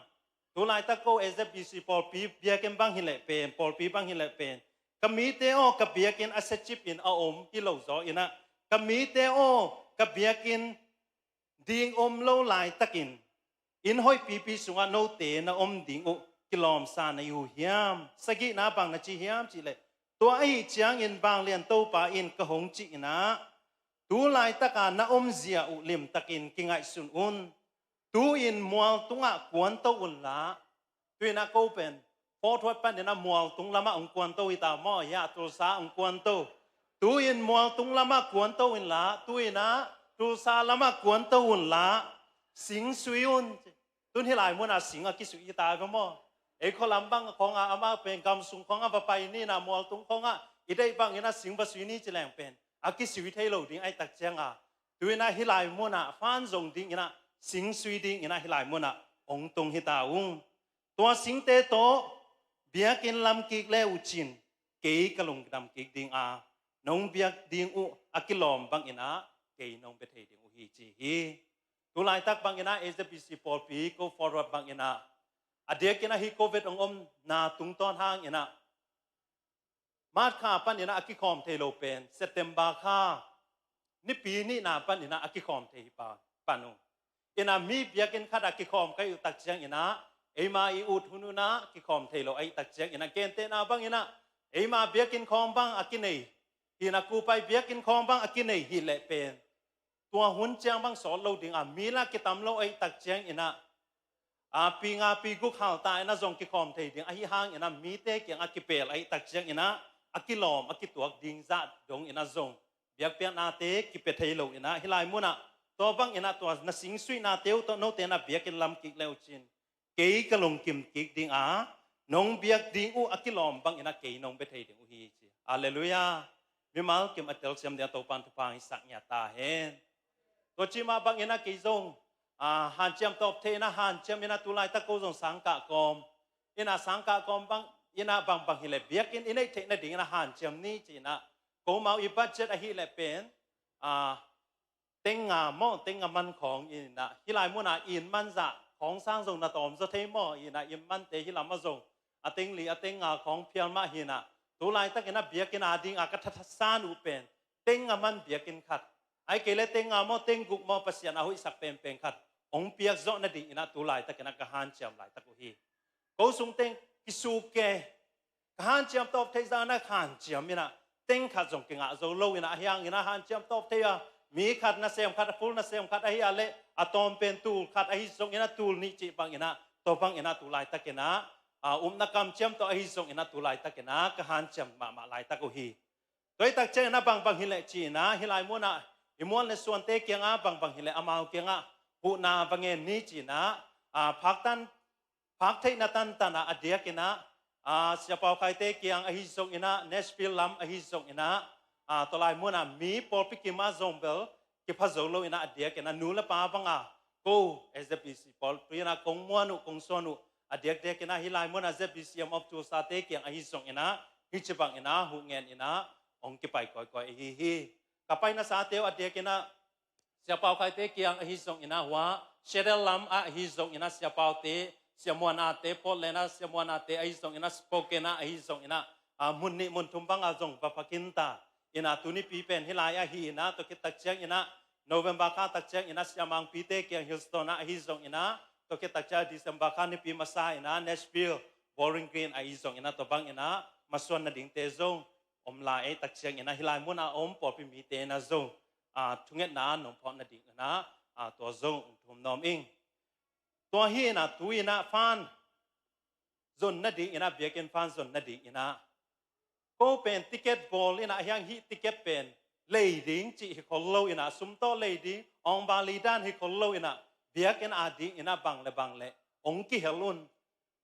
Tu laitak ko A Z B C pawlpi biakinn bang hi leh pen, pawlpi bang hi leh pen, ka mite aw, ka biakinn a siacip in a om hi lo zaw in ah, ka mite aw, ka biakinn ding om lo laitakin inn hoih pipi sungah note na om ding uh kilawmsa na hi uh hiam? Sagihna bang na ci hiam cih leh, tua ahi ciangin Vanglian Topa in ka hong cih in ah, tu laitaka na omzia uh limtakin kingaihsun un. Tu-in mual tungah kuanto unla, tu in ah ko pen Fort Worth pan in ah mual tung lamah hong kuanto hi ta maw, hia Tulsa hong kuanto. Tu-in mual tung lamah kuanto unla, tu in ah Tulsa lamah kuanto unla, sing sui un. Tun hih lai munah sing a kisui hi ta ve maw? Ei khua lam bang khawngah, amah pen gam sung khawngah va pai ni in ah, mual tung khawngah i deih bang in ah sing va sui ni ci leng pen a kisui thei lo ding ahih tak ciangah, tu in ah hih lai munah fan zong ding in ah, sing sui ding in ah hih lai munah hong tung hi ta ung. Tua singte tawh biakinn lam kik le uh cin, kei ka lungdam kik ding a, nong biak ding uh a kilawm bang in ah kei nong bia thei ding uh hi ci hi. Tu laitak bang in ah A Z B C pawlpi ko Fort Worth bang in ah, a diakin ahi Covid hong omna tungtawn hang in ah, March kha pan in ah a kikhawm thei lo pen September kha nipi nihna pan in ah a kikhawm thei hi pa, pan ung. In ah mi biakinn khat ah kikhawm ka hih uh tak ciang in ah, eima i ut hun un ah kikhawm thei lo ahih tak ciang in ah, gentehna bang in ah eima biakinn khawng bang a kinei hi in ah, kupai biakinn khawng bang a kinei hi leh pen, tua hun ciang bang sawt lo ding a, mi lah kitam lo ahih tak ciang in ah, a, pi nga pi guk halta in ah zong kikhawm thei ding ahi hang in ah, mite kiangah kipel ahih tak ciang in ah, a kilawm a kituak ding zah dong in ah zong biakpiaknate kipia thei lo in ah, hih lai munah tua bang in ah tua na singsuihnate uh tawh note na biakinn lam kik le uh cin, kei ka lungkim kik ding a, nong biak ding uh a kilawm bang in ah kei nong bia thei ding uh hi ci. Halleluiah. Mimal kim a telsiam ding a Topan thupha hong hisak ngiat ta hen. Tua ci mah bang in ah kei zong, a, hanciam tawp thei in ah, hanciam in ah tu laitak ko zong sangkah kawm in ah, sangkah kawm bang in ah, bangbang hi leh biakinn i neih theih nading in ah hanciam ni ci in ah, Ko mau i budget ahih leh pen, a, teng nga maw, teng nga man khawng in ah, hih lai munah inn man zah khawng sang zong na tawm zaw thei maw, in ah inn mante hih lamah zong a teng li a teng nga khawng phial mah hi in ah, tu laitakin ah biakinn a ding a ka thathasan uh pen teng nga man biakinn khat, ahih kei leh teng nga maw, teng guk maw, Pasian a hoihsak penpen khat hong piak zawh nading in ah tu laitakin ah ka hanciam laitak uh hi. Ko sung teng kisuk kei, ka hanciam tawp theih zah in ah ka hanciam in ah, teng khat zong kingah zo lo in ah, ahi hangin ah hanciam tawp thei a, mi khat nasem khat, a full nasem khat ahi a leh, a tawm pen tul khat ahi zongin ah, tul nih cih bangin ah, tua bangin ah tu laitakin ah, a, upna kamciam tawh ahi zongin ah tu laitakin ah ka hanciam mahmah laitak uh hi. Tua hi tak ciangin ah bangbang hi leh ci-in ah, hih lai munah i mual le suante kiangah bangbang hi leh amau kiangah huhna va ngen ni ci-in ah, a, phaktan phak theihna tantan ah a diakin ah, a, Sia Pau Khaite kiang ahi zongin ah, Nashville lam ahi zongin ah, a, tua lai munah mi pawlpi kim ah zong bel kipha zo lo in ah a diakin ah, nu le pa bang a ko S F B C pawlpi in ah kong muan uh, kong suan uh, a diakdiakin ah hih lai munah Z B C M of Tulsa te kiang ahi zongin ah, hih ci bangin ah huh ngen in ah hong kipai kawikawi ahi hi. Ka paina sate uh a diakin ah, Sia Pau Khaite kiang ahi zongin ah, hua Seattle lam ah ahi zongin ah, Sia Paute, Sia Muan Ate, Portland ah Sia Muan Ate ahi zongin ah, Spokane ah ahi zongin ah, a, mun nih mun thum bang a zong va pha khin ta in ah, tu nipi pen hih lai ahi in ah, tua khit tak ciangin ah November kha tak ciangin ah Sia Mang Pite kiang Houston ah ahi zongin ah, tua khit tak ciang December kha nipi masa in ah Nashville, Bowling Green ahi zongin ah, tua bangin ah masuan nadingte zong om lai, ahih tak ciangin ah hih lai munah a om pawlpi mite in ah zong, a, thungetna nong phawt nadingin ah, a, tua zong hong thum nuam ing. Tua hi in ah tu in ah fan zon nadingin ah, biakinn fan zon nadingin ah, ko pen ticket bawl in ah, ahi hang hih ticket pen lei ding cih hi khol lo in ah, sum tawh lei ding, awng bali dan hi khol lo in ah, biakinn a dingin ah bang le bang le hong kihel un.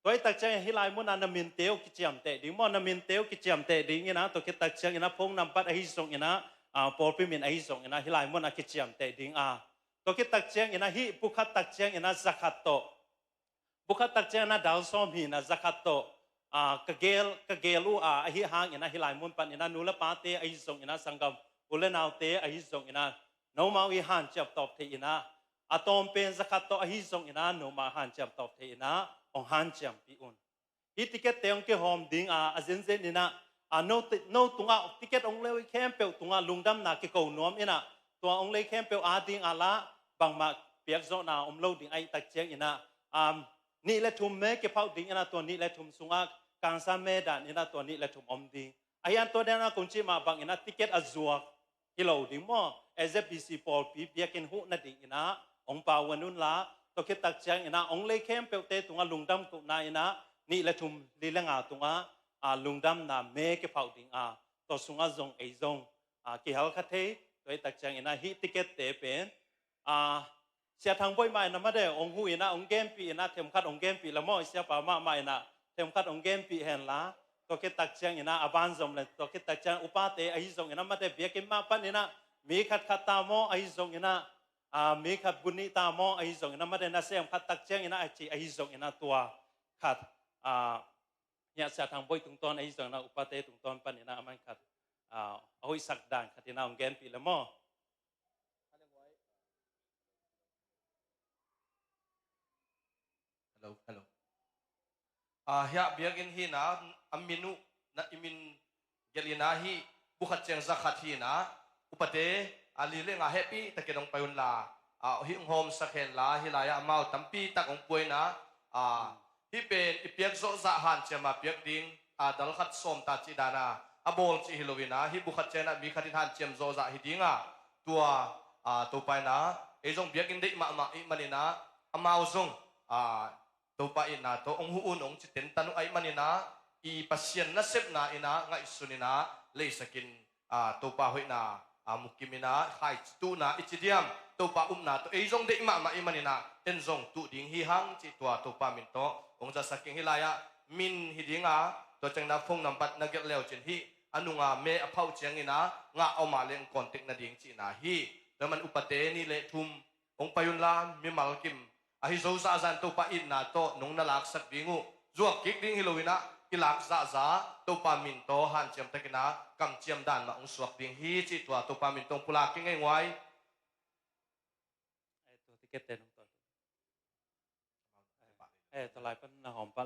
Tua hi tak ciang hih lai munah na minte uh kiciamteh ding maw, na minte uh kiciamteh ding in ah, tua khit tak ciangin ah phone nambat ahi zongin ah, a, pawlpi min ahi zongin ah hih lai munah kiciamteh ding a, tua khit tak ciangin ah hih bu khat tak ciangin ah za khat tawh, bu khat tak ciangin ah dal sawm hi in ah za khat tawh, a, ka gel, ka gel uh a, ahi hangin ah hih lai mun panin ah nu le pate ahi zongin ah, sanggam u le naute ahi zongin ah, nomau i hanciam tawp thei in ah, a tawm pen za khat tawh ahi zongin ah, nomau hanciam tawp thei in ah hong hanciampih un. Hih ticket te hong kihawm ding a, a zenzen in ah, a, no ti-, no tungah ticket hong lei khempeuh tungah lungdamna kiko nuam in ah, tua hong lei khempeuh a ding a lah bangmah piakzawhna om lo ding ahih tak ciangin ah, um, nih le thum me kiphauh ding in ah, tua nih le thum sungah kangsan me dan in ah tua nih le thum om ding. Ahi hang tua dan a kong cih mah bangin ah ticket a zuak hi lo ding maw, Z B C pawlpi biakinn huh nadingin ah hong pauan un la, tua khit tak ciangin ah hong lei khempeuhte tungah lungdam kohna in ah nih le thum, li le nga tungah, a, lungdamna me kiphauh ding a, tua sungah zong ei zong, a, kihel kha thei. Tua hi tak ciangin ah hih ticket te pen, a, Sia Thang Boih mah in ah mate hong huh in ah, hong genpih in ah, themkhat hong genpih le maw, i siapa mahmah in ah themkhat hong genpih hen la, tua khit tak ciangin ah a banzom le, tua khit tak ciang upate ahi zongin ah mate, biakinn mah panin ah mi khat khat ta maw ahi zongin ah, a, mi khat bu nih ta maw ahi zongin ah mate, nasem khat tak ciangin ah a ci ahi zongin ah tua khat, a, hiah Sia Thang Boih tungtawn ahi zongin ah upate tungtawn panin ah a man khat, a, a hoihsak dan khat in ah hong genpih le maw. Hello, hello. A, hiah biakinn hi in ah, a min uh na i min gelh in ah hih bu khat ciang za khat hi in ah, upate, a, li le nga hehpih takin hong pai un la, a, hih hong hawmsak hen la, hih lai-ah amau tampi tak hong pua in ah, a, hih pen i piak zawh zah hanciam a piak ding, a, dal khat sawm ta cih dan a, a bawl cih hi lo in ah, hih bu khat ciang ah mi khat in hanciam zawh zah hi ding a, tua, a, Topa in ah ei zong biakinn deih mahmah ahih manin ah, amau zong, a, Topa itna tawh hong huh un hong ci tentan uh ahih manin ah, i Pasian nasepna in ah ngaihsun in ah leisak in, a, Topa hoihna, a, mukim in ah khaici tuhna i ci diam, Topa upna tawh ei zong deih mahmah ahih manin ah en zong tuh ding hi hang cih tua Topa min tawh hong zasak ing. Hih lai-ah min hi ding a, tua ciangin ah phone nambat na gelh le uh cin hih a nunga me a phauh ciangin ah ngah a om a leh hong contact nading cihna hi. Tua man upate nih le thum hong pai un la, mimal kim ahi zo zahzah in Topa itna tawh nong na laksak ding uh, zuak kik ding hi lo in ah, kilak zahzah Topa min tawh hanciam takin ah kamciam dan mah hong suak ding hi cih tua Topa min tawh hong pulak kei ing ei nguai.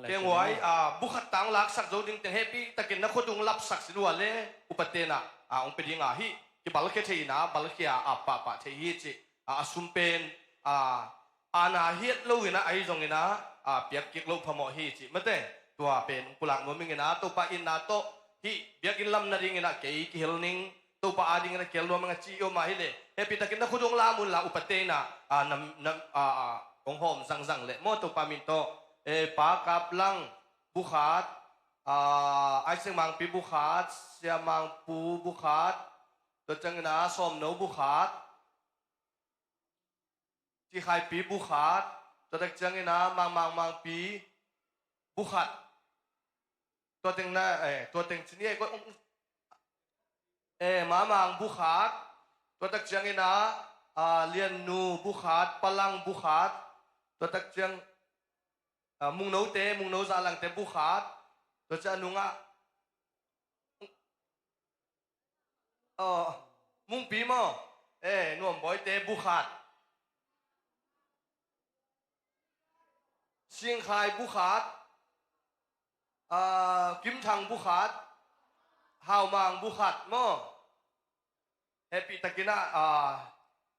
Kei nguai, ah, bu khat tang laksak zo ding teng hehpih takin na khuadung lapsak sin uh a le upaten ah, ah, hong pia ding a hih kibalkhia thei in ah, balkhia a pahpah thei hi cih, ah, a sum pen, ah, aana hiat lo in ah, ahi zongin ah, ah, piak kik loh phamawh hi cih mate. Tua pen hong pulak nuam ing in ah, Topa itna tawh hih biakinn lam nadingin ah kei kihel ning, Topa adingin a kihel nuam ing a ci i om a hi leh, hehpih takin na khuadung lam un la upate in ah, ah, na, na, ah, ah, hong hawm zangzang leh maw Topa min tawh. Eh, Pa Kap Lang bu khat, ah, Ai Seng Mangpi bu khat, Sia Mang Pu bu khat, tua ciangin ah Sawm No bu khat, Ci Khai Pi bu khat, tua tak ciangin ah Mang Mang Mang Pi bu khat. Tua teng na, eh, tua teng ci ni ei, eh, Ma Mang bu khat, tua tak ciangin ah, ah, Lian Nu bu khat, Pa Lang bu khat, tua tak ciang, ah, Mung No te, Mung No Za Lang te bu khat, tua ciang a nung ah, aw, Mungpi maw? Eh, Nuam Bawi te bu khat. Sing Khai bu khat. Ah, Kim Thang bu khat. Hau Mang bu khat maw? Hehpih takin ah, ah,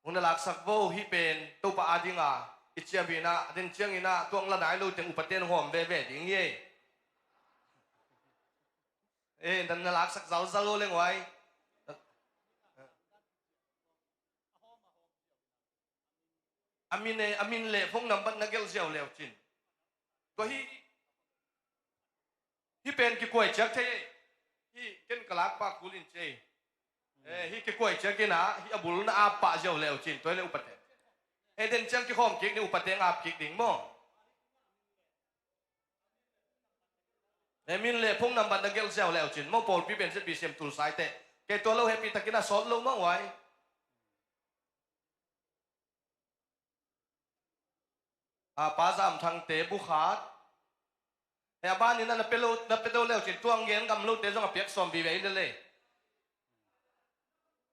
hong na laksak vo, hih pen Topa ading a i ciam hi in ah, den ciangin ah tuang la nai lo teng upaten hawm veve ding hi ei. Eh, na, na laksak zalzal lo leng uai. A min, eh, a min le phone number na gelh ziau leu cin. Tua hih, hih pen kikuai ciak thei ei. Hih ken ka lak pah kul in ci ei. Eh, hih kikuai ciak in ah, hih a bul na ap pah ziau leu cin. Tua hi leh upate. Eh, den ciang kikhawm kik ni upate ap kik ding maw? Eh, min le phone number na gelh ziau leu cin maw, pawlpi pen Z B C M tul sai teh. Kei tua lo hehpih takin a sawt lo mah uai. Ah, Pa Zam Thang te bu khat. Eh, a ban in ah na pia lo, na pia lo leu cin tuang gen ngam lo te zong a piak sawm vive in le le.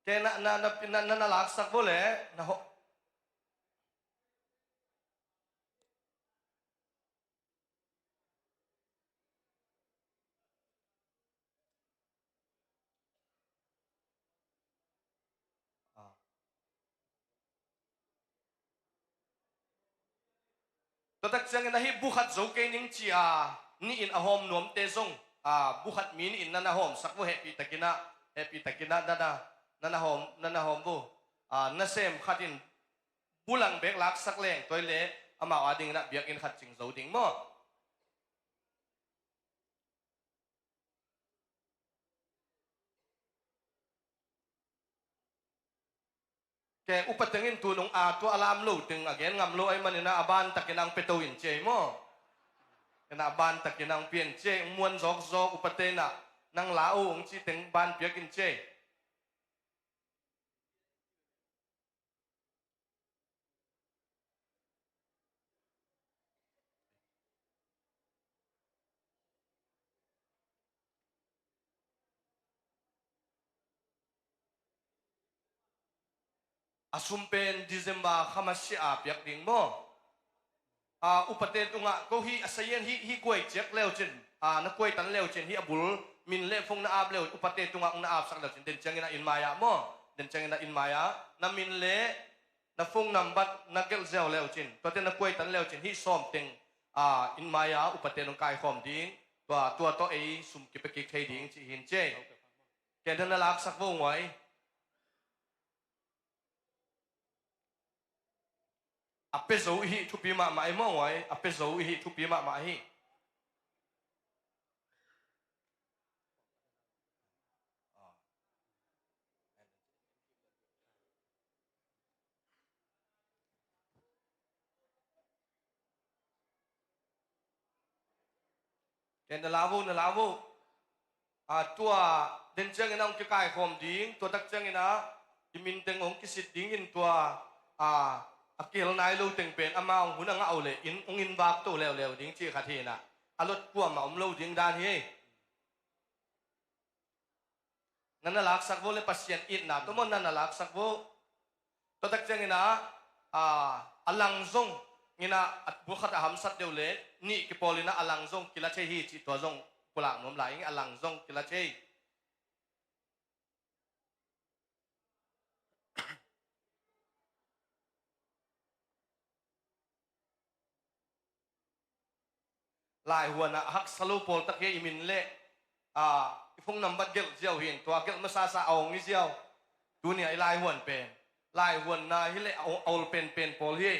Kei na, na, na, na, na, na laksak vo le, na ho. Ah. Tua tak ciangin a hih bu khat zo kei ning ci a, nih in a hawm nuamte zong, ah, bu khat mi nih in na na hawmsak vo, hehpih takin ah, hehpih takin ah na na, na na hawm, na na hawm vo. Ah, nasem khat in bu lang bek laksak leng tua hi leh amau adingin ah biakinn khat cing zo ding maw? Kei upa teng in tu nung a tua a lam lo teng a gen ngam lo ahih manin ah a ban takin ah hong pia to in ci ei maw? Ken ah a ban takin ah hong pia in ci ei, hong muan zawkzawk upate in ah nang la o hong ci teng ban piak in ci ei. A sum pen December kha masiah a piak ding maw? Ah, upate tungah ko hih a sayan hih, hih kuai ciak leu cin, ah, na kuai tan leu cin, hih a bul min le phone na ap leu, upate tungah hong na apsak leu cin, den ciangin ah inn mai-ah maw? Den ciangin ah inn mai-ah na min le na phone number na gelh ziau leu cin, tuate na kuai tan leu cin, hih sawm teng, ah, inn mai-ah upate nong kaikhawm ding, tua, tua tawh ei sum kipia kik thei ding ci hi in ci ei. Kei na na laksak vo nguai. A pia zo i hih thupi mahmah i maw nguai, a pia zo i hih thupi mahmah i hih. Kei na la vo, na la vo. Ah, tua den ciangin ah hong kikaikhawm ding, tua tak ciangin ah i min teng hong kisit dingin tua, ah, a kihel nai lo teng pen amau hun a ngah uh leh in hong invak to leuleu ding cih khat hi in ah. a lot kuamah om lo ding dan hi. Na na laksak vo le Pasian itna tawh maw na na laksak vo. Tua tak ciangin ah, a lang zong in ah, a bul khat a hamsat deuh le nih kipawl in ah a lang zong kila thei hi cih tua zong pulak nuam lai ing. A lang zong kila thei. Laihuan ah haksa lo pawl tak hi. I min le, a, i phone number gelh ziau hi. Tua gelh masasa a ong i ziau. Tuni a i laihuan pen, laihuanna hi le a ol penpen pawl hi.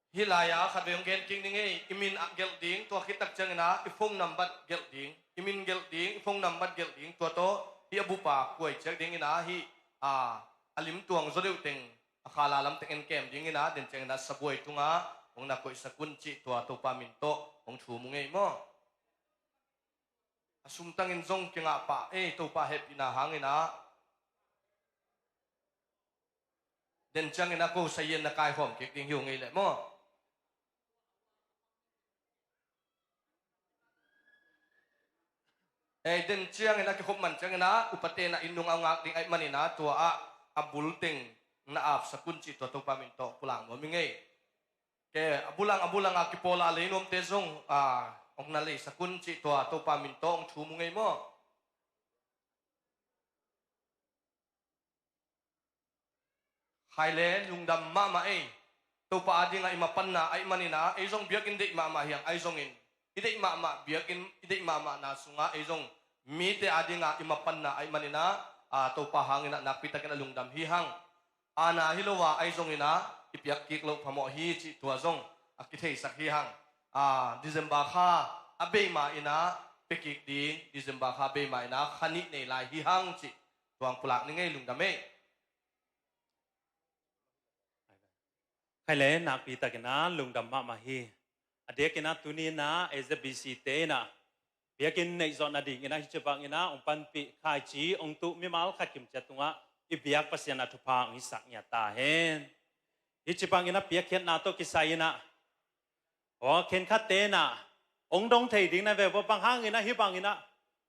Hih lai-ah khat vei hong gen kik ning ei. I min a gelh ding, tua khit tak ciangin ah i phone number gelh ding. I min gelh ding, i phone number gelh ding. Tua tawh hih a bupa kuai ciak dingin ah hih, a, a lim tuang zaw deuh teng, a khala lamteng en kem dingin ah, den ciangin ah sabuai tungah hong na koihsak un cih tua Topa min tawh hong thum uh ngei maw. A sumtangin zong kingah pah ei, Topa hehpihna hangin ah. Den ciangin ah ko sayen na kaikhawm kik ding hi uh ngei leh maw. Ei, den ciangin a kikhop man ciangin ah upate na inn nungah ngak ding ahih manin ah tua ah a bul teng na apsak un cih tua Topa min tawh pulak nuam ing ei. Ke a bulang a bulang a kipawl a lei nuamte zong, a, hong na leisak un cih tua Topa min tawh hong thum uh ngei maw. Khai le lungdam mahmah ei. Topa adingah i mapanna ahih manin ah ei zong biakinn deih mahmah hi hang, ahi zongin i deih mahmah biakinn, i deih mahmahna sungah ei zong mite adingah i mapanna ahih manin ah, a, Topa hangin ah nakpi takin a lungdam hi hang. Ana hi lo a ahi zongin ah i piak kik loh phamawh hi cih tua zong a kitheisak hi hang. A, December kha a bei ma in ah pia kik ding, December kha bei ma in ah kha nih nei lai hi hang cih tua hong pulak ning ei, lungdam ei. Khai le nakpi takin ah lungdam mahmah hi. A diakin ah tuni in ah A Z B C te in ah biakinn neih zawh nadingin ah hih ci bangin ah hong panpih khaici hong tuh mimal khat kim ciat tungah i biak Pasian a thupha hong hisak ngiat ta hen. Hih ci bangin ah piakkhiatna tawh kisai in ah, aw, khenkhatte in ah hong dong thei ding na ve vua, bang hangin ah hih bangin ah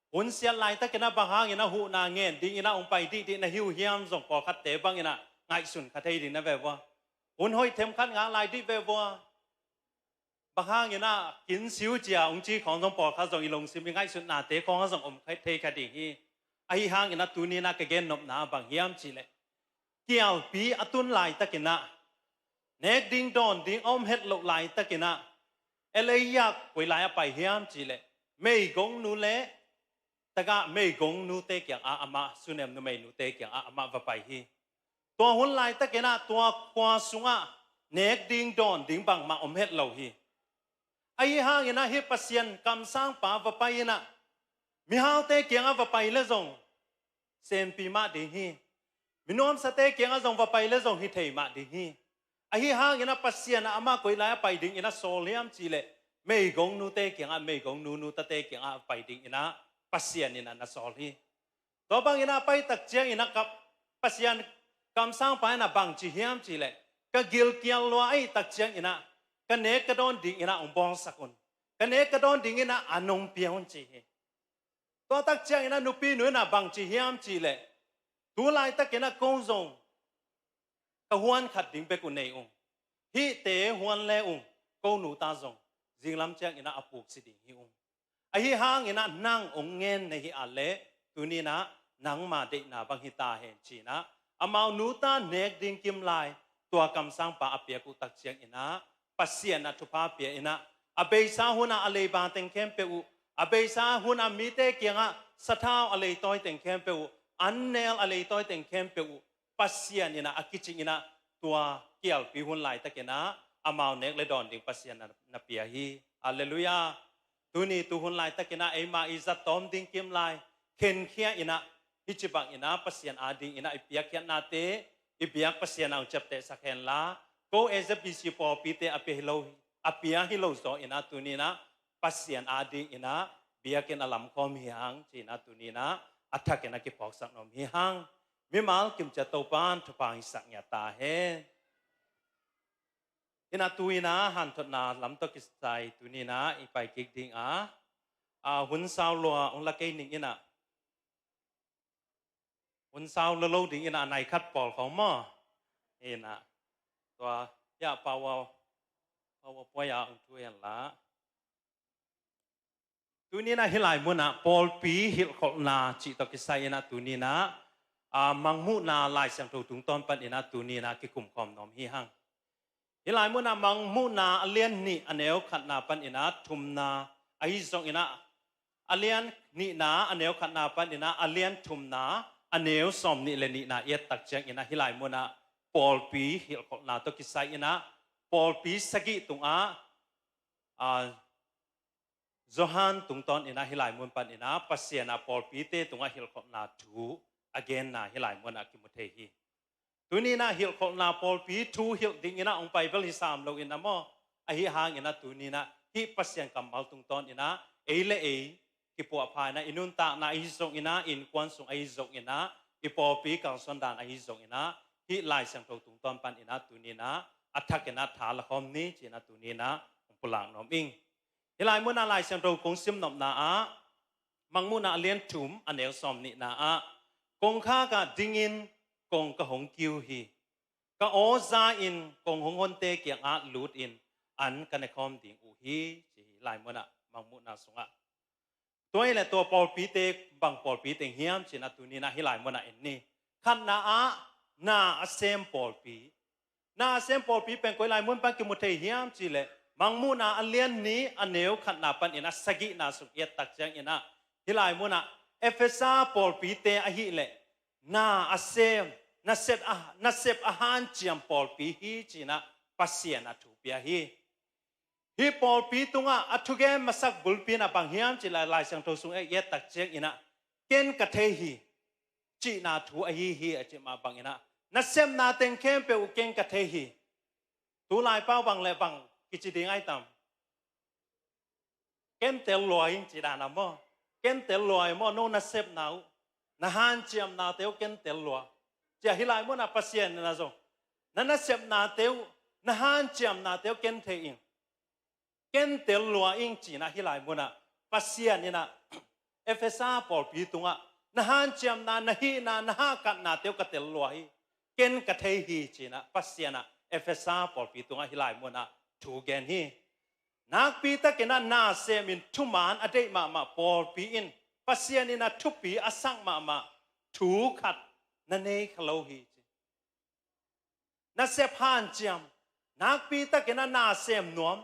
hun siat laitakin ah bang hangin ah huhna ngen dingin ah hong pai dihdih na hi uh hiam zong pawlkhatte bangin ah ngaihsun kha thei ding na ve vua. Hun hoih themkhat ngak lai dih ve vua. Bang hangin ah kin siu cia hong ci khawng zong pawlkhat zong i lungsim i ngaihsutnate khawng ah zong om thei kha ding hi. Ahi hangin ah tuni in ah ka gennopna bang hiam cih leh, kialpi a tun laitakin ah, nek ding dawn ding a om het loh laitakin ah, Elijah koi lai a pai hiam cih leh, meigongnu le tagah meigongnute kiangah amah, Sunem numeinute kiangah amah va pai hi. Tua hun laitakin ah tua khua sungah nek ding dawn ding bangmah om het lo hi. Ahi hangin ah hih Pasian kamsangpa va pai in ah mihaute kiangah va pai le zong sempi mah ding hi. Minuamsate kiangah zong va pai le zong hi thei mah ding hi. Ahi hangin ah Pasian ah amah koi lai a pai dingin ah sawl hiam cih leh, meigongnute kiangah, meigongnu nutate kiangah a pai dingin ah Pasian in ah na sawl hi. Tua bangin ah a pai tak ciangin ah ka Pasian kamsangpa in ah bang ci hiam cih leh, ka gilkial lua ahih tak ciangin ah ka nek ka dawn dingin ah hong bawlsak un. Ka nek ka dawn dingin ah an hong pia un ci hi. Tua tak ciangin ah nupi nu in ah bang ci hiam cih leh, tu laitakin ah ko zong ka huan khat ding bek uh nei ung. Hihte huan le ung, ko nu ta zong zinglam ciangin ah a puk si ding hi ung. Ahi hangin ah nang hong ngen na hih a leh tuni in ah nangma deihna bang hi ta hen ci in ah amau nu ta nek ding kim lai, tua kamsangpa a piak uh tak ciangin ah Pasian a thupha pia in ah, a beisa hun ah a leiba teng khempeuh uh, a beisa hun ah mite kiangah sathau a leitawi teng khempeuh uh, an nel a leitawi teng khempeuh uh, Pasian in ah a kicing in ah tua kialpi hun laitakin ah amau nek le dawn ding Pasian na, na pia hi. Halleluiah. Tuni tu hun laitakin ah eima i zat tawm ding kim lai khenkhia in ah hih ci bangin ah Pasian adingin ah i piakkhiatnate i biak Pasian a hong ciaptehsak hen la, ko A Z B C pawlpite a pia hi lo, a pia hi lo zaw in ah tuni in ah Pasian adingin ah biakinn a lamkhawm hi hang ci-in ah tuni-in ah a thakin ah kiphawksak nuam hi hang. Mimal kimciat Topa'n thupha hong hisak ngiat ta hen. In ah tu-in ah hanthotna lam tawh kisai tuni-in ah i pai kik ding a, a, hun sau lua hong la kei ning in ah, hun sau lua lo ding in ah nai khat pawl khawng maw. In ah tua hiah power, power point ah hong tu hen la. Tuni-in ah hih lai munah pawlpi hilhkholhna cih tawh kisai in ah tuni-in ah, a, Mangmuhna Lai Siangtho tungtawn panin ah tuni-in ah kikumkhawm nuam hi hang. Hih lai munah Mangmuhna a lian nih a neu khatna panin ah thumna ahi zongin ah, a lian nihna a neu khatna panin ah a lian thumna a neu sawm nih le nihna i et tak ciangin ah hih lai munah pawlpi hilhkholhna tawh kisai in ah pawlpi sagih tungah, a, Johan tungtawn in ah hih lai mun panin ah Pasian ah pawlpite tungah hilhkholhna thu a genna hih lai munah kimu thei hi. Tuni-in ah hilhkholhna pawlpi thu hilh dingin ah hong pai bel hi sam lo in ah maw. Ahi hangin ah tuni-in ah hih Pasian kammal tungtawn in ah ei le ei kipuahpha in ah i nuntakna ahi zongin ah, innkuan sung ahi zongin ah, i pawlpi kalsuan dan ahi zongin ah hih Lai Siangtho tungtawn panin ah tuni-in ah a thakin ah tha lakhawm ni ci-in ah tuni-in ah hong pulak nuam ing. Hih lai munah Lai Siangtho kong sim nopna ah, Mangmuhna a lian thum a neu sawm nihna ah, kongkhak ah dingin kong ka hong kiu hi. Ka aw za-in kong hong honte kiangah lutin an ka nekhawm ding uh hi, ci hi lai munah Mangmuhna sungah. Tua hi leh tua pawlpite bang pawlpi teng hiam ci-in ah tuni-in ah hih lai munah en ni. Khatna ah na a sem pawlpi. Na a sem pawlpi pen koi lai mun pan kimu thei hiam cih leh Mangmuhna a lian nih a neu khatna panin ah sagihna sung i et tak ciangin ah hih lai munah Efesa pawlpite ahih leh na a sem, nasep a, nasep a hanciam pawlpi hi ci-in ah Pasian ah thu pia hi. Hih pawlpi tungah a thugen masak bulpi in ah bang hiam cih leh Lai Siangtho sung i et tak ciangin ah ken ka thei hi cihna thu ahi hi a cih mah bangin ah nasepna teng khempeuh uh ken ka thei hi. Tu laipau bang le bang kici ding ai tam? Ken tel lua ing ci dan a maw. Ken tel lua ing maw, no nasepna uh, na hanciamnate uh ken tel lua. Ci-a hih lai munah Pasian in ah zong na nasepnate uh, na hanciamnate uh ken thei ing, ken tel lua ing ci-in ah hih lai munah Pasian in ah Efesa pawlpi tungah na hanciamna, na hihna, na hahkatnate uh ka tel lua hi, ken ka thei hi ci-in ah Pasian ah Efesa pawlpi tungah hih lai munah thu gen hi. Nakpi takin ah na sem in thuman a deih mahmah pawlpi in Pasian in ah thupi a sak mahmah thu khat na nei kha lo hi ci. Nasep hanciam, nakpi takin ah na sem nuam,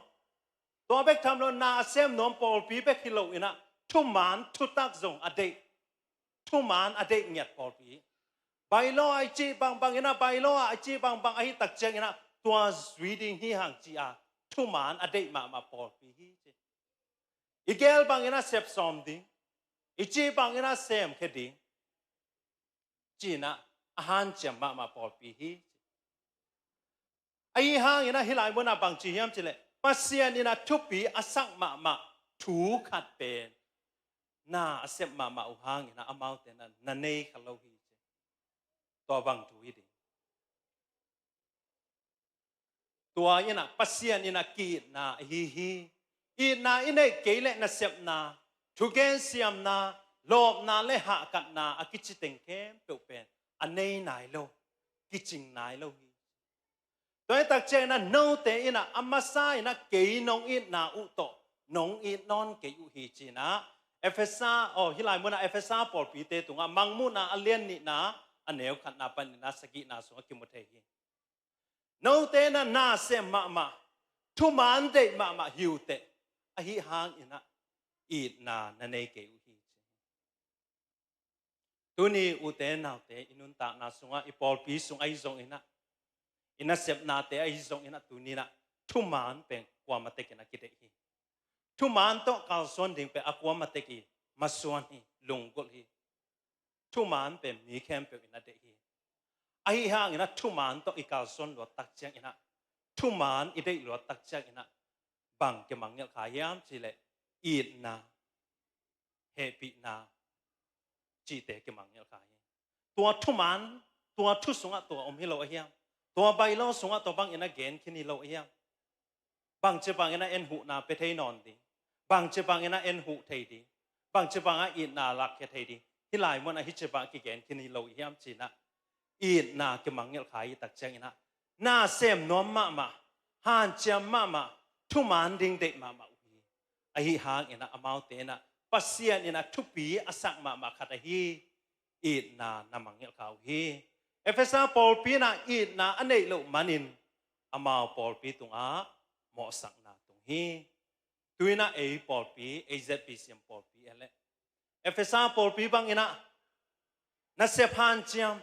tua bek tham lo na a sem nuam pawlpi bek hi lo in ah thuman thutak zong a deih, thuman a deih ngiat pawlpi. Bylaw a i cih bangbang in ah, bylaw a i cih bangbang ahi tak ciangin ah tua zui ding hi hang ci-a thuman a deih mahmah pawlpi hi ci. I gel bangin ah sep sawm ding, i cih bangin ah sem khia ding ci-in ah a hanciam mahmah pawlpi hi. Ahi hangin ah hih lai munah bang ci hiam cih leh Pasian in ah thupi a sak mahmah thu khat pen na a sep mahmah uh hangin ah amaute na, na nei kha lo hi ci. Tua bang thu hi ding. Tua in ah Pasian in ah ki-itna ahi hi. Itna i neih kei leh nasepna, thugen siamna, lawpna le hahkatna a kici teng khempeuh pen a nei nai lo, kicing nai lo hi. Tua hi tak ciangin ah note in ah a masa in ah kei nong itna uh tawh nong it nawn kei uh hi ci-in ah Efesa, aw, hih lai munah Efesa pawlpite tungah Mangmuhna a lian nihna a neu khatna panin ah sagihna sungah kimu thei hi. Note in ah na sem mahmah, thuman deih mahmah hi uh teh, ahi hangin ah itna na nei kei uh hi ci. Tuni ute naute i nuntakna sungah, i pawlpi sung ahi zongin ah, i nasepnate ahi zongin ah, tuni-in ah thuman pen kuamah tekin a kideih hi. Thuman tawh kalsuan ding pen a kuamah tek i masuan hi, lunggulh hi. Thuman pen mi khempeuh in a deih hi. Ahi hangin ah thuman tawh i kalsuan luat tak ciangin ah, thuman i deih luat tak ciangin ah, bang kimangngilh kha hiam cih leh itna, hehpihna cihte kimangngilh kha hi. Tua thuman, tua thu sungah tua om hi lo ahiam? Tua bylaw sungah tua bangin a gen khin hi lo ahiam? Bangci bangin a en huhna pia thei nawn ding, bangci bangin a en huh thei ding, bangci bangin a itna lakkhia thei ding, hih lai munah hih ci bang kigen khin hi lo ahiam cinah itna kimangngilh kha hi tak cianginah na sem nuam mahmah, hanciam mahmah, thuman ding deih mahmah uh hi. Ahi hanginah amaute inah Pasian inah thupi a sak mahmah khat ahi itna na mangngilh kha uh hi. Efesa pawlpi inah itna a neih loh manin amau pawlpi tungah mawhsakna tung hi. Tuinah ei pawlpi, ei Z B C M pawlpi a leh Efesa pawlpi banginah nasep hanciam,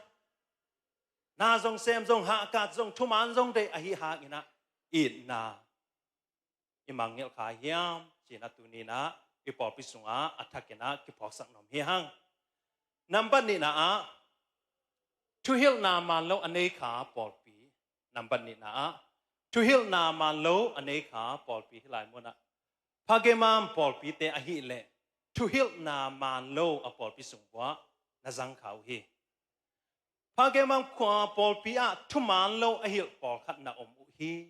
na zong sem zong hahkat zong thuman zong deih ahi hanginah itna i mangngilh kha hiam cinah tuninah i pawlpi sungah a thakinah kiphawksak nuam hi hang. Nambat nihna ah thuhilhna man lo a nei kha pawlpi. Nambat nihna ah thuhilhna man lo a nei kha pawlpi hih lai munah Pergamum pawlpite ahileh thuhilhna man lo a pawlpi sung uah na zang kha uh hi. Pergamum khua pawlpi ah thuman lo a hilh pawlkhat na om uh hi.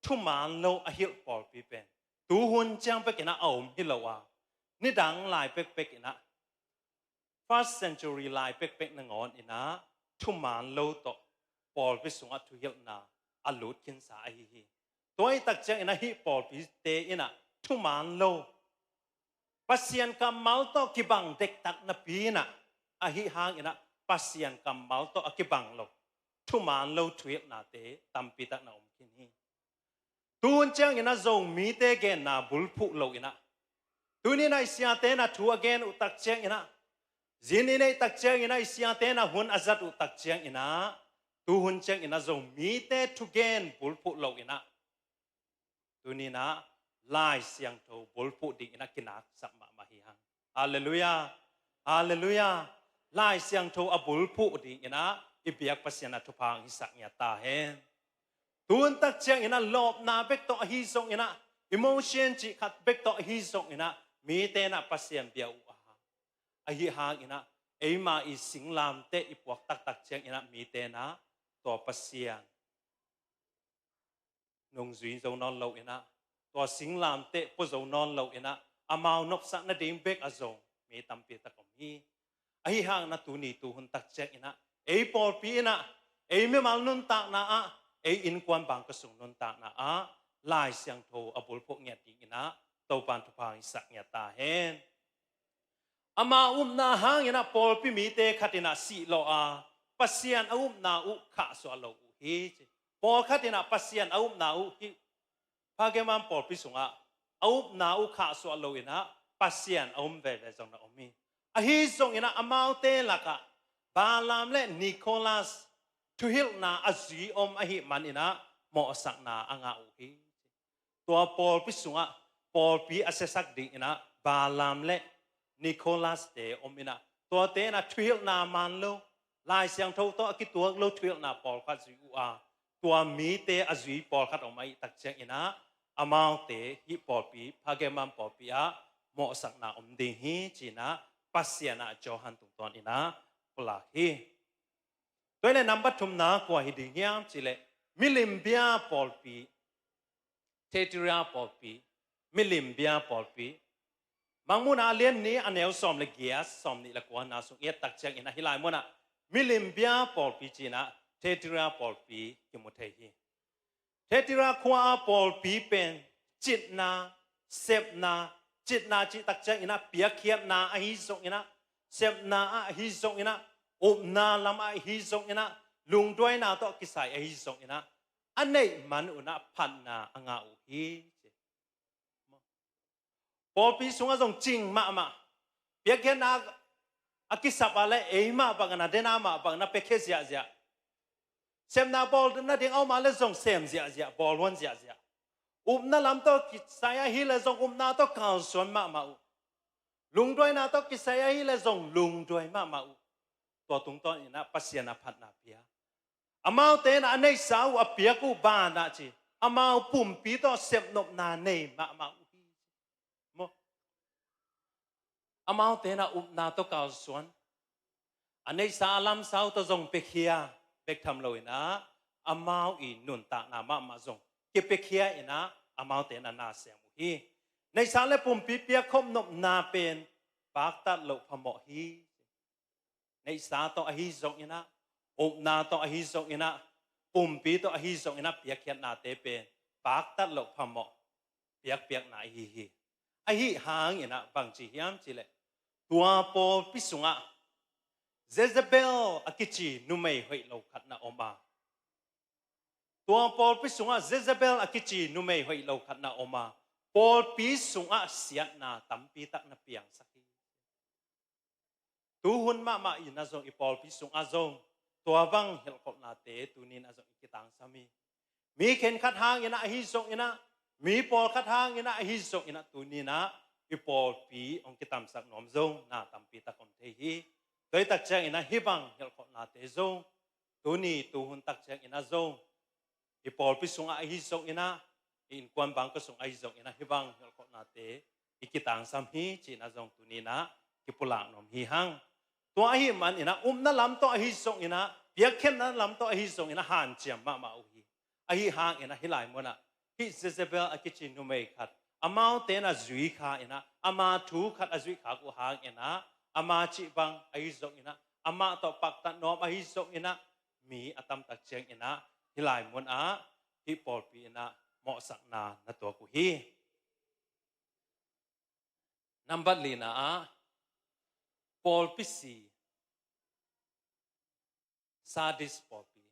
Thuman lo a hilh pawlpi pen tuhun ciang pekinah a om hi lo a, nidang lai pekpekinah, first century lai pekpek nangawn inah thuman lo tawh pawlpi sungah thuhilhna a lut khinsa ahi hi. Tua i tak cianginah hih pawlpite inah thuman lo, Pasian kammal tawh kibang dektak napi inah, ahi hanginah Pasian kammal tawh a kibang lo thuman lo thuhilhnate tampi tak na om khin hi. Tuhun cianginah Zomite genna bulphuh loinah, tuninah i siate na thu a gen uh tak cianginah, zin i neih tak cianginah i siate na hun a zat uh tak cianginah, tuhun cianginah Zomite thugen bulphuh loinah, tuninah Lai Siangtho bulphuh dinginah kinaksak mahmah hi hang. Halleluiah. Halleluiah. Lai Siangtho a bulphuh dinginah i biak Pasian a thupha hong hisak ngiat ta hen. Tun tak cianginah lawpna bek tawh ahi zonginah, emotion cih khat bek tawh ahi zonginah, mite inah Pasian bia uh a hang. Ahi hanginah eima i singlamteh i puak taktak cianginah mite inah tua Pasian nungzui zo nawn loinah, tua singlamteh pua zo nawn loinah, amau nopsak nading bek a zong mi tampi tak om hi. Ahi hangin a tuni tuhun tak cianginah ei pawlpi inah, ei mimal nuntakna ah, ei innkuan bangkua sung nuntakna ah Lai Siangtho a bulphuh ngiat dinginah Topan thupha hong hisak ngiat ta hen. Ama upna hanginah pawlpi mite khat inah sihlawh a, Pasian a upna uh khahsuah lo uh hi ci. Pawlkhat inah Pasian a upna uh hi. Pergamum pawlpi sungah a upna uh khahsuah loinah Pasian a um veve zong na om hi. Ahi zonginah amaute lakah Balaam le Nicholas thuhilhna a zui om ahih maninah mawhsakna a ngah uh hi. Tua pawlpi sungah pawlpi a siasak dinginah Balaam le Nicholas-te om inah, tuate inah thuhilhna man lo, Lai Siangtho tawh a kituak lo thuhilhna pawlkhat zui uh a, tua mite a zui pawlkhat om ahih tak cianginah amaute hih pawlpi, Pergamum pawlpi ah mawhsakna om ding hi cinah Pasian ah Johan tungtawninah pulak hi. Tua hileh nambat thumna kua hi ding hiam cihleh, milimbia pawlpi, Thyatira pawlpi, milimbia pawlpi. Mangmuhna a lian nih a neu sawm le giat, sawm nih le kuana sung i et tak cianginah hih lai munah milimbia pawlpi cinah Thyatira pawlpi kimu thei hi. Thyatira khua a pawlpi pen citna, sepna, citna cih tak cianginah piakkhiatna ahi zonginah, sepna ah ahi zonginah, upna lam ah ahi zonginah, lungduaina tawh kisai ahi zonginah, a neih man unah phatna a ngah uh hi ci. Pawlpi sungah zong cing mahmah, piakkhiatna a kisap ah le eimah bangin a dena mah bangin a piakkhiat ziahziah, sepna bawl nading a om ah le zong sem ziahziah, bawl huan ziahziah. Upna lam tawh kisai ahi le zong upna tawh kalsuan mahmah uh. Lungduaina tawh kisai ahi le zong lungduai mahmah uh. Tua tungtawninah Pasian a phatna pia. Amaute inah a neihsa uh a piak uh banah ci, Amau pumpi tawh sepnopna nei mahmah uh hi. Maw? Amaute in ah upna tawh kalsuan, a neihsa a lamsau tawh zong piakhia bek tham lo in ah, amau i nuntakna mahmah zong kipiakhia in ah, amaute in ah na sem uh hi. Neihsa le pumpi piakkhop nopna pen paktat loh phamawh hi. Neihsa tawh ahi zongin ah, upna tawh ahi zongin ah, pumpi tawh ahi zongin ah, piakkhiatnate pen paktat loh phamawh piakpiakna ahi hi. Ahi hangin ah bangci hiam cih leh, tua pawlpi sungah Jezebel a kici numei hoih lo khat na om a, tua pawlpi sungah Jezebel a kici numei hoih lo khat na om a, pawlpi sungah siatna tampi tak na piangsak hi. Tuhun mahmah in ah zong i pawlpi sungah zong tua bang hilhkholhnate tuni in ah zong i kitangsam hi. Mi khenkhat hangin ah ahi zongin ah, mi pawlkhat hangin ah ahi zongin ah, tuni in ah i pawlpi hong kitamsak nuam zong na tampi tak om thei hi. Tua ahih tak ciangin ah hih bang hilhkholhnate zong tuni tuhun tak ciangin ah zong i pawlpi sungah ahi zongin ah, i innkuan bangkua sungah ahi zongin ah, hih bang hilhkholhnate i kitangsam hi ci-in ah zong tuni in ah kipulak nuam hi hang. Tua ahih manin ah upna lam tawh ahi zongin ah, piakkhiatna lam tawh ahi zongin ah hanciam mahmah uh hi. Ahi hangin ah hih lai munah hih Jezebel a kici numei khat, amaute in ah zui kha in ah, ama thu khat a zuih khak uh hangin ah, ama cih bang ahi zongin ah, amah tawh paktat nuam ahi zongin ah, mi a tamtak ciangin ah hih lai munah hih pawlpi in ah mawhsakna na tuak uh hi. Nambat lina ah pawlpi si, Sardis pawlpi.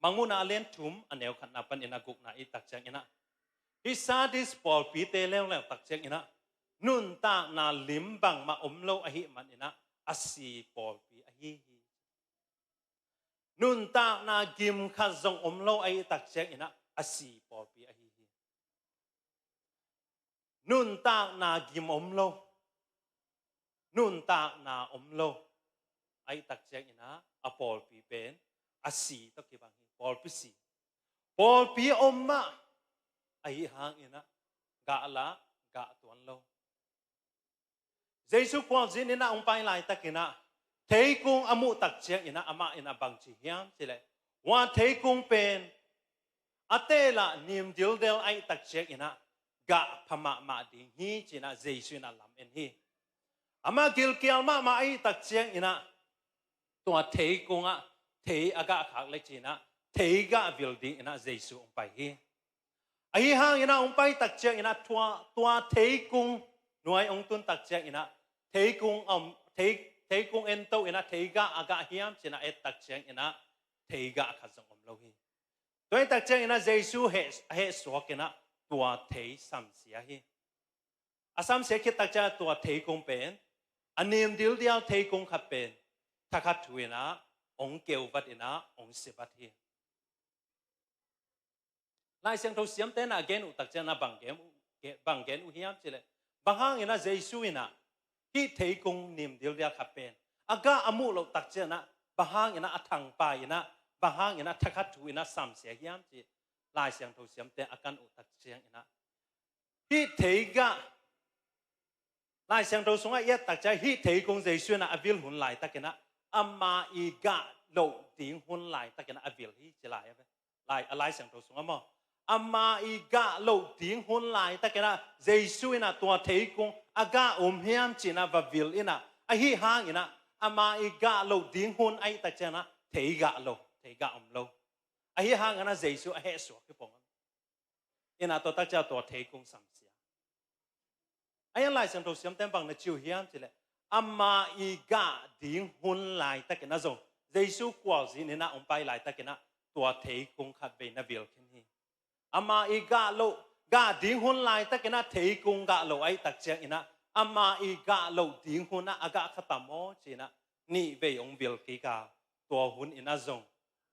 Mangmuhna a lian thum a neu khatna panin a gukna i tak ciangin ah, hih Sardis pawlpite leuleu tak ciangin ah, nuntakna lim bangmah om lo ahih manin ah a si pawlpi ahi hi. Nuntakna gim khat zong om lo ahih tak ciangin ah a si pawlpi ahi hi. Nuntakna gim om lo, nuntakna om lo ahih tak ciangin ah a pawlpi pen a si tawh kibang hi. Pawlpi si, pawlpi om mah, ahi hangin ah gah lah gah tuan lo. Jesu khualzin in ah hong pai laitakin ah theikung a muh tak ciangin ah amah in ah bangci hiam cih leh, ua theikung pen a teel ah nim dildel ahih tak ciangin ah gah pha mahmah ding hi ci-in ah Jesu in ah lam-en hi. Amah gilkial mahmah ahih tak ciangin ah tua theikung ah thei a gah khak leh ci-in ah thei gah vil dingin ah Jesu hong pai hi. Ahi hangin ah hong pai tak ciangin ah tua, tua theikung nuai hong tun tak ciangin ah theikung, um, thei, theikung ento in ah thei gah a gah hiam ci-in ah et tak ciangin ah thei gah khat zong om lo hi. Tua ahih tak ciangin ah Jesu heh, a heh suak in ah tua thei samsia hi. A samsia khit tak ciang tua theikung pen, a nim dildial theikung khat pen thakhat thu in ah hong keuvat in ah hong sivat hi. Lai Siangtho siamte in ah gen uh tak ciang ah bang gen uh, bang gen uh hiam cih leh, bang hangin ah Jesu in ah hih theikung nim dildial khat pen a gah a muh loh tak ciang ah bang hangin ah a thangpai in ah, bang hangin ah thakhat thu in ah samsia hiam cih Lai Siangtho siamte a kan uh tak ciangin ah, hih thei gah, Lai Siangtho sungah i et tak ciang hih theikung Jesu in ah a vil hun laitakin ah ama i gah loh ding hun laitakin ah a vil hi ci lai a ve. Lai, a Lai Siangtho sungah maw, ama i gah loh ding hun laitakin ah Jesu in ah tua theikung a gah om hiam ci-in ah va vil in ah, ahi hangin ah ama i gah loh ding hun ahih tak ciang ah thei gah lo, thei gah om lo. Ahi hangin ah Jesu a heh suak hi pong. In ah tua tak ciang tua theikung samsia. Ahi hang Lai Siangtho siamte in bang na ci uh hiam cih leh, ama i gah ding hun laitakin ah zong, Jesu khualzin in ah hong pai laitakin ah tua theikung khat vei na vil khin hi. Ama i gah loh, gah ding hun laitakin ah theikung gah loh ahih tak ciangin ah ama i gah loh ding hun ah a gah kha ta maw ci-in ah nih vei hong vil kik a, tua hun in ah zong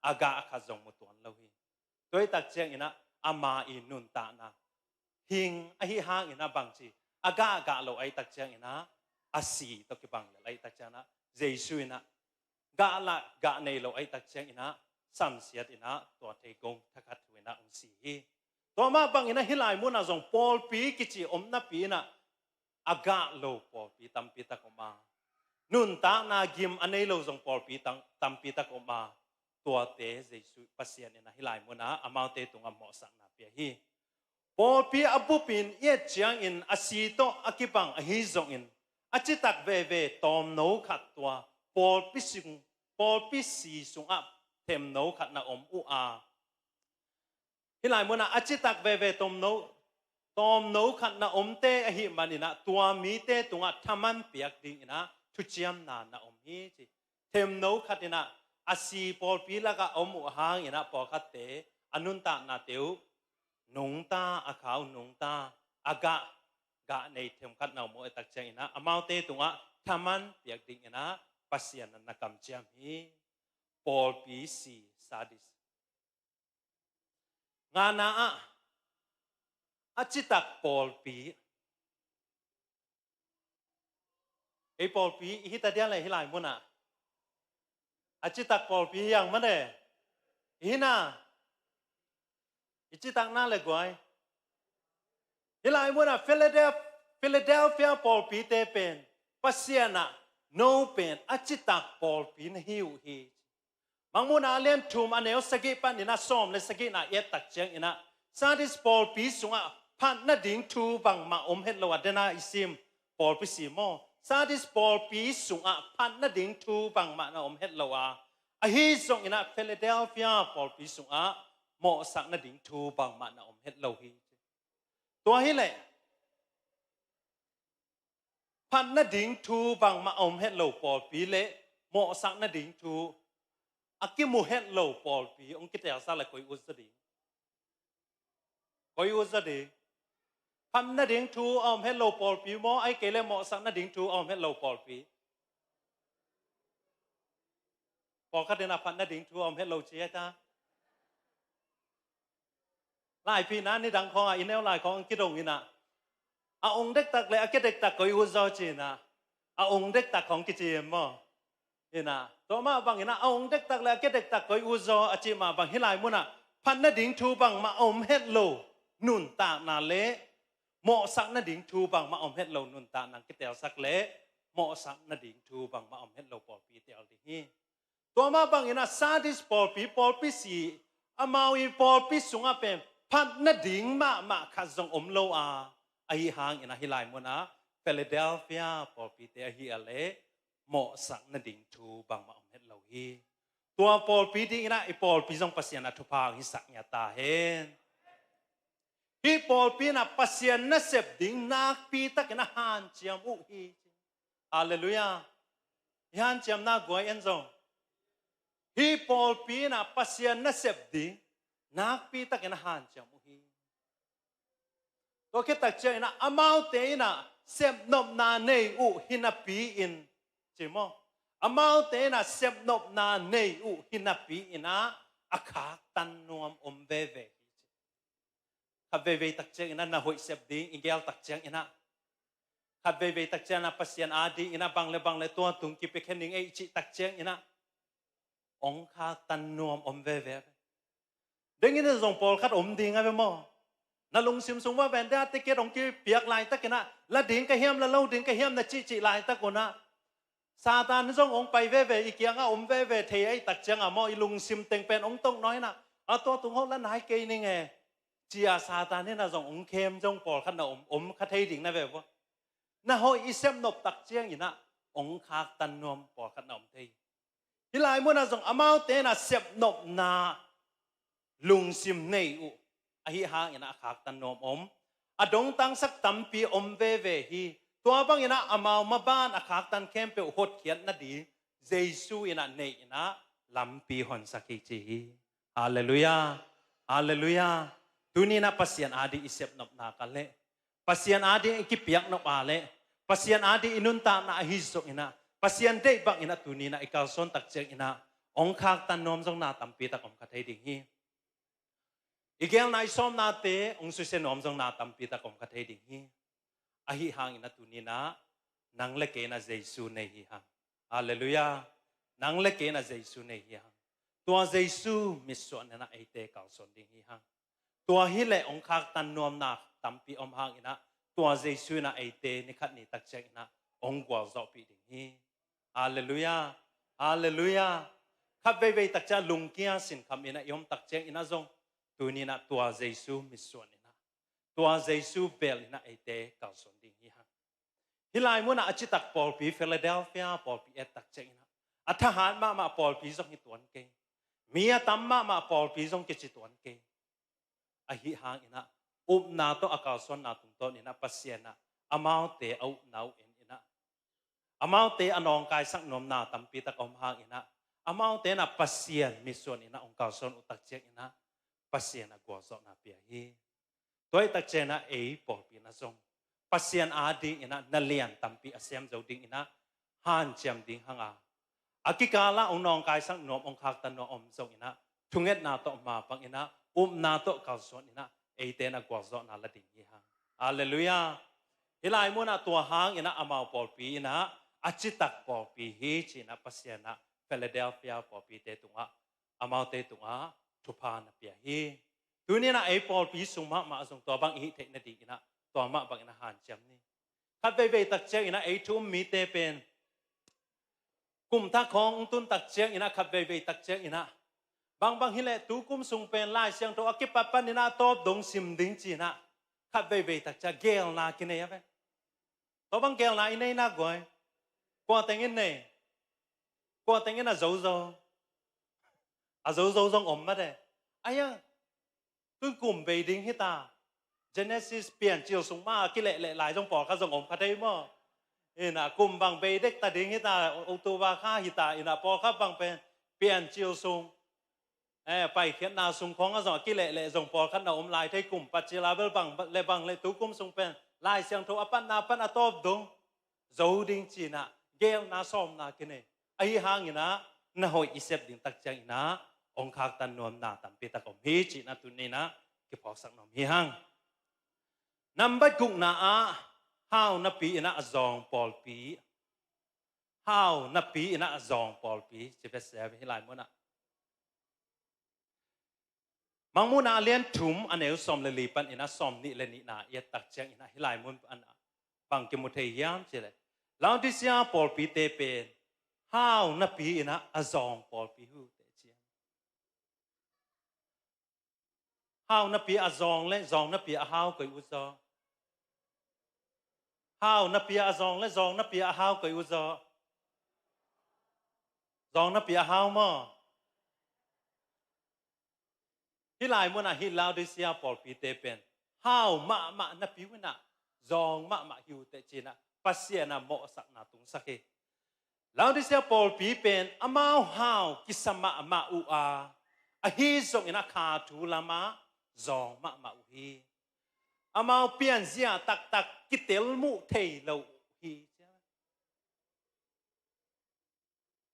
a gah khat zong mu tuan lo hi. Tua ahih tak ciangin ah ama i nuntakna hing ahi hangin ah bangci, a gah gah loh ahih tak ciangin ah a si tawh kibang lel ahih tak ciangin ah Jesu in ah gah lah gah nei loh ahih tak ciangin ah samsiat in ah tua theikung thakhat thu in ah hong si hi. Tua mah bangin ah hih lai munah zong pawlpi kici om napi in ah a gah lo pawlpi tampi tak om a, nuntakna gim a nei lo zong pawlpi tam-, tampi tak om a, tuate Jesuh Pasian in ah hih lai munah amaute tungah mawhsakna pia hi. Pawlpi a bupin i et ciangin a si tawh a kibang ahi zongin a citak veve tawmno khat tua pawlpi sung, pawlpi si sungah themno khat na om uh a, hih lai munah a citak veve tawmno, tawmno khat na omte ahih manin ah tua mite tungah thaman piak dingin ah thuciamna na om hi ci. Themno khat in ah a si pawlpi lakah a om uh hangin ah pawlkhatte a nuntaknate uh nungta, a kha uh nungta, a gah, gah nei themkhat na om uh a, tak ciangin ah amaute tungah thaman piak dingin ah Pasian na kamciam hi. Pawlpi si Sardis. Ngana ah a citak pawlpi. Ei pawlpi i hita dia le hih lai munah a citak pawlpi hi ang mane. I hina i citak na le guai. Hih lai munah Philadelph-, Philadelphia pawlpite pen Pasian ah no pen a citak pawlpi na hi uh hi. Mangmuhna a lian thum a neu sagih panin a sawm le sagihna i et tak ciangin ah Sardis pawlpi sungah phat nading thu bangmah om het lo a, dena i sim pawlpi si maw? Sardis pawlpi sungah phat nading thu bangmah na om het lo a, ahi zongin ah Philadelphia pawlpi sungah mawhsak nading thu bangmah na om het lo hi. Tua hileh phat nading thu bangmah a om het lo pawlpi le mawhsak nading thu a kimu het lo pawlpi hong kitelsak le koi ut zaw ding? Koi ut zaw ding? Phat nading thu a om het lo pawlpi maw, ahih kei le mawhsak nading thu a om het lo pawlpi? Pawlkhat in a phat nading thu a om het lo ci a ta. Laiphina nidang khawngah i neu lai khawng kidong in ah, a ong dektak le a kia dektak koi ut zaw ci in ah, a ong dektak khawng kici maw? In ah, tua mah bangin ah a ong dektak le a kia dektak koi ut zaw a cih mah bang hih lai munah phat nading thu bangmah a om het lo nuntakna le mawhsak nading thu bangmah a om het lo nuntakna kitelsak le mawhsak nading thu bangmah a om het lo pawlpi tel ding hi. Tua mah bangin ah Sardis pawlpi, pawlpi si, amau i pawlpi sungah pen phat nading mahmah khat zong om lo a, ahi hangin ah hih lai munah Philadelphia pawlpite ahi a le mawhsak nading thu bangmah om het lo hi. Tua pawlpi dingin ah i pawlpi zong Pasian a thupha hong hisak ngiat ta hen. Hih pawlpi in ah Pasian nasep ding nakpi takin a hanciam uh hi. Halleluiah. I hanciamna guai en zong hih pawlpi in ah Pasian nasep ding nakpi takin a hanciam uh hi. Tua khit tak ciangin ah amaute in ah sepnopna nei uh hi napi-in, ci maw? Amaute in ah sepnopna nei uh hi napi-in ah a khaktan nuam om veve hi ci. Khat veivei tak ciangin ah na hoih sep ding i gel tak ciangin ah, khat veivei tak ciangin ah Pasian a dingin ah bang le bang le tua tung kipia khen ning ei cih tak ciangin ah ong khaktan nuam om veve. Dengin zong pawlkhat om ding a ve maw? Na lungsim sung va ven dia ticket hong kipiak laitakin ah la ding ka hiam, la lo ding ka hiam na cihcih laitak un ah Satan zong hong pai veve, i kiangah om veve thei ahih tak ciangah maw, i lungsim teng pen hong tongnawi in ah a tua tung hawh la nai kei ning e, ci-a Satan in ah zong hong khem zong pawlkhat na om, om kha thei ding na ve vua. Na hoih i sepnop tak ciangin ah hong khaktan nuam pawlkhat na om thei. Hih lai munah zong amaute in ah sepnopna lungsim nei uh ahi hangin ah a khaktan nuam om. A dongtangsak tampi om veve hi. Tua bangin ah amau maban a khaktan khempeuh hotkhiat nading Jesu in ah nei in ah lampi honsak hi ci hi. Halleluiah. Halleluiah. Tuni in ah Pasian a ding i sepnopna ka leh Pasian a ding i kipiaknop a leh Pasian a ding i nuntakna ahi zongin ah Pasian deih bangin ah tuni in ah i kalsuan tak ciangin ah hong khaktan nuam zong na tampi tak om kha thei ding hi. I gelna i sawmnate hong susia nuam zong na tampi tak om kha thei ding hi. Ahi hangin ah tuni in ah nang le kei in ah Jesu nei hi hang. Halleluiah. Nang le kei in ah Jesu nei hi hang. Tua Jesu mitsuan inah eite kalsuan ding hi hang. Tua hileh hong khaktan nuamna tampi om hang inah, tua Jesu inah eite nikhat ni takciang inah hong gualzawhpih ding hi. Halleluiah. Halleluiah. Khat veivei takciang lungkia sinkham inah i om takciang inah zong, tuni inah tua Jesu mitsuan inah, tua Jesu bel inah eite kalsuan ding hi hang. Hih lai munah a citak pawlpi, Philadelphia pawlpi et takciang inah, a thahat mahmah pawlpi zong hi tuan kei. Mi a tam mahmah pawlpi zong kici tuan kei. Ahi hang inah, upna tawh a kalsuanna tungtawn inah Pasian ah amaute a upna uh en inah, amaute a nawngkaisak nuamna tampi tak om hang inah, amaute inah Pasian mitsuan inah hong kalsuan uh takciang inah, Pasian a gualzawhna pia hi. Tua hi takciang inah ei pawlpi inah zong Pasian ading inah na lian tampi a sem zo ding inah hanciam ding hang a, a kikal ah hong nawngkaisak nuam, hong khaktan nuam om zong inah, thungetna tawh mapang inah, upna tawh kalsuan inah, eite inah gualzawhna la ding hi hang. Halleluiah. Hih lai munah tua hang inah amau pawlpi inah a citak pawlpi hi ci inah Pasian ah Philadelphia pawlpite tungah, amaute tungah thupha na pia hi. Tuni inah ei pawlpi sung mahmah zong tua bang i hih theih nading inah tua mah bang inah hanciam ni. Khat veivei takciang inah ei thu um mite pen, kum thak khawng hong tun takciang inah, khat veivei takciang inah, bangbang hileh tu kum sung pen Lai Siangtho a kipat pan inah a tawp dong sim ding ci inah, khat veivei takciang gelna kinei a ve. Tua bang gelna i nei nak guai? Kua teng in nei? Kua teng in a zozo? A zozo zong om mate. Aia, tun kum bei ding hita. Genesis Piancil sung mah a kilehleh lai zong pawlkhat zong om kha thei maw? Inah kum bang bei dek ta ding hita, October kha hita, inah pawlkhat bang pen Piancil sung, eh, Paikhiatna sung khawng ah zong a kilehleh zong pawlkhat na om lai thei, kum patcil a bel bang le bang le tu kum sung pen Lai Siangtho a patna pan a tawp dong zo ding ci inah gelna sawmna kinei. Ahi hang inah na hoih i sep ding takciang inah hong khaktan nuamna tampi tak om hi ci inah tuni inah kiphawksak nuam hi hang. Nambat gukna ah hau napi inah a zawng pawlpi, hau napi inah a zawng pawlpi ci ve se hih lai munah. Mangmuhna a lian thum a neu sawm le li pan inah sawm nih le nihna i et takciang inah hih lai mun pan ah bang kimu thei hiam cih leh, Laodicea pawlpite pen hau napi inah a zawng pawlpi uh teh ci. Hau napi a zawng le zawng napi a hau koi uh zaw? Hau napi a zawng le zawng napi a hau koi uh zaw? Zawng napi a hau maw? Hih lai munah hih Laodicea pawlpite pen hau mahmah napi uh inah zawng mahmah hi uh teh ci inah Pasian ah mawhsakna tungsak hi. Laodicea pawlpi pen amau hau kisa mahmah uh a, ahi zong inah kha thu lamah zawng mahmah uh hi. Amau pianzia taktak kitel muh thei lo uh hi.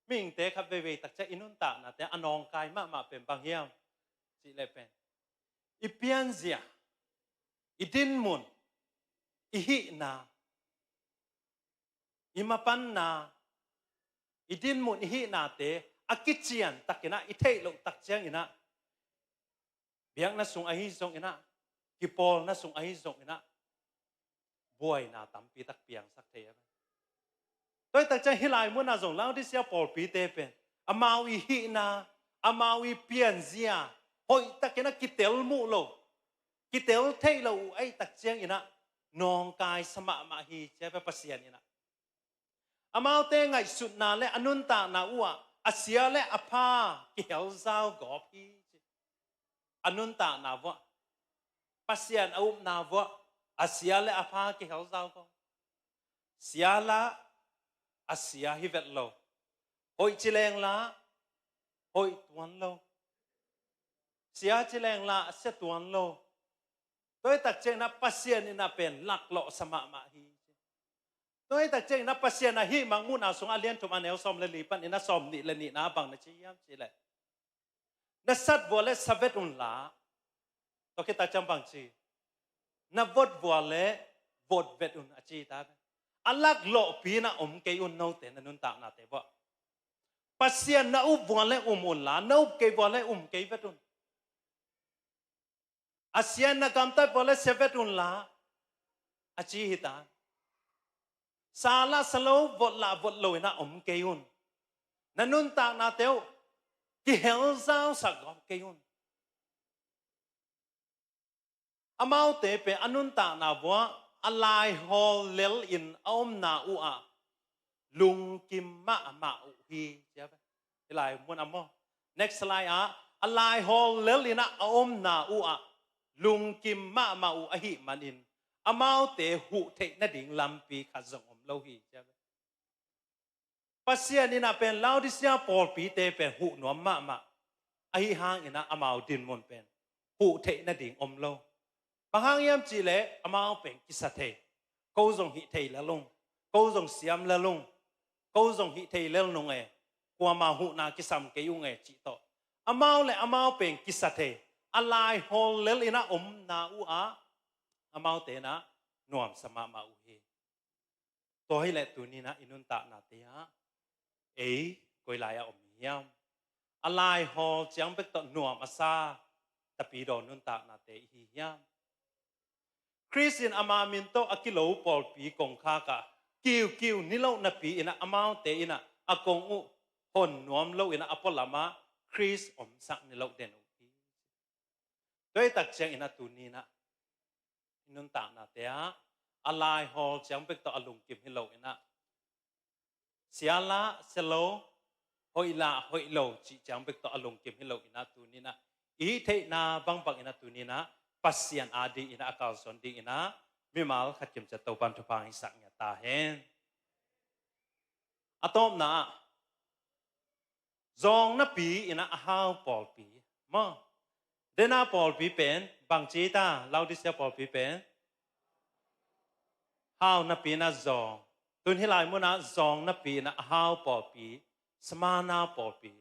Mihingte khat veivei takciang i nuntaknate a nawngkai mahmah pen bang hiam cih leh pen, i pianzia, i dinmun, i hihna, i mapanna, i dinmun, i hihnate a kician tak inah i theih loh takciang inah biakna sung ahi zong inah, kipawlna sung ahi zong inah buaina tampi tak piangsak thei a. Tua hi takciang hih lai munah zong Laodicea pawlpite pen amau i hihna, amau i pianzia hoih tak inah kitel muh lo, kitel theih lo uh ahi takciang inah nawngkaisa mahmah hi ci a ve Pasian inah. Amaute ngaihsutna le a nuntakna uh ah a sia le a pha kihelzau gawp hi ci. A nuntakna vuah, Pasian a upna vuah, a sia le a pha kihelzau gawp. Sia la a sia hi vet lo. Hoih ci leng la hoih tuan lo. Sia ci leng la a sia tuan lo. Tua hi takciang inah Pasian inah pen laklawhsa mahmah hi. Tua hi takciang inah Pasian ah hih Mangmuhna sungah a lian thum a neu sawm le li pan inah sawm nih le nihna bang na ci hiam cih leh, na satvua le sa vet un la. Tua khit takciang bang ci? Na votvua le vot vet un a ci ta. A laklawhpi inah om kei un note na nuntaknate vuah. Pasian na up vua le um unla, na up kei vua le um kei vet un. A sia in na gamtat vua le sia vet unla, a ci hi ta. Sa lah sa lo, vot lah vot lo in a om kei un. Na nuntaknate uh kihelzausak gawp kei un. Amaute pen a nuntakna vua a laihawl lel in a omna uh ah lungkim mahmah uh hi, ci a ve. Hi lai mun a maw. Next slide ah, a laihawl lel in a omna uh ah lungkim mahmah uh ahih manin amaute huh theih nading lampi khat zong om lo hi, ci a ve. Pasian in a pen Laodicea pawlpite pen huh nuam mahmah. Ahi hangin a amau dinmun pen huh theih nading om lo. Bang hang hiam cihleh amau pen kisa thei. Ko zong hih thei lel ung. Ko zong siam lel ung. Ko zong hih thei lel nung e. Kuama huhna kisam kei ung e cih tawh. Amau le amau pen kisa thei. A laihawl lel in a omna uh ah amaute in a nuamsa mahmah uh hi. Tua hileh tuni in a i nuntaknate ah ei koi lai a om hiam? A laihawl ciang bek tawh nuam a sa tapidaw nuntaknate i hi hiam? Khrist in ama min tawh a kilo pawlpi kongkhak ah kiukiu niloh napi in a amaute in a a kong uh hon nuam lo in a a pualam ah Khrist omsak niloh den uh hi. Tua hi tak ciangin a tuni in a i nuntaknate ah a laihawl ciang bek tawh a lungkim hi lo in a sia lah sia lo, hoih lah hoih lo cih ciang bek tawh a lungkim hi lo in a tuni in a i theihna bangbang in a tuni in a Pasian a ding in a a kalsuan ding in a mimal khat kim ciat Topan thupha hong hisak ngiat ta hen. A tawpna ah zawng napi in a a hau pawlpi maw. Dena pawlpi pen bangci ta, Laodicea pawlpi pen hau napi in a zawng. Tun hi lai mun ah zawng napi in a a hau pawlpi, Smyrna pawlpi.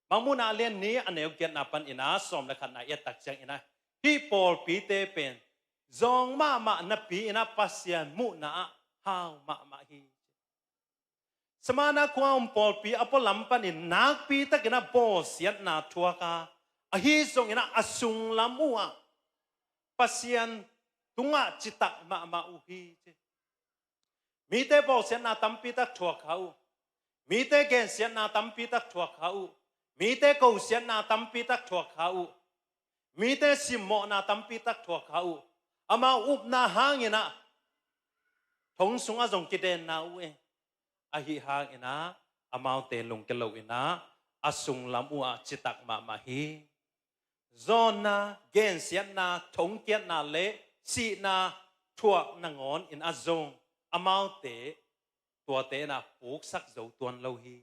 Mangmuhna a lian nih a neu giatna pan in a sawm le khatna i et tak ciangin a hih pawlpite pen zawng mahmah napi in a Pasian muhna ah hau mahmah hi. Smyrna khua um pawlpi a pualam panin nakpi takin a bawlsiatna thuak a, ahi zongin a a sunglam uh ah Pasian tungah citak mahmah uh hi, ci. Mite bawlsiatna tampi tak thuak kha uh. Mite gensiatna tampi tak thuak kha uh. Mite kosiatna tampi tak thuak kha uh. Mite simmawhna tampi tak thuak kha uh. Amau upna hangin a thong sungah zong kidenna uh e. Ahi hangin a amaute lungkia lo in a a sunglam uh ah citak mahmah hi. Zawnna, gensiatna, thongkiatna le sihna thuak nangawn in a zong amaute tuate in a puksak zo tuan lo hi.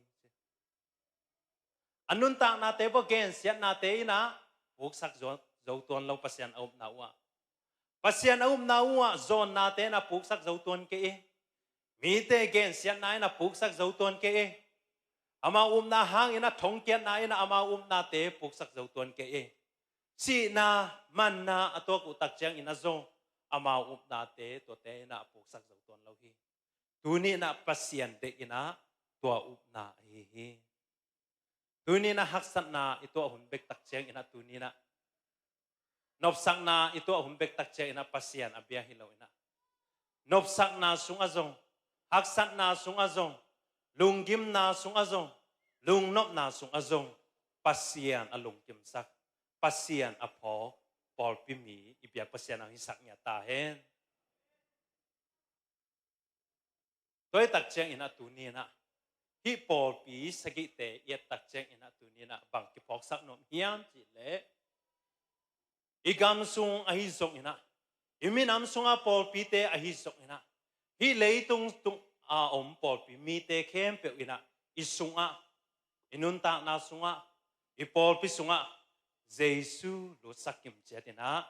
A nuntaknate vua gensiatnate in a puksak zo, zo tuan lo Pasian a upna uh ah. Pasian a upna uh ah zawnnate in a puksak zo tuan kei e. Mite gensiatna in a puksak zo tuan kei e. Amau upna hangin a thongkiatna in a amau upnate puksak zo tuan kei e. Sihna, manna a tuak uh tak ciangin a zong amau upnate tuate in a puksak zo tuan lo hi. Tuni in a Pasian deih in a tua upna ahi hi. Tuni in a haksatna i tuah hun bek tak ciangin a tuni in a nopsakna i tuah hun bek tak ciangin a Pasian a bia hi lo in a nopsakna sungah zong, haksatna sungah zong, lunggimna sungah zong, lungnopna sungah zong Pasian a lungkimsak, Pasian a phawk pawlpi mi i biak Pasian a hisak ngiat ta hen. Tua hi tak ciangin a tuni in a hih pawlpi sagihte i et tak ciangin a tuni in a bang kiphawksak nuam hiam cihleh i gam sung ahi zongin a i minam sungah pawlpite ahi zongin a hih leitung tung a om pawlpi mite khempeuh in a i sungah i nuntakna sungah, i pawlpi sungah Jesu lutsak kimciat in a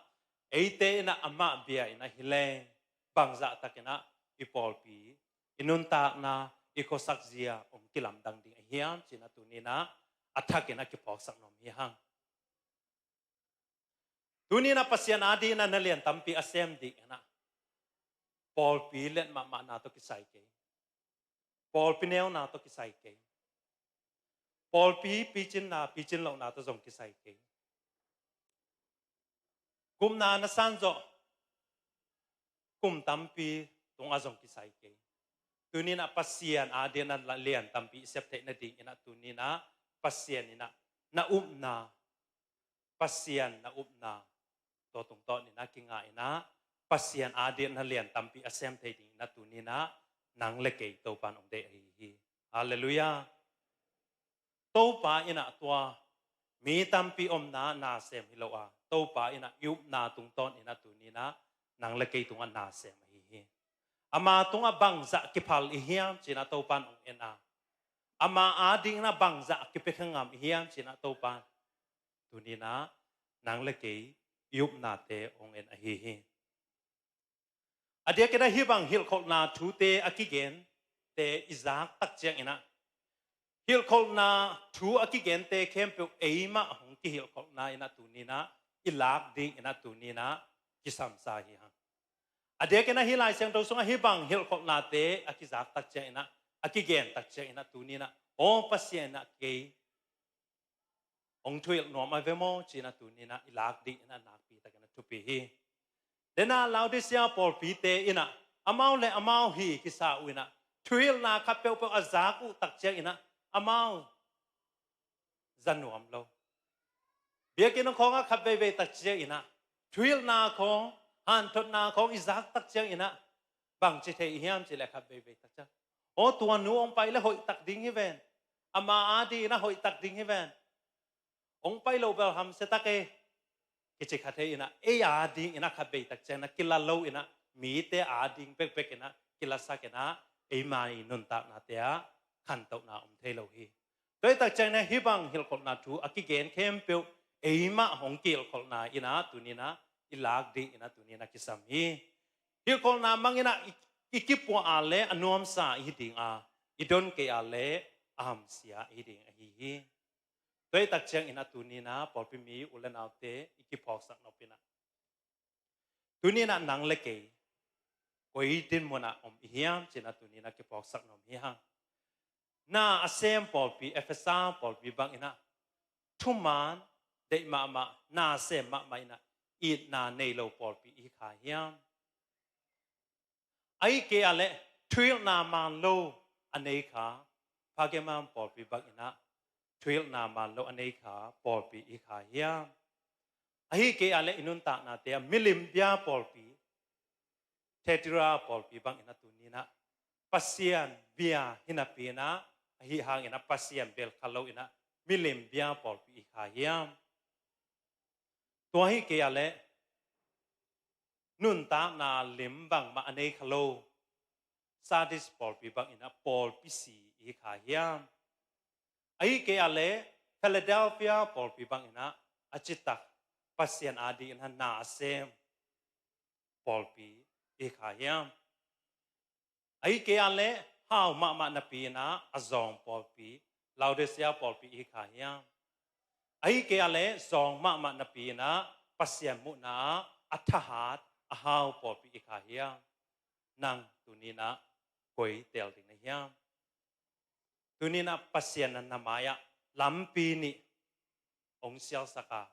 eite in a amah bia in a hi leng bangzah tak in a i pawlpi, i nuntakna, i khuasak zia hong kilamdang ding a hiam ci in a tuni in a a thak in a kiphawksak nuam hi hang. Tuni in a Pasian a ding in a na lian tampi a sem ding in a pawlpi let mahmahna tawh kisai kei. Pawlpi neuna tawh kisai kei. Pawlpi picinna, picin lohna tawh zong kisai kei. Gupna na san zawh kum tampi tungah zong kisai kei. Tuni-in ah Pasian adingin ah lian tampi i sep theih nadingin ah tuni-in ah Pasian in ah na upna, Pasian na upna tua tungtawnin ah kinga-in ah Pasian adingin ah lian tampi a sem thei dingin ah tuni-in ah nang le kei Topa'n hong deih ahi hi. Halleluiah. Topa in ah tua mi tampi omna na sem hi lo a, Topa in ah i upna tungtawnin ah tuni-in ah nang le kei tungah na sem ahi hi. Ama tungah bangzah kiphal i hiam ci-in ah Topa'n hong en a, ama adingin ah bangzah kipiakhia ngam i hiam ci-in ah Topa'n tuni-in ah nang le kei i upnate hong en ahi hi. A diakin ah hih bang hilhkholhna thute a kigente i zak tak ciangin ah, hilhkholhna thu a kigente khempeuh eimah hong kihilhkholhna in ah tuni-in ah i lak dingin ah tuni-in ah kisamsa hi hang. A diakin ah hih Lai Siangtho sungah hih bang hilhkholhnate a kizak tak ciangin ah, a kigen tak ciangin ah tuni-in ah, aw Pasian in ah kei hong thuhilh nuam a ve maw ci-in ah tuni-in ah i lak dingin ah nakpi takin ah thupi hi. Dena Laodicea pawlpite in ah amau le amau hi kisa uh in ah thuhilhna khat peuhpeuh a zak uh tak ciangin ah amau za nuam lo. Biakinn khawngah khat veivei tak ciangin ah thuhilhna khawng, hanthotna khawng i zak tak ciangin ah bangci thei i hiam cih leh khat veivei tak ciang, aw tua nu hong pai le hoih tak ding hi ven, ama adingin ah hoih tak ding hi ven, hong pai lo bel hamsia tak e, kici kha thei in ah ei adingin ah khat vei tak ciangin ah kila lo in ah mite ading bekbek in ah kilasak in ah eima i nuntaknate ah khantohna om thei lo hi. Tua hi tak ciangin ah hih bang hilhkholhna thu a kigen khempeuh eimah hong kihilhkholhna in ah tuni-in ah i lak dingin ah tuni-in ah kisam hi. Hilhkholhna mang in ah i, i kipuah a le a nuamsa i hi ding a, i don kei a le a hamsia i hi ding ahi hi. Tua hi tak ciangin ah tuni-in ah pawlpi mi u le naute i kiphawksak nop in ah tuni-in ah nang le kei koi dinmun ah om i hiam ci-in ah tuni-in ah kiphawksak nuam hi hang. Na a sem pawlpi, Efesa pawlpi bangin ah thuman deih mahmah, na sem mahmah in ah itna nei lo pawlpi i hi kha hiam? Ahih kei a leh thuhilhna man lo a nei kha Pergamum pawlpi bangin ah thuhilhna man lo a nei kha pawlpi i hi kha hiam? Ahih kei a leh i nuntaknate ah milim bia pawlpi, Thyatira pawlpi bangin ah tuni-in ah Pasian bia hi napi-in ah, ahih hangin ah Pasian bel kha lo in ah milim bia pawlpi i hi kha hiam? Tua ahih kei a leh nuntakna lim bangmah a nei kha lo Sardis pawlpi bangin ah pawlpi si i hi kha hiam? Ahih kei a leh Philadelphia pawlpi bangin ah a citak Pasian adingin ah na a sem pawlpi i hi kha hiam? Ahih kei a leh hau mahmah napi-in ah a zawng pawlpi, Laodicea pawlpi i hi kha hiam? Ahih kei a leh zawng mahmah napi-in ah Pasian muhna ah a thahat, a hau pawlpi i hi kha hiam? Nang tuni-in ah koi teel ding na hiam? Tuni-in ah Pasian na, na mai-ah lampi nih hong sialsak a,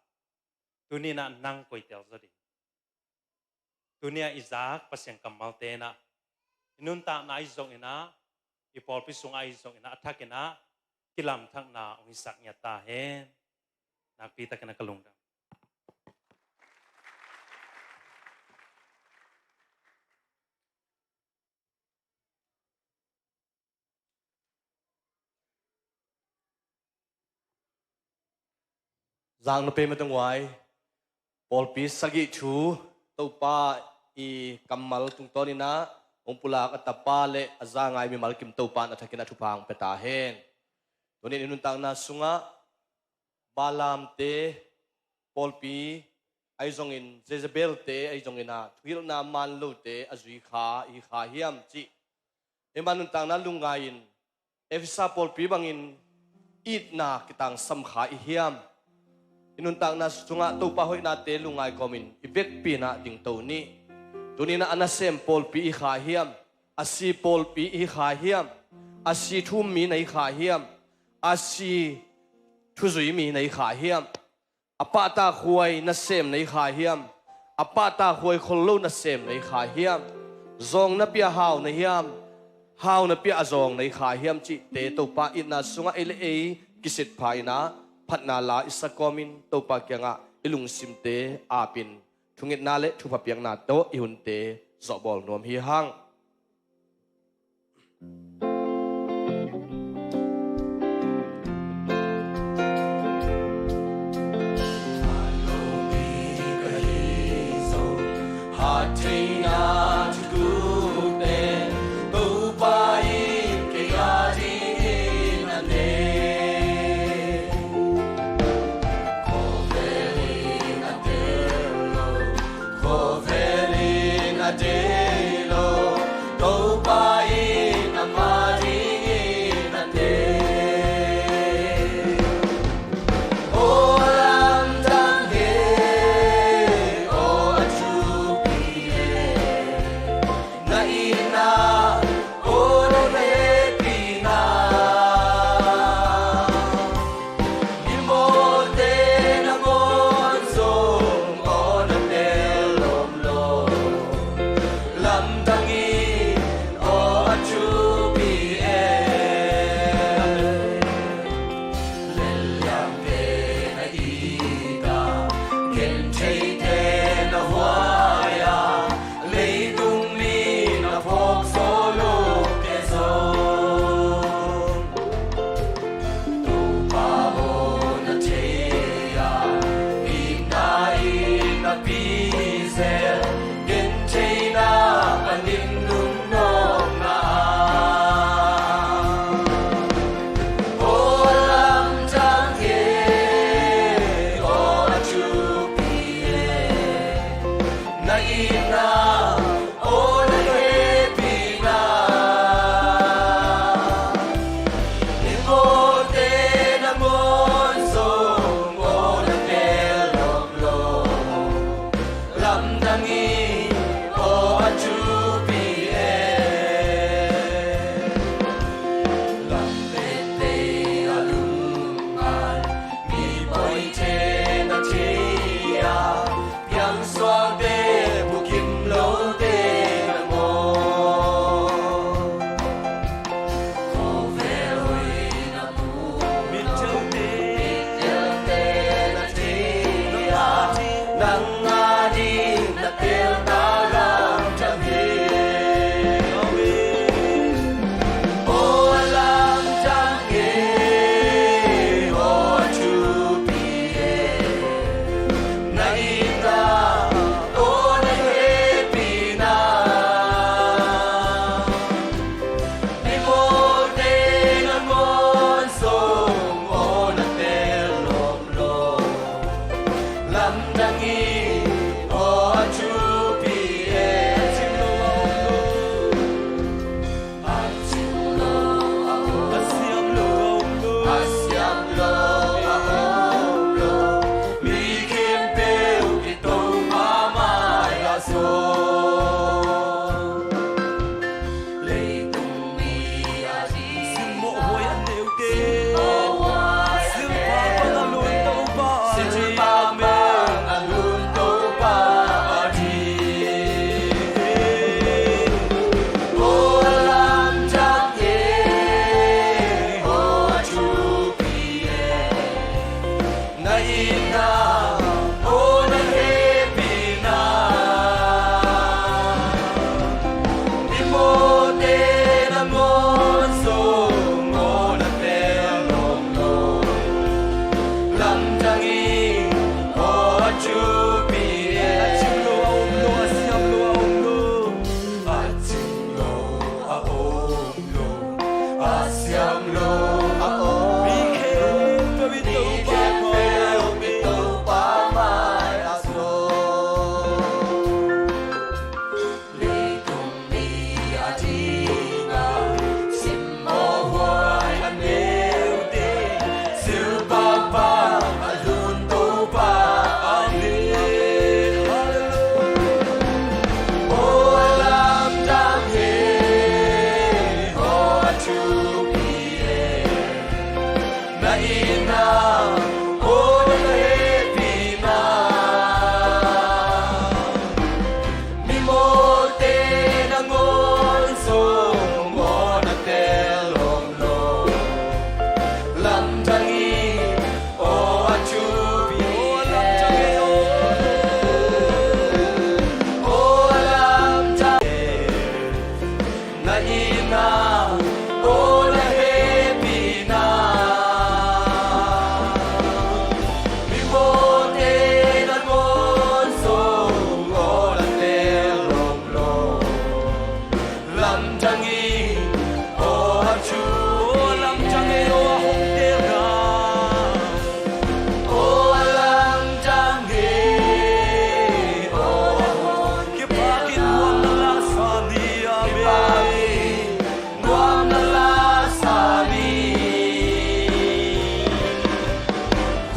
tuni-in ah nang koi teel zaw ding? Tuni-ah i zak Pasian kammalte in ah i nuntakna ahi zongin ah, i pawlpi sungah ahi zongin ah, a thakin ah kilamthakna hong hisak ngiat ta hen. Nakpi takin ah ka lungdam. Zang na pe mah tungah pawlpi sagih thu Topa i kammal tungtawnin ah hong pulak a tapa le a za ngai mimal kim Topa in a thakin ah thupha hong pia ta hen. Tuni-in i nuntakna sungah Balaamte pawlpi ahi zongin, Jezebelte ahi zongin ah thuhilhna man lote a zui kha i hi kha hiam cih eima nuntakna lungngai-in Efesa pawlpi bangin itna kitangsam kha i hiam? I nuntakna sungah Topa hoihnate lungngai kawmin i vekpi-in ah dingto ni. Tuni-in ah a nasem pawlpi i hi kha hiam? A si pawlpi i hi kha hiam? A si thu-um mi na hi kha hiam? a si thuzui mi nei kha hiam? A pahtakhuai nasem nei kha hiam? A pahtakhuai khol lo nasem nei kha hiam? Zawng napi a hau na hiam? Hau napi a zawng nei kha hiam cihte Topa itna sungah ei le ei kisitpha in ah phatna la i sa kawmin Topa kiangah i lungsimte apin thungetna le thupha piakna tawh i hunte zawhbawl nuam hi hang. Khawvel in a deih lo, Topa in amah dingin a deih. Aw lamdang e, aw a thupi e, na itna, aw na hehpihna. Mimawhte nangawn zong aw na tel lawmlawm, lamdang in aw a thupi e. Lelliamte na it a, gentheite na huai a, leitung mi na phawk zawh lote zong Topa aw na thei a, itna in na pi zel, gentheihna panin nungnawkna a. Aw lamdang e, aw a thupi e, na itna, aw na hehpihna. Mimawhte nangawn zong aw na tel lawmlawm, lamdang in aw a thupi e. Lam penpei a lungkhat mi pawite na thei a, piangsuakte bukim lote na ngawn. Khawvel hoih na mu, mitelte na thei a, nang a ding na tel ta lamdang hi. Aw lamdang e, aw a thupi e, na itna, aw na hehpihna. Mimawhte nangawn zong aw na tel lawmlawm, lamdang in aw a thupi e. A cing lo a om lo, a siam lo a om lo, a siam lo a om lo, mi khempeuh i Topa mai-ah zawn. Leitung mi a ding, simmawh huai a neute, simmawh huai a neute, silpang bang a lungto pa, silpang bang a lungto pa a ding. Aw lamdang e, aw a thupi e, na itna, aw na hehpihna. Mimawhte nangawn zong aw na tel lawmlawm, lamdang in aw a thupi e. A cing lo a om lo, a siam lo a om lo, a cing lo a om lo, a siam lo a om lo, mi khempeuh i Topa mai-ah zawn. Leitung mi a ding a, simmawh huai a neute, silpang bang a lungto pa a ding. Halleluiah. Aw lamdang e, aw a thupi e, Ina, aw na hehpihna, mimawhte nangawn zong aw na tel om lo. Lamdang hi, aw a thupi, aw a lamdang hi. Na itna, aw na hehpihna, mimawhte nangawn zong aw na tel om lo. Lamdang hi, aw a thupi, aw lamdang hi, aw a hong telna, aw a lamdang hi, aw a hong, kipakin nuam na lasa ni, amen. Kipakin nuam na lasa ni.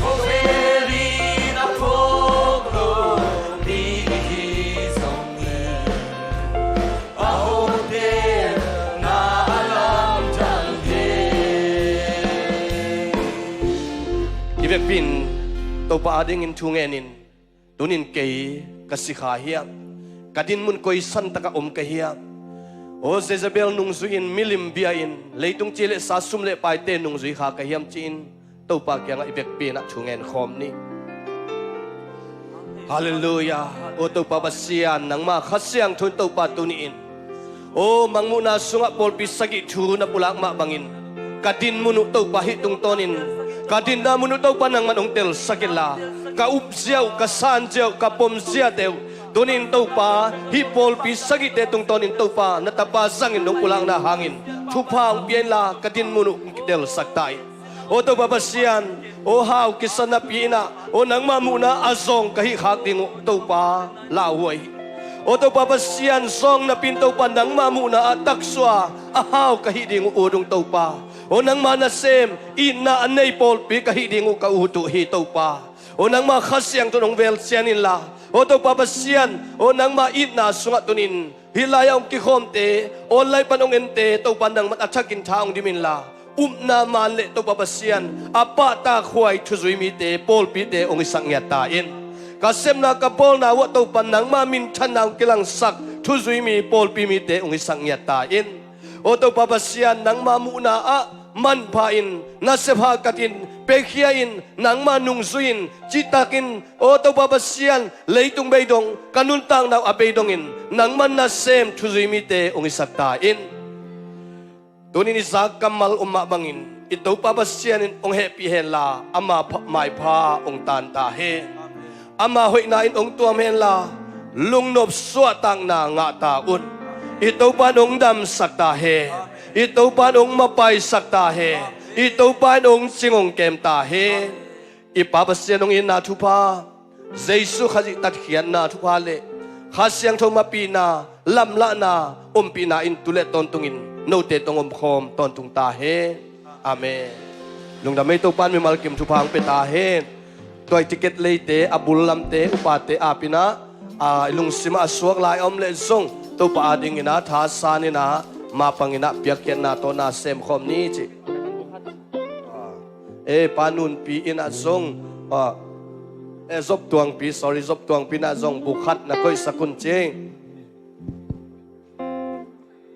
Khuavel in a phawk lo mi hi zong hi, a hote na a lamdang hi. I vekpi in Topa adingin thu ngenin, tunin kei ka si kha hiam? Ka dinmun koi san takah om ka hiam? Aw Jezebel nungzui-in, milim bia-in, leitung ci le sa, sum le paite nungzui kha ka hiam, ci-in Topa kiangah i vekpi in ah thu ngen khawm ni. Halleluiah. Aw Topa Pasian, nangmah Kha Siangtho in Topa tuni-in, aw mangmuhna sungah pawlpi sagih thu na pulak mah bangin, ka dinmun uh Topa hih tungtawnin, ka dinna mun uh Topa nangman hong telsak inla, ka upzia uh, ka sanzia uh, ka pomziate uh, tunin Topa hih pawlpi sagihte tungtawnin Topa na tapa zangin nong pulakna hangin thupha hong pia inla, ka dinmun uh hong kitelsak ta in. Aw Topa Pasian, aw hau kisa napi in ah, aw nangmah muhna a zawng ka hih khak ding uh Topa lauhuai hi. Aw Topa Pasian, zawng napi in Topa nangmah muhna ah taksuah a hau ka hih ding uh ut ung Topa. Aw nangmah nasem itna a nei pawlpi ka hih ding uh ka ut uh hi Topa. Aw nangmah Kha Siangtho in hong velsian inla, aw Topa Pasian, aw nangmah itna sungah tunin hih lai-ah hong kikhawmte, online pan hong ente Topa nangman a thakin tha hong dim inla, upna man le Topa Pasian a pahtakhuai thuzui mite, pawlpite hong hisak ngiat ta in. Ka sepna ka bawlna uh ah Topa nangmah minthanna hong kilangsak thuzui mi, pawlpi mite hong hisak ngiat ta in. Aw Topa Pasian, nangmah muhna ah manpha in, nasepha katin, piakhia in, nangmah nungzui in, cihtakin, aw Topa Pasian, leitung beidong, ka nuntakna uh a beidongin nangman nasem thuzui mite hong hisak ta in. Tunin i zak kammal om mah bangin i Topa Pasian in hong hehpih henla, ama pha-, maipha hong tan ta hen. Ama hoihna in hong tuam henla, lungnop suahtakna ngah ta un. I Topa in hong damsak ta hen. I Topa in hong mapaisak ta hen. I Topa in hong cing hong kem ta hen. I Pa Pasian hong itna thupha, Jesu Khazih tatkhiatna thupha le Kha Siangtho mapihna, lamlahna, ompihna in tu le tawntungin note tawh hong omkhawm tawntung ta hen. Amen. Lungdam ei, Topa in mimal kim thupha hong pia ta hen. Tua i ticket leite, a bul lamte, upate ap in ah, a, i lungsim ah a suak lai a om leh zong Topa adingin ah thasan in ah, mapang in ah piakkhiatna tawh na semkhawm ni ci. A, e, Pa Nunpi in ah zong, a, e, Zop Tuangpi, sorry, Zop Tuangpi in ah zong bu khat na koihsak un ci.